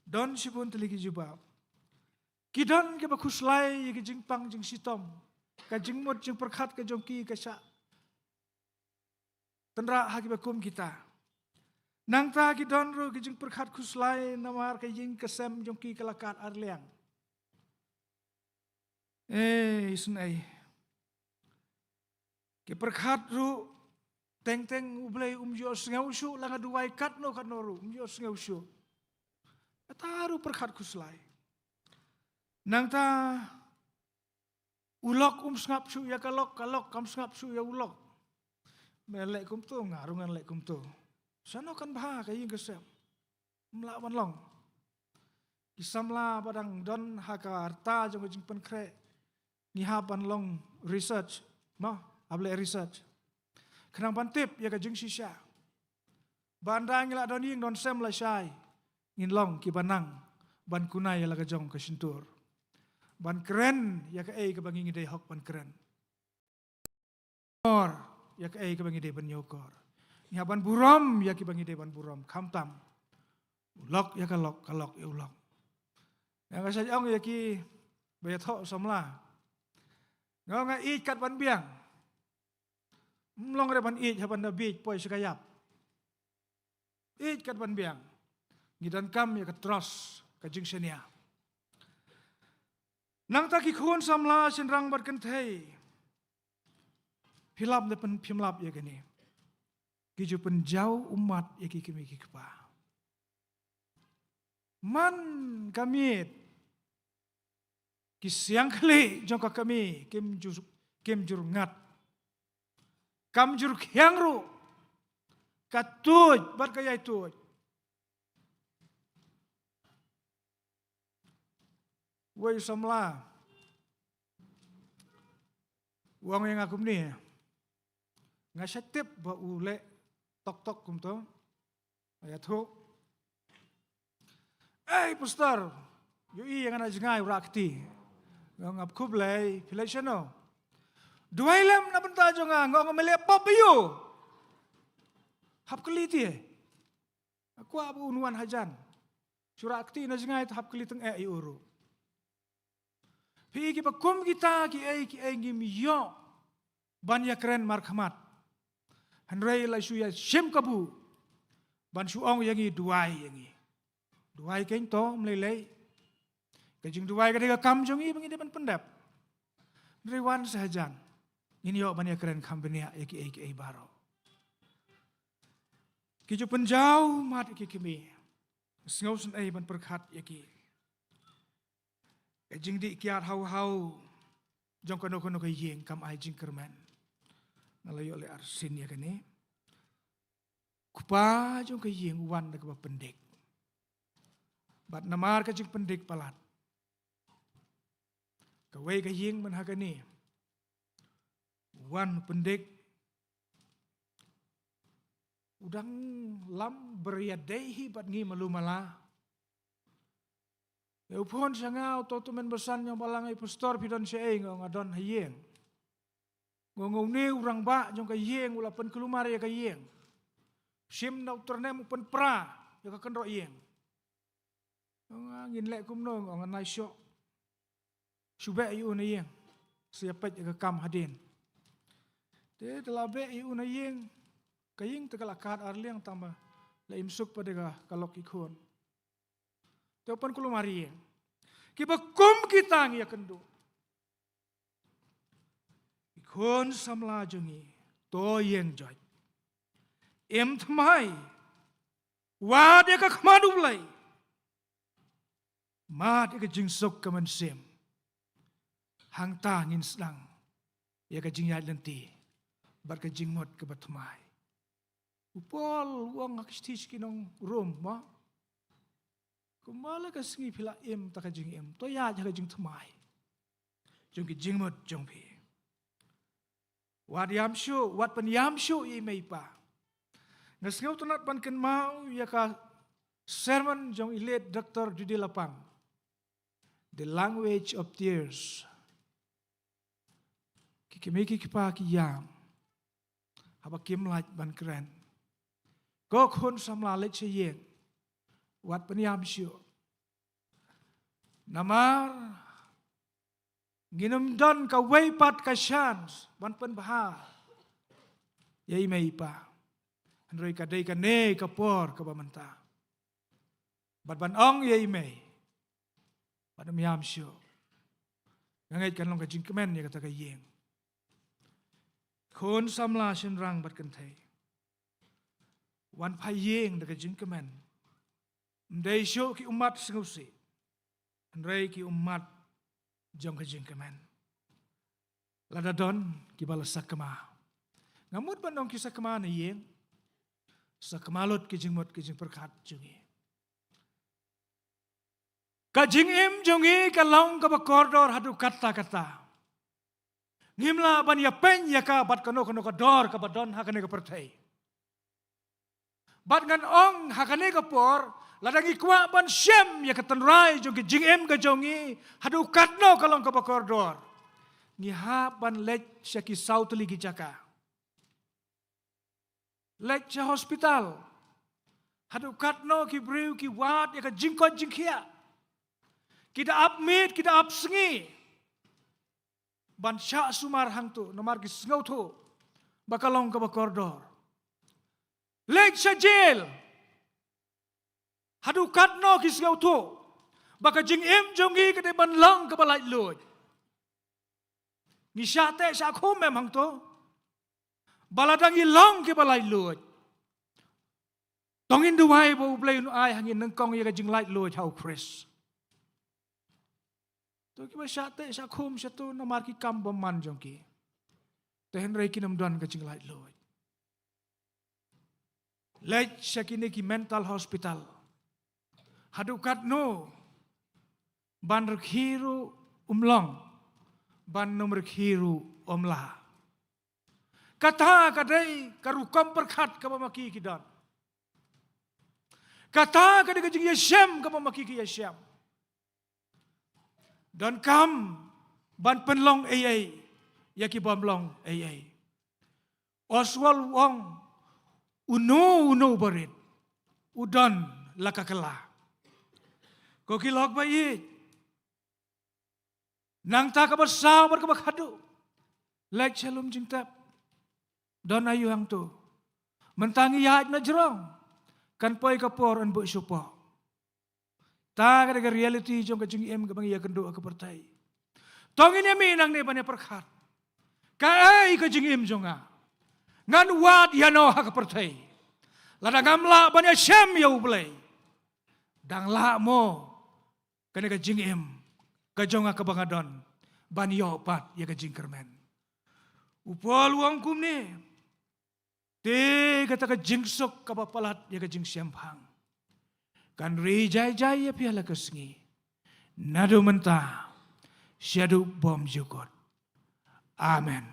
Don shibun tylli ki jubab. Ki don kiba khuslai ïa ki jingpang jingshitom. Ka jingmut jingpyrkhat ka jong ki ka shah tynrah ha kiba kum kita. Nangta ki don ruh ki jingpyrkhat khuslai namar ka ïing ka sem jong ki ka la kat arliang. Ei, isynei. Ki pyrkhat ruh teng teng U Blei um ju sngew shuh, la nga duwai katno katno ruh um ju sngew shuh. Kata ruh pyrkhat khuslai. Nangta u lok um sngap shuh ïa ka lok, ka lok kam sngap shuh ïa u lok. Me leh kumto, nga ruh ngan leh kumto. Shano kan bha ka ïing ka sem. Ym lah ban long. Ki samla ba dang don ha ka rta jong ka jingpynkhreh. Ngi hap ban long research. Mo, hap leh research. Khnang ban tip ïa ka jingshisha. Ba ynda ngi la don ïing don sem lashai. Ngin long kiba nang ban kuna ïa la ka jong ka shyntur. Ban kren ïa kaei kaba ngi ngi dei hok ban kren. Kor ïa kaei kaba ngi dei ban ñiewkor. Ngi hap ban burom ïa kiba ngi dei ban burom. Khamtam u lok ïa ka lok, ka lok ïa u lok. Nga sa ong ïa kiba ïathoh samla. Nga ong nga ïeit kat ban biang. Ym long re ban ïeit ha ban da bieit poi sha ka ïap. Ïeit kat ban biang. Ngi donkam ïa ka trust, ka jingshaniah. Nangta ki khun samla shynrang bad kynthei. Phi lap ne phim lap ïa kane. Ki ju pynjaw ummat ïa ki kmie ki kpa. Man ka miet. Ki siang khlieh jong ka kmie kim jur, kim jur ngat. Kam jur khiang ruh. Ka tuid bad ka ïai tuid. Wei samla. U ong ïa nga kumne. Nga sa tip ba u leh tok tok kumto. Ïathuh. Ei pastor, ïohi ïa nga na jngai u rah kti. Nga ong ap khublei, phi leit shano? Duwai lem na bynta jong nga, nga ong me leh pop ïa u. Hap kylli te. Nga kwah ba un wan hajan. Shu rah kti na jngai te hap kylli tang eh ïa u ruh. Phi i kiba kum kita kiei kiei ngim ïoh ban ïakren markhmat. Hynrei la shu ïa shim kabu ban shu ong ïa ngi duwai ïa ngi. Duwai kein to ym lei lei. Ka jingduwai ka dei ka kam jong ngi ba ngi dei ban pyndep. Hynrei wan sa hajan ngin ïoh ban ïakren kham bniah ïa kiei kiei baroh. Ki ju pynjaw mat ïa ki kmie. Sngew sngewsynei ban pyrkhat ïa ki. Ka jingdih kiad haw haw jong kano kano ka ïing kam ai jingkyrmen. Nga la ïoh leh arsien ïa kane. Kpa jong ka ïing u wan da kaba pyndik. Bad namar ka jingpyndik palat. Kawei ka ïing man ha kane. U wan pyndik. U dang lam bria dei hi bad ngi malu mala. Te u phone sha nga, u to tu men basan, ong ba la ngai pastor, phi don shaei? Nga ong nga don ha ïing. Nga ong, une u rangbah jong ka ïing u la pynkulmar ïa ka ïing. Shim na u tyrnem u pynpra ïa ka kynroh ïing. Nga ong ngin leh kumno? Nga ong nai shoh. Shu beh ïa u na ïing. Sa ïa peit ïa ka kam hadien. Te te la beh ïa u na ïing. Ka ïing te ka la kat ar liang tang ba la im suk pat da ka lok ki khun. Te u pynkulmar ïing. Kiba kum kita ngi ïakynduh. Ki khun samla jong ngi, to ïeng joit. Im thymmai. Wad ïa ka khmat U Blei. Mad ïa ka jingsuk ka mynsiem. Hangta ngin sdang ïa ka jingïaid lynti bad ka jingmut kaba thymmai. U Paul u ong ha ka shithi sha ki nong Rom, mo. Kumba la ka sngi phi la im ta ka jingim, to ïaid ha ka jingthymmai jong ki jingmut jong phi. Wat ïam shuh, wat pynïam shuh ïa i mei i pa. Nga sngewtynnat ban kynmaw ïa ka sermon jong i late Doctor D D Lapang, The Language of Tears. Ki kmie ki kpa ki ïam haba kim lah ban kren. Ko khun samla, leit sha ïing, wat pynïam shuh. Namar ngin ym don kawei pat ka chance ban pynbha ïa i mei i pa. Hynrei ka dei kane ka por kaba mynta. Bad ban ong ïa i mei, bad ym ïam shuh. Nga ngeit kan long ka jingkmen ïa kata ka ïing. Khun samla shynrang bad kynthei, wan phai ïing da ka jingkmen. Ym dei shuh ki ummat sngewsih, hynrei ki ummat jong ka jingkmen. Lada don kiba la sakma, nga mut ban ong ki sakma na ïing, sakma lut ki jingmut ki jingpyrkhat jong ngi. Ka jingim jong ngi ka long kaba kordor haduh katta katta. Ngim lah ban ïapeiñ ïa ka bad kano kano ka dor kaba don ha kane ka pyrthei. Bad ngan ong ha kane ka por, lada ngi kwah ban shem ïa ka tynrai jong ki jingim ka jong ngi haduh katno ka long kaba kordor, ngi hap ban leit sha ki saw tylli ki jaka. Leit sha hospital. Haduh katno ki briew ki wad ïa ka jingkoit jingkhiah. Ki da ap miet, ki da ap sngi ban shah sumar hangto namar ki sngewthuh ba ka long kaba kordor. Leit sha jail. Haduh katno ki sngewthuh ba ka jingim jong ngi ka dei ban long kaba laitluid. Ngi shah teh shah khum em hangto? Ba lada ngi long kiba laitluid, to ngin duwai ba U Blei un ai ha ngi nyngkong ïa ka jinglaitluid ha U Khrist. To kiba shah teh shah khum shato namar ki kam bymman jong ki, te hynrei kin ym don ka jinglaitluid. Leit sha kine ki mental hospital. Haduh katno ban rkhie ruh um long, ban ym rkhie ruh um lah. Kata ka dei ka rukom pyrkhat kaba ma ki ki don. Kata ka dei ka jingïashem kaba ma ki ki ïashem. Donkam ban pynlong ei ei ïa ki bym long ei ei. Oswald u ong, uno uno barit u don la ka kylla. Ko ki lok ba ïeit, nangta kaba saw bad kaba khadduh, leit sha lum jingtep. Don aïu hangto? Mynta ngi ïaid na jrong, kan poi ka por yn buh shuh poh. Ta ka dei ka reality jong ka jingim kaba ngi ïakynduh ha ka pyrthei. To ngin ïa mih nangne ban ïa pyrkhat, kaei ka jingim jong nga? Ngan wad ïano ha ka pyrthei? Lada ngam lah ban ïashem ïa U Blei, dang lah mo kane ka jingim ka jong nga kaba nga don ban ïoh pat ïa ka jingkyrmen? U Paul u ong kumne, te kata ka jingsuk kaba palat ïa ka jingshemphang kan ri jai jai ïa phi ha la ka sngi, naduh mynta shaduh bymjukut. Amen.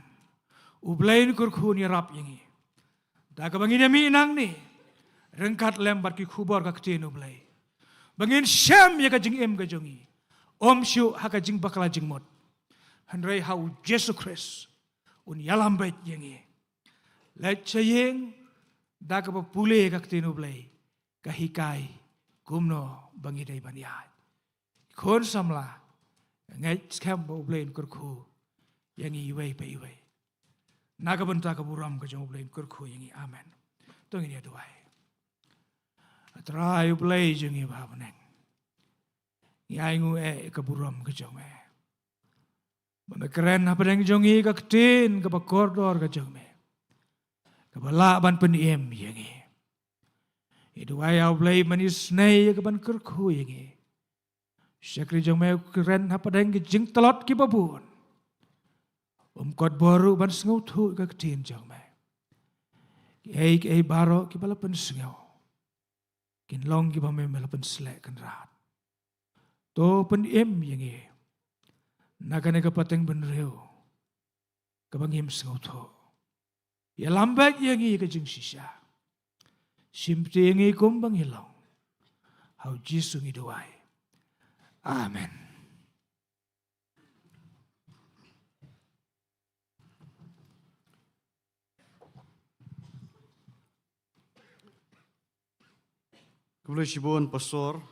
U Blei un kyrkhu un ïarap ïa ngi da kaba ngin ïa mih nangne ryngkat lem bad ki khubor ka ktien U Blei, ba ngin shem ïa ka jingim ka jong ngi Ym shuh ha ka jingbakla jingmut, hynrei ha u Jisu Khrist un ïalam beit ïa ngi. Leit sha ïing da kaba pule ka ktien U Blei, ka hikai kumno ba ngi dei ban ïaid. Khun samla, ngeit skhem ba U Blei un kyrkhu ïa ngi iwei pa iwei. Na ka bynta ka burom ka jong U Blei un kyrkhu ïa ngi. Amen. To ngin ïa duwai. A Trai U Blei jong ngi ba ha bneng, ngi ainguh ïa ka burom ka jong me, ba me kren hapdeng jong ngi ka ktien kaba kordor ka jong me, kaba lah ban pynim ïa ngi. Ngi duwai ïa U Blei ban isynei ïa ka ban kyrkhu ïa ngi. Shakri jong me u kren hapdeng ki jingtlot kiba bun, um kot bor ruh ban sngewthuh ka ktien jong me. Kiei kiei baroh kiba la pynsngew, kin long kiba me me la pynsleh kynrad. To pynim ïa ngi na kane ka pateng bynriew kaba ngim sngewthuh. Ïalam beit ïa ngi ka jingshisha. Shim beit ïa ngi kumba ngi long. Ha u Jisu ngi duwai. Amen. Khublei shibun Pastor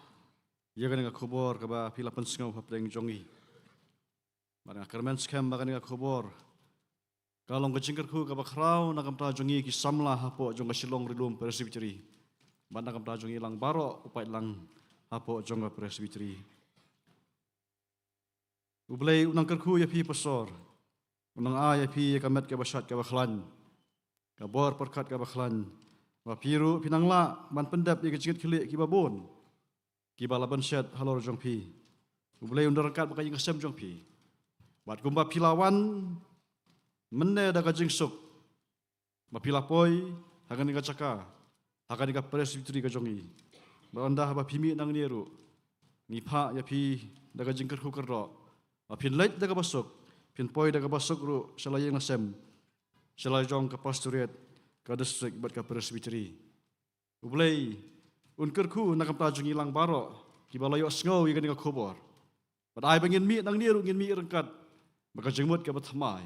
ïa kane ka khubor kaba phi la pynsngew hapdeng jong ngi. Bad nga kyrmen skhem ba kane ka khubor ka long ka jingkyrkhu kaba khraw na ka bynta jong ngi ki samla hapoh jong ka Shillong Rilum Presbytery, bad na ka bynta jong ngi lang baroh u paidlang hapoh jong ka Presbytery. U Blei u nang kyrkhu ïa phi Pastor, u nang ai ïa phi ïa ka met kaba shait kaba khlaiñ, ka bor pyrkhat kaba khlaiñ, ba phi ruh phi nang lah ban pyndep ïa ki jingkitkhlieh kiba bun kiba la pynshet halor jong phi. U Blei un da ryngkat bad ka ïing ka sem jong phi. Bad kumba phi la wan mynne da ka jingsuk ba phi la poi ha kane ka jaka, ha kane ka Presbytery ka jong ngi, bad ynda haba phi mih nangne ruh, ngi phah ïa phi da ka jingkyrkhu kyrdoh ba phin leit da kaba suk, phin poi da kaba suk ruh sha la ïing la sem, sha la jong ka Pastorate, ka District bad ka Presbytery. U Blei un kyrkhu na ka bynta jong ngi lang baroh kiba la ïohsngew ïa kane ka khubor. Bad ai ba ngin mih nangne ruh ngin mih ryngkat bad ka jingmut kaba thymmai,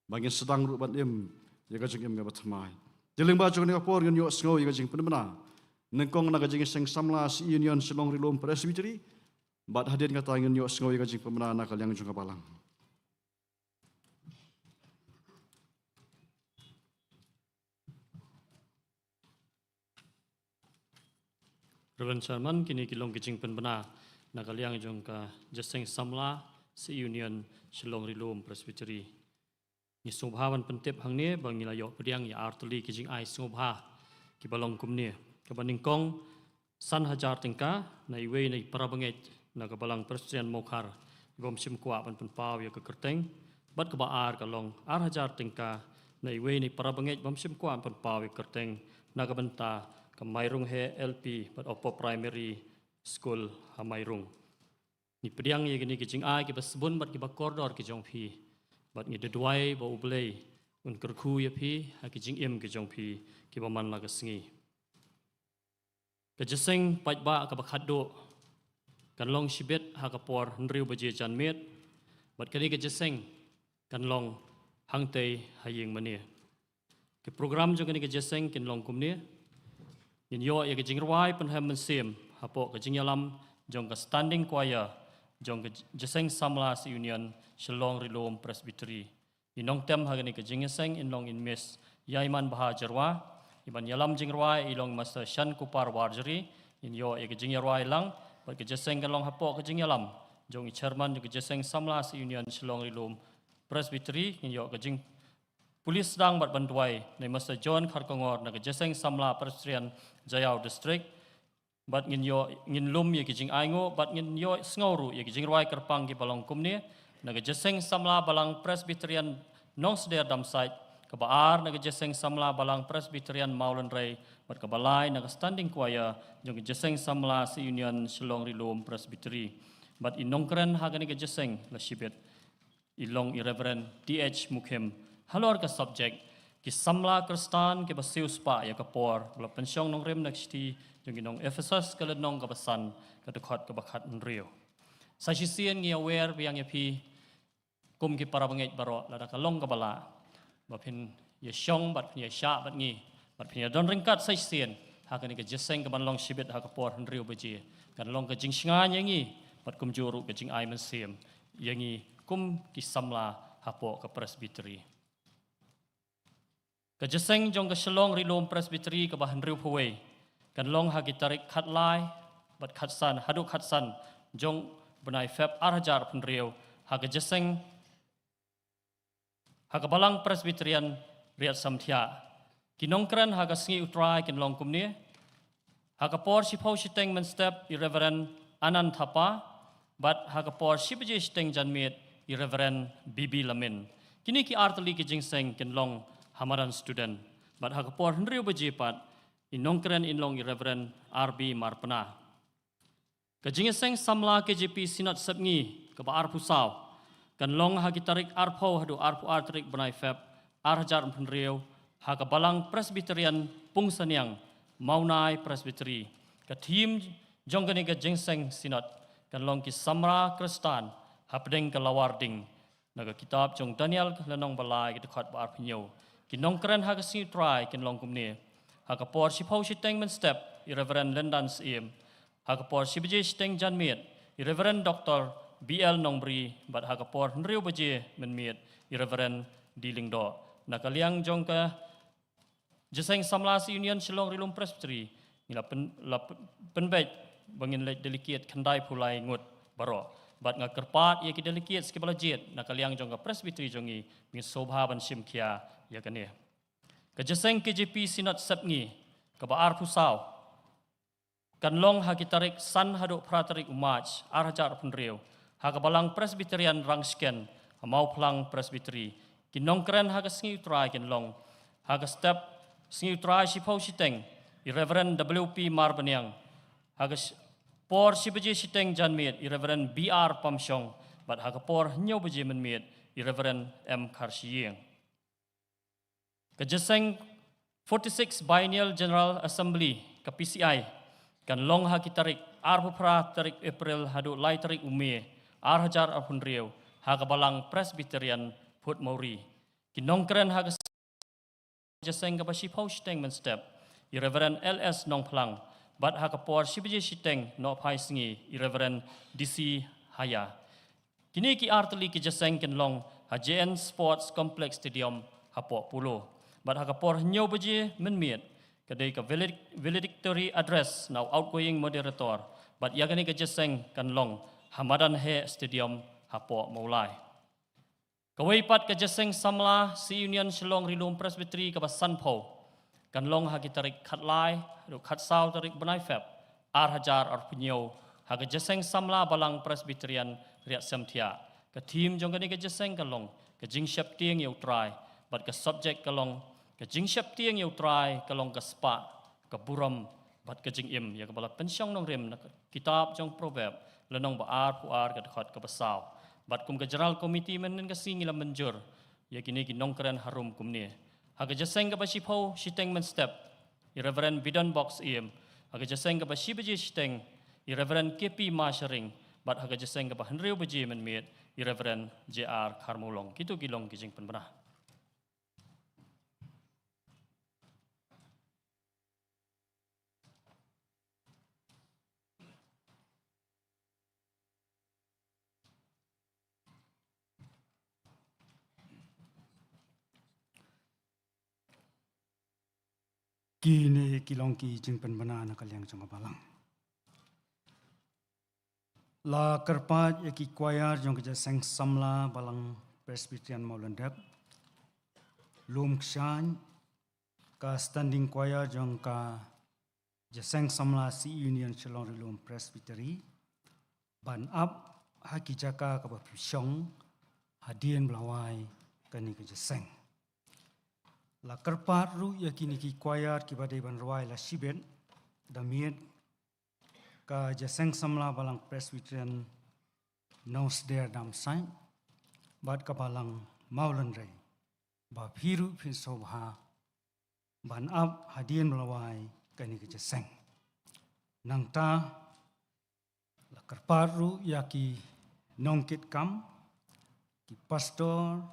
ba ngin sdang ruh ban im ïa ka jingim kaba thymmai. Te lyngba jong kane ka por ngin ïohsngew ïa ka jingpynbna nyngkong na ka Jingïaseng Samla CE Union Shillong Rilum Presbytery, bad hadien kata ngin ïohsngew ïa ka jingpynbna na ka liang jong ka Balang. Reverend Chairman, kine ki long ki jingpynbna na ka liang jong ka Jingïaseng Samla CE Union Shillong Rilum Presbytery. Ngi sngewbha ban pyntip hangne ba ngi la ïoh pdiang ïa artylli ki jingai sngewbha kiba long kumne. Kaba nyngkong, san hajar tyngka na iwei na i parabangeit na ka Balang Presbyterian Mawkhar, ibym shym kwah ban pynpaw ïa ka kyrteng, bad kaba ar ka long ar hajar tyngka na iwei na i parabangeit bym shym kwah ban pynpaw ïa ka kyrteng, na ka bynta ka Mairung He LP bad Upper Primary School ha Mairung. Ngi pdiang ïa kine ki jingai kiba sbun bad kiba kordor ki jong phi, bad ngi da duwai ba U Blei un kyrkhu ïa phi ha ki jingim ki jong phi kiba man la ka sngi. Ka jingïaseng paidbah kaba khatduh kan long shibit ha ka por hynriew baje janmiet, bad kane ka jingïaseng kan long hangtei ha ïing mane. Ki program jong kane ka jingïaseng kin long kumne. Ngin ïoh ïa ka jingrwai pynhem mynsiem hapoh ka jingïalam jong ka Standing Choir jong ka Jingïaseng Samla CE Union Shillong Rilum Presbytery. I nongtem ha kane ka jingïaseng in long i Miss Ïaimanbha Jyrwa. I ban ïalam jingrwai i long Master Shankupar Warjri. Ngin ïoh ïa ka jingïarwai lang bad ka jingïaseng kan long hapoh ka jingïalam jong i Chairman jong ka Jingïaseng Samla CE Union Shillong Rilum Presbytery. Ngin ïoh ka jingpule sdang bad ban duwai na i Master John Kharkongor na ka Jingïaseng Samla Presbyterian Jaïaw District. Bad ngin ïoh, ngin lum ïa ki jingainguh bad ngin ïohsngew ruh ïa ki jingrwai kyrpang kiba long kumne: na ka Jingïaseng Samla Balang Presbyterian Nongsder Damsait, kaba ar na ka Jingïaseng Samla Balang Presbyterian Mawlynrei, bad kaba lai na ka Standing Choir jong ka Jingïaseng Samla CE Union Shillong Rilum Presbytery. Bad i nongkren ha kane ka jingïaseng la shibit i long i Reverend D H Mukhim, halor ka subject: Ki Samla Khristan kiba Siew Spah ïa ka Por, ba la pynshong nongrim na ka shithi jong ki nong Ephesus, ka lynnong kaba san, ka dkhot kaba khathynriew. Sa shisien ngi ïawer biang ïa phi kum ki para bangeit baroh, lada ka long kaba lah, ba phin ïashong bad phin ïashah bad ngi, bad phin ïadon ryngkat sa shisien ha kane ka jingïaseng kaban long shibit ha ka por hynriew baje. Kan long ka jingshngaiñ ïa ngi bad kumjuh ruh ka jingai mynsiem ïa ngi kum ki samla hapoh ka Presbytery. Ka jingïaseng jong ka Shillong Ri Lum Presbytery kaba hynriewphew wei kan long ha ki tarik khatlai bad khatsan haduh khatsan jong u bnai Feb ar hajar arphew hynriew ha ka jingïaseng ha ka Balang Presbyterian Riat Samthiah. Ki nongkren ha ka sngi U Trai kin long kumne: ha ka por shiphew shiteng mynstep, i Reverend Anand Thapa, bad ha ka por shi baje shiteng janmiet, i Reverend B B Lamin. Kine ki artylli ki jingïaseng kin long ha madan Student, bad ha ka por hynriew baje pat, i nongkren in long i Reverend R B Marpna. Ka jingïaseng samla K J P Synod Sepngi kaba arphew saw kan long ha ki tarik arphew haduh arphew ar tarik bnai Feb ar hajar arphew hynriew ha ka Balang Presbyterian Pungsaniang, Mawnai Presbytery. Ka theme jong kane ka jingïaseng Synod kan long ki samla Khristan hapdeng ka lawar ding, na ka kitab jong Daniel ka lynnong ba lai ka dkhot ba arphew hynñiew. Ki nongkren ha ka sngi U Trai kin long kumne: ha ka por shiphew shiteng mynstep, i Reverend Lyndan Syiem; ha ka por shi baje shiteng janmiet, i Reverend Doktor B L Nongbri; bad ha ka por hynriew baje mynmiet, i Reverend D Lyngdoh. Na ka liang jong ka jingïaseng samla CE Union Shillong Ri Lum Presbytery, ngi la pyn-, la pyn-, pynbeit ba ngin leit delegate khyndaiphew lai ngut baroh. Bad nga kyrpad ïa ki delegates kiba la jied na ka liang jong ka Presbytery jong ngi, ngin sngewbha ban shim khia ïa kane. Ka jingïaseng K J P Synod Sepngi kaba arphew saw kan long ha ki tarik san haduh phra tarik u March ar hajar arphew hynriew ha ka Balang Presbyterian Rangshken, ha Mawphlang Presbytery. Ki nongkren ha ka sngi U Trai kin long: ha ka step sngi U Trai shiphew shiteng, i Reverend W P Marbaniang; ha ka sh-, por shi baje shiteng janmiet, i Reverend B R Pamshong; bad ha ka por hynñiew baje mynmiet, i Reverend M Kharshiing. Ka jingïaseng forty-six Biennial General Assembly ka P C I kan long ha ki tarik arphew phra tarik April haduh lai tarik u May ar hajar arphew hynriew ha ka Balang Presbyterian Phutmawri. Ki nongkren ha ka jingïaseng kaba shiphew shiteng mynstep, i Reverend L S Nongphlang; bad ha ka por shi baje shiteng nohphai sngi, i Reverend D C Haya. Kine ki artylli ki jingïaseng kin long ha J N Sports Complex Stadium hapoh Polo. Bad ha ka por hynñiew baje mynmiet ka dei ka valed-, valedictory address na u outgoing moderator. Bad ïa kane ka jingïaseng kan long ha Madan Heh Stadium hapoh Mawlai. Kawei pat ka jingïaseng samla CE Union Shillong Ri Lum Presbytery kaba sanphew kan long ha ki tarik khatlai haduh khatsaw tarik bnai Feb ar hajar arphew hynñiew ha ka jingïaseng samla Balang Presbyterian Riat Samthiah. Ka theme jong kane ka jingïaseng kan long ka jingsheptieng ïa U Trai, bad ka subject ka long ka jingsheptieng ïa U Trai ka long ka spah, ka burom bad ka jingim, ïa kaba la pynshong nongrim na ka kitab jong Proverb lynnong ba arphew ar ka dkhot kaba saw. Bad kum ka General Committee mynhynnin ka sngi ngi la mynjur ïa kine ki nongkren harum kumne: ha ka jingïaseng kaba shiphew shiteng mynstep, i Reverend Bidon Bok Syiem; ha ka jingïaseng kaba shi baje shiteng, i Reverend K P Masharing; bad ha ka jingïaseng kaba hynriew baje mynmiet, i Reverend J R Kharmawlong. Kito ki long ki jingpynbna. Kine ki long ki jingpynbna na ka liang jong ka balang. La kyrpad ïa ki choir jong ka jingïaseng samla Balang Presbyterian Mawlyndep, Lum Kshain, ka standing choir jong ka jingïaseng samla CE Union Shillong Ri Lum Presbytery, ban ap ha ki jaka kaba phi shong hadien ba la wai kane ka jingïaseng. La kyrpad ruh ïa kine ki choir kiba dei ban rwai la shibit, da miet ka jingïaseng samla Balang Presbyterian Nongstoiñ Dam Saiñ bad ka Balang Mawlynrei, ba phi ruh phin sngewbha ban ap hadien ba la wai kane ka jingïaseng. Nangta la Kyrpad ruh ïa ki nongkitkam, ki pastor,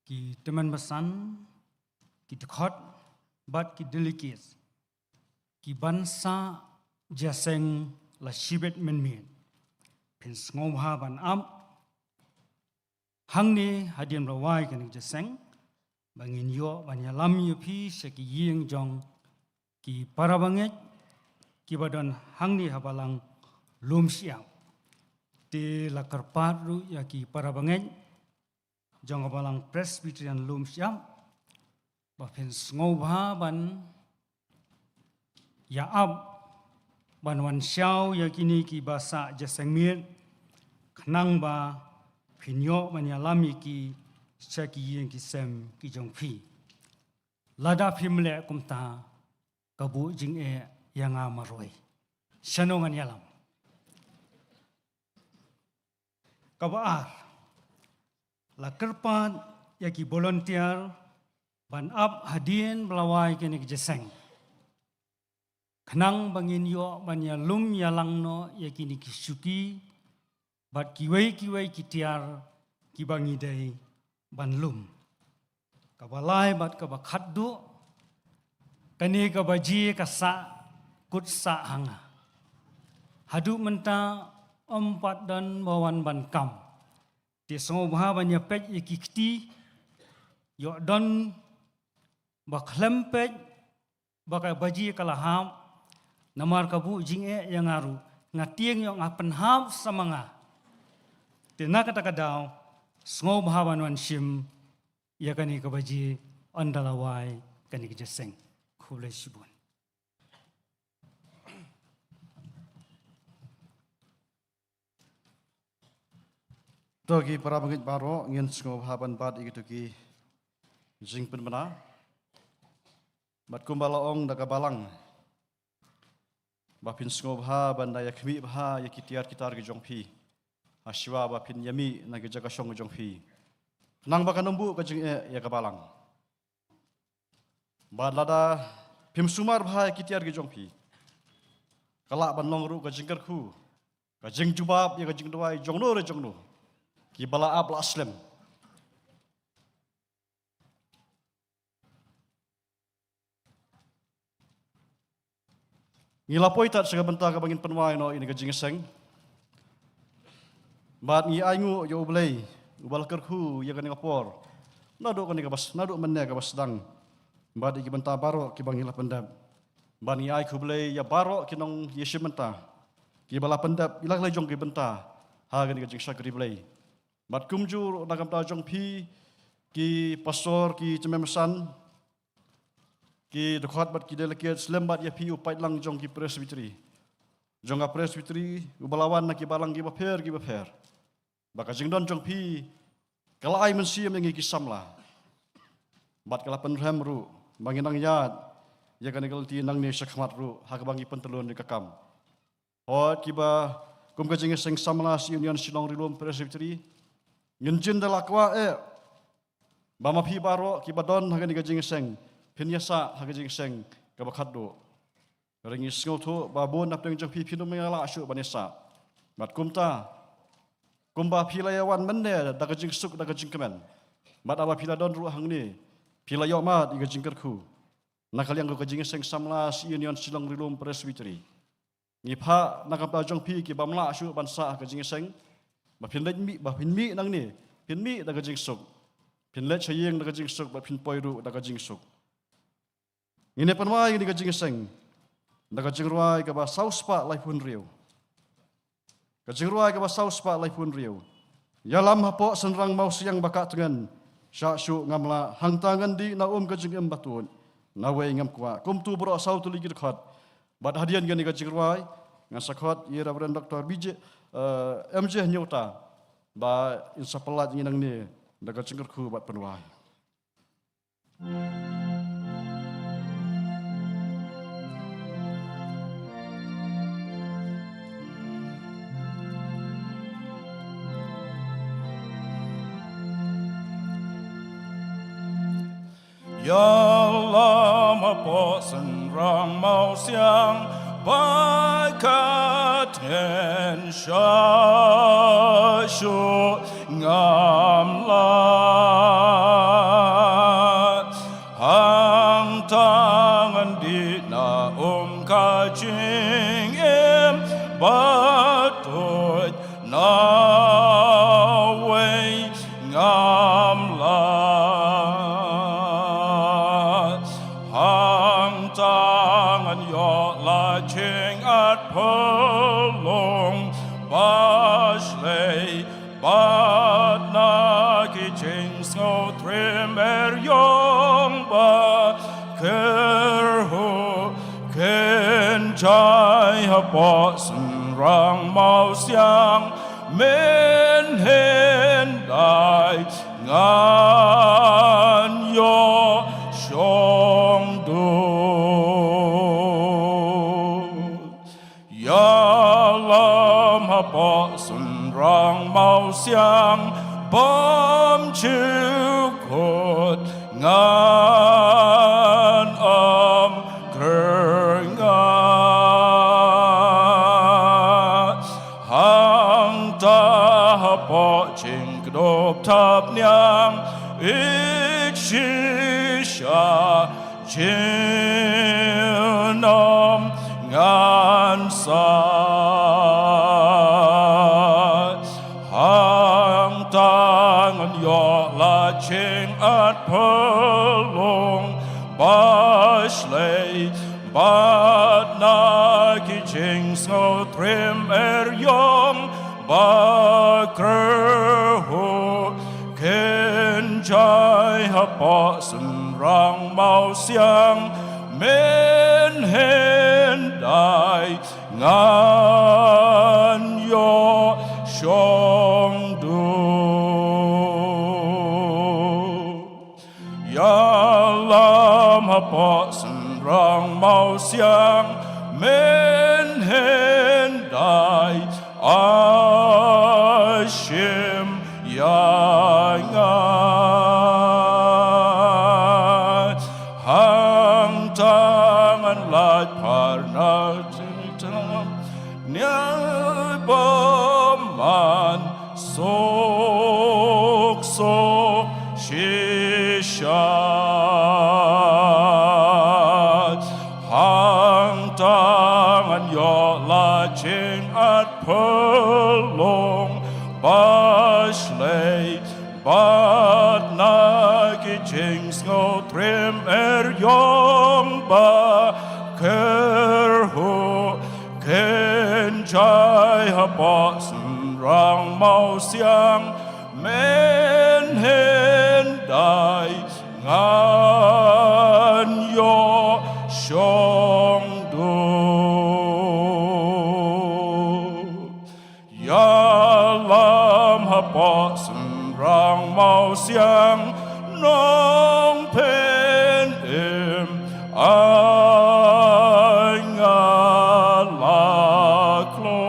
ki tymmen basan, ki dkhot, bad ki delegates, ki ban sah jingïaseng la shibit mynmiet. Phin sngewbha ban ap hangne hadien ba la wai kane ka jingïaseng, ba ngin ïoh ban ïalam ïa phi sha ki ïing jong ki para bangeit, kiba don hangne ha balang Lumshyiap. Te la kyrpad ruh ïa ki para bangeit jong ka balang Presbyterian Lumshyiap, ba phin sngewbha ban ïa ap ban wan shaw ïa kine kiba sah jingïaseng miet, khnang ba phin ïoh ban ïalam ïa ki sha ki ïing ki sem ki jong phi. Lada phim leh kumta, ka buh jingeh ïa nga marwei. Shano ngan ïalam? Kaba ar, la kyrpad ïa ki volunteer ban ap hadien ba la wai kane ka jingïaseng, khnang ba ngin ïoh ban ïalum ïalang noh ïa kine ki shuki bad kiwei kiwei ki tiar kiba ngi dei ban lum. Kaba lai bad kaba khatduh, kane ka baje ka sah kut sah ha nga. Haduh mynta ym pat don ba wan ban kam. Te sngewbha ban ïa peit ïa ki kti, ïoh don ba khlem peit ba ka baje ka la hap, namar ka buh jingeh ïa nga ruh, nga tieng ïoh nga pynhap sa ma nga. Te na kata ka daw, sngewbha ban wan shim ïa kane ka baje ynda la wai kane ka jingïaseng. Khublei shibun. To ki para bangeit baroh, ngin sngewbha ban bat ïa kito ki jingpynbna. Bad kumba la ong da ka balang, ba phin sngewbha ban da ïa khmih bha ïa ki tiar ki tar ki jong phi, ha shuwa ba phin ïa mih na ki jaka shong ki jong phi, khnang ba kan ym buh ka jingeh ïa ka balang. Bad lada phim sumar bha ïa ki tiar ki jong phi, ka lah ban long ruh ka jingkyrkhu, ka jingjubab ïa ka jingduwai jong no re jong no, kiba la ap la slem. Ngi la poi tad sha ka bynta kaba ngin pynwai noh ïa kane ka jingïaseng. Bad ngi ainguh ïa U Blei uba la kyrkhu ïa kane ka por, naduh kane kaba s-, naduh mynne kaba sdang, bad ïa ki bynta baroh kiba ngi la pyndep. Bad ngi ai khublei ïa baroh ki nongïashim bynta kiba la pyndep ïa la ka liang jong ki bynta ha kane ka jingshakri Blei. Bad kumjuh na ka bynta jong phi ki pastor, ki tymmen basan, ki dkhot bad ki delegates, lem bad ïa phi u paidlang jong ki presbytery, jong ka presbytery uba la wan na ki balang kiba pher kiba pher. Ba ka jingdon jong phi ka la ai mynsiem ïa ngi ki samla, bad ka la pynrem ruh ba ngin nang ïaid ïa kane ka lynti nangne shakhmat ruh ha kaba ngi pyntlun ïa ka kam. Hooid, kiba kum ka jingïaseng samla sha Union Shillong Ri-lum Presbytery, ngin jin da la kwah eh ba ma phi baroh kiba don ha kane ka jingïaseng phin ïasah ha ka jingïaseng kaba khatduh. Hynrei ngi sngewthuh ba bun na pdeng jong phi phin ym lah shuh ban ïasah. Bad kumta, kumba phi la ïa wan mynne da ka jingsuk da ka jingkmen, bad haba phi la don ruh hangne, phi la ïoh mad ïa ka jingkyrkhu na ka liang ka jingïaseng samla sha Union Shillong Ri-lum Presbytery. Ngi phah na ka bynta jong phi ki bym lah shuh ban sah ka jingïaseng, ba phin leit mih, ba phin mih nangne, phin mih da ka jingsuk, phin leit sha ïing da ka jingsuk, ba phin poi ruh da ka jingsuk. Ngin ïa pynwai ïa kane ka jingïaseng da ka jingrwai kaba saw spah laiphew hynriew. Ka jingrwai kaba saw spah laiphew hynriew. Ïalam hapoh synrang mawsiang ba kah tngen, shah shuh ngam lah, hangta ngan dih na um ka jingim ba tuid, nawei ngam kwah. Kumtu baroh saw tylli ki dkhot. Bad hadien kane ka jingrwai, ngan sa khot ïa Reverend Doctor B J, eh, M J Hynñiewta, ba in sa pynlait ïa ngi nangne da ka jingkyrkhu bad pynwai. Ïalam hapoh synrang mawsiang ba kah Ngen sha shu ngam lah, hangta ngan dih na um ka jingim ba tuid na wei ngam lah. Hangta ngan ïoh la jingïeit pyrshang ba shlei, bad na ki jingsngewthuh er ïong ba kyrhuh, kynjai hapoh synrang mawsiang, mynhynnin dei ngan ïoh shong dud. Ïalam hapoh synrang mawsiang bymjukut ngan ym kyrngat. Hangta hapoh jingkdup thapniang, ïeit shisha, jingim ngan sah. Hangta ngan ïoh la jingïeit pyrshang ba shlei, bad na ki jingsngewthuh er ïong ba kyrhuh, kynjai hapoh synrang mawsiang, mynhynnin dei ngan ïoh shong dud. Ïalam hapoh synrang mawsiang, mynhynnin dei ai shim ïa nga. Hangta ngan leit phar na jingtang nia bymman suk suk shisha. Hangta ngan ïoh la jingïeit pyrshang ba shlei, bad na ki jingsngewthuh er ïong ba kyrhuh, kynjai hapoh synrang mawsiang, mynhynnin dei ngan ïoh shong dud. Ïalam hapoh synrang mawsiang, Nongpynim, ai nga la kloi.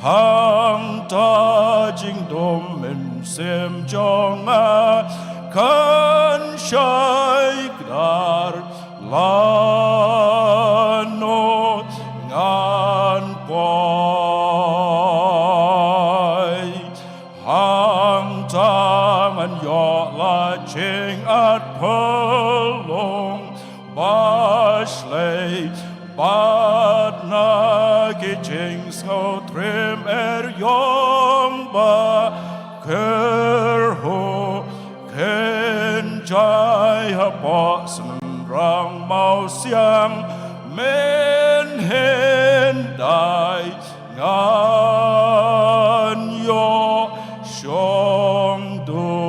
Hangta jingdum mynsiem jong nga kan shai kdar, lano ngan poi. Hangta ngan ïoh la jingïeit pyrshang ba shlei, bad na ki jingsngewthuh er ïong ba kyrhuh, kynjai hapoh synrang mawsiang, mynhynnin dei ngan ïoh shong dud.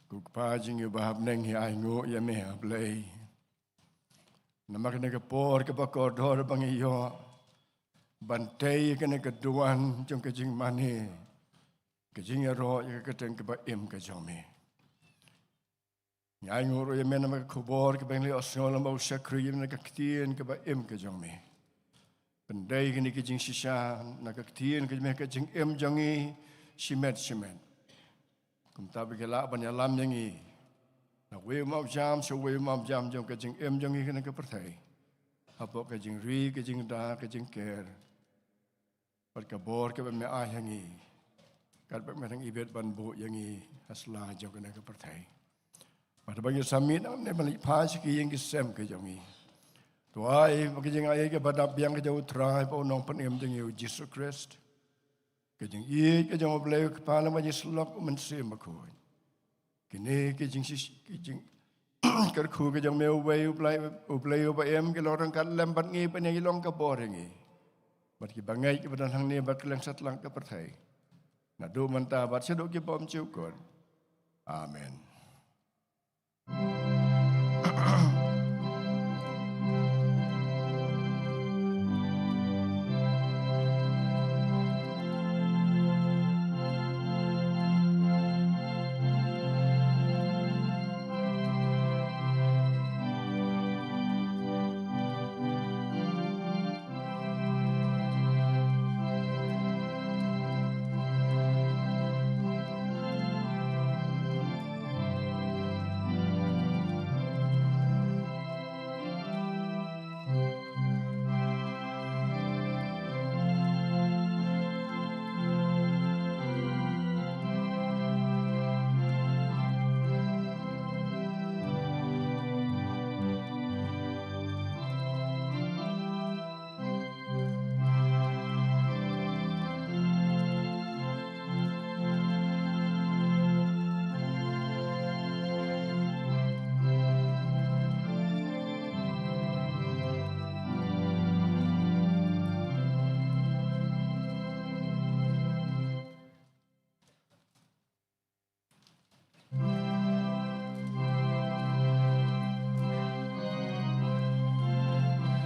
Ko Kpa jong ngi uba ha bneng, ngi ainguh ïa me, A Blei, namar kane ka por kaba kordor ba ngi ïoh ban tei ïa kane ka duwan jong ka jingmane, ka jingïaroh ïa ka kyrteng kaba im ka jong me. Ngi ainguh ruh ïa me namar ka khubor kaba ngi la ïohsngew lyngba u shakri, ïa me na ka ktien kaba im ka jong me. pyndei kine ki jingshisha na ka ktien ka jong me, ka jingim jong ngi shimet shimet. Kumta ba ki lah ban ïalam ïa ngi na wei u mapjam sha wei u mapjam jong ka jingim jong ngi kane ka pyrthei, hapoh ka jingri, ka jingda, ka jingker, bad ka bor kaba me ai ha ngi, katba me dang ibit ban buh ïa ngi ha sla jong kane ka pyrthei. Bad ba ngi sa mih nangne ban leit phai sha ki ïing ki sem ki jong ngi, to ai ba ka jingai kaba dap biang ka jong U Trai bad U Nongpynim jong ngi U Jisu Khrist, ka jingïeit ka jong U Blei U Kpa lem bad ka jingïasyllok U Mynsiem Bakhuid, kine ki jing ki jing kyrkhu ka jong me uwei U Blei, U Blei uba im, ki long ryngkat lem bad ngi, ba ngi long ka bor ïa ngi bad kiba ngeit kiba don hangne bad kylleng satlak ka pyrthei, naduh mynta bad shaduh ki bymjukut. Amen.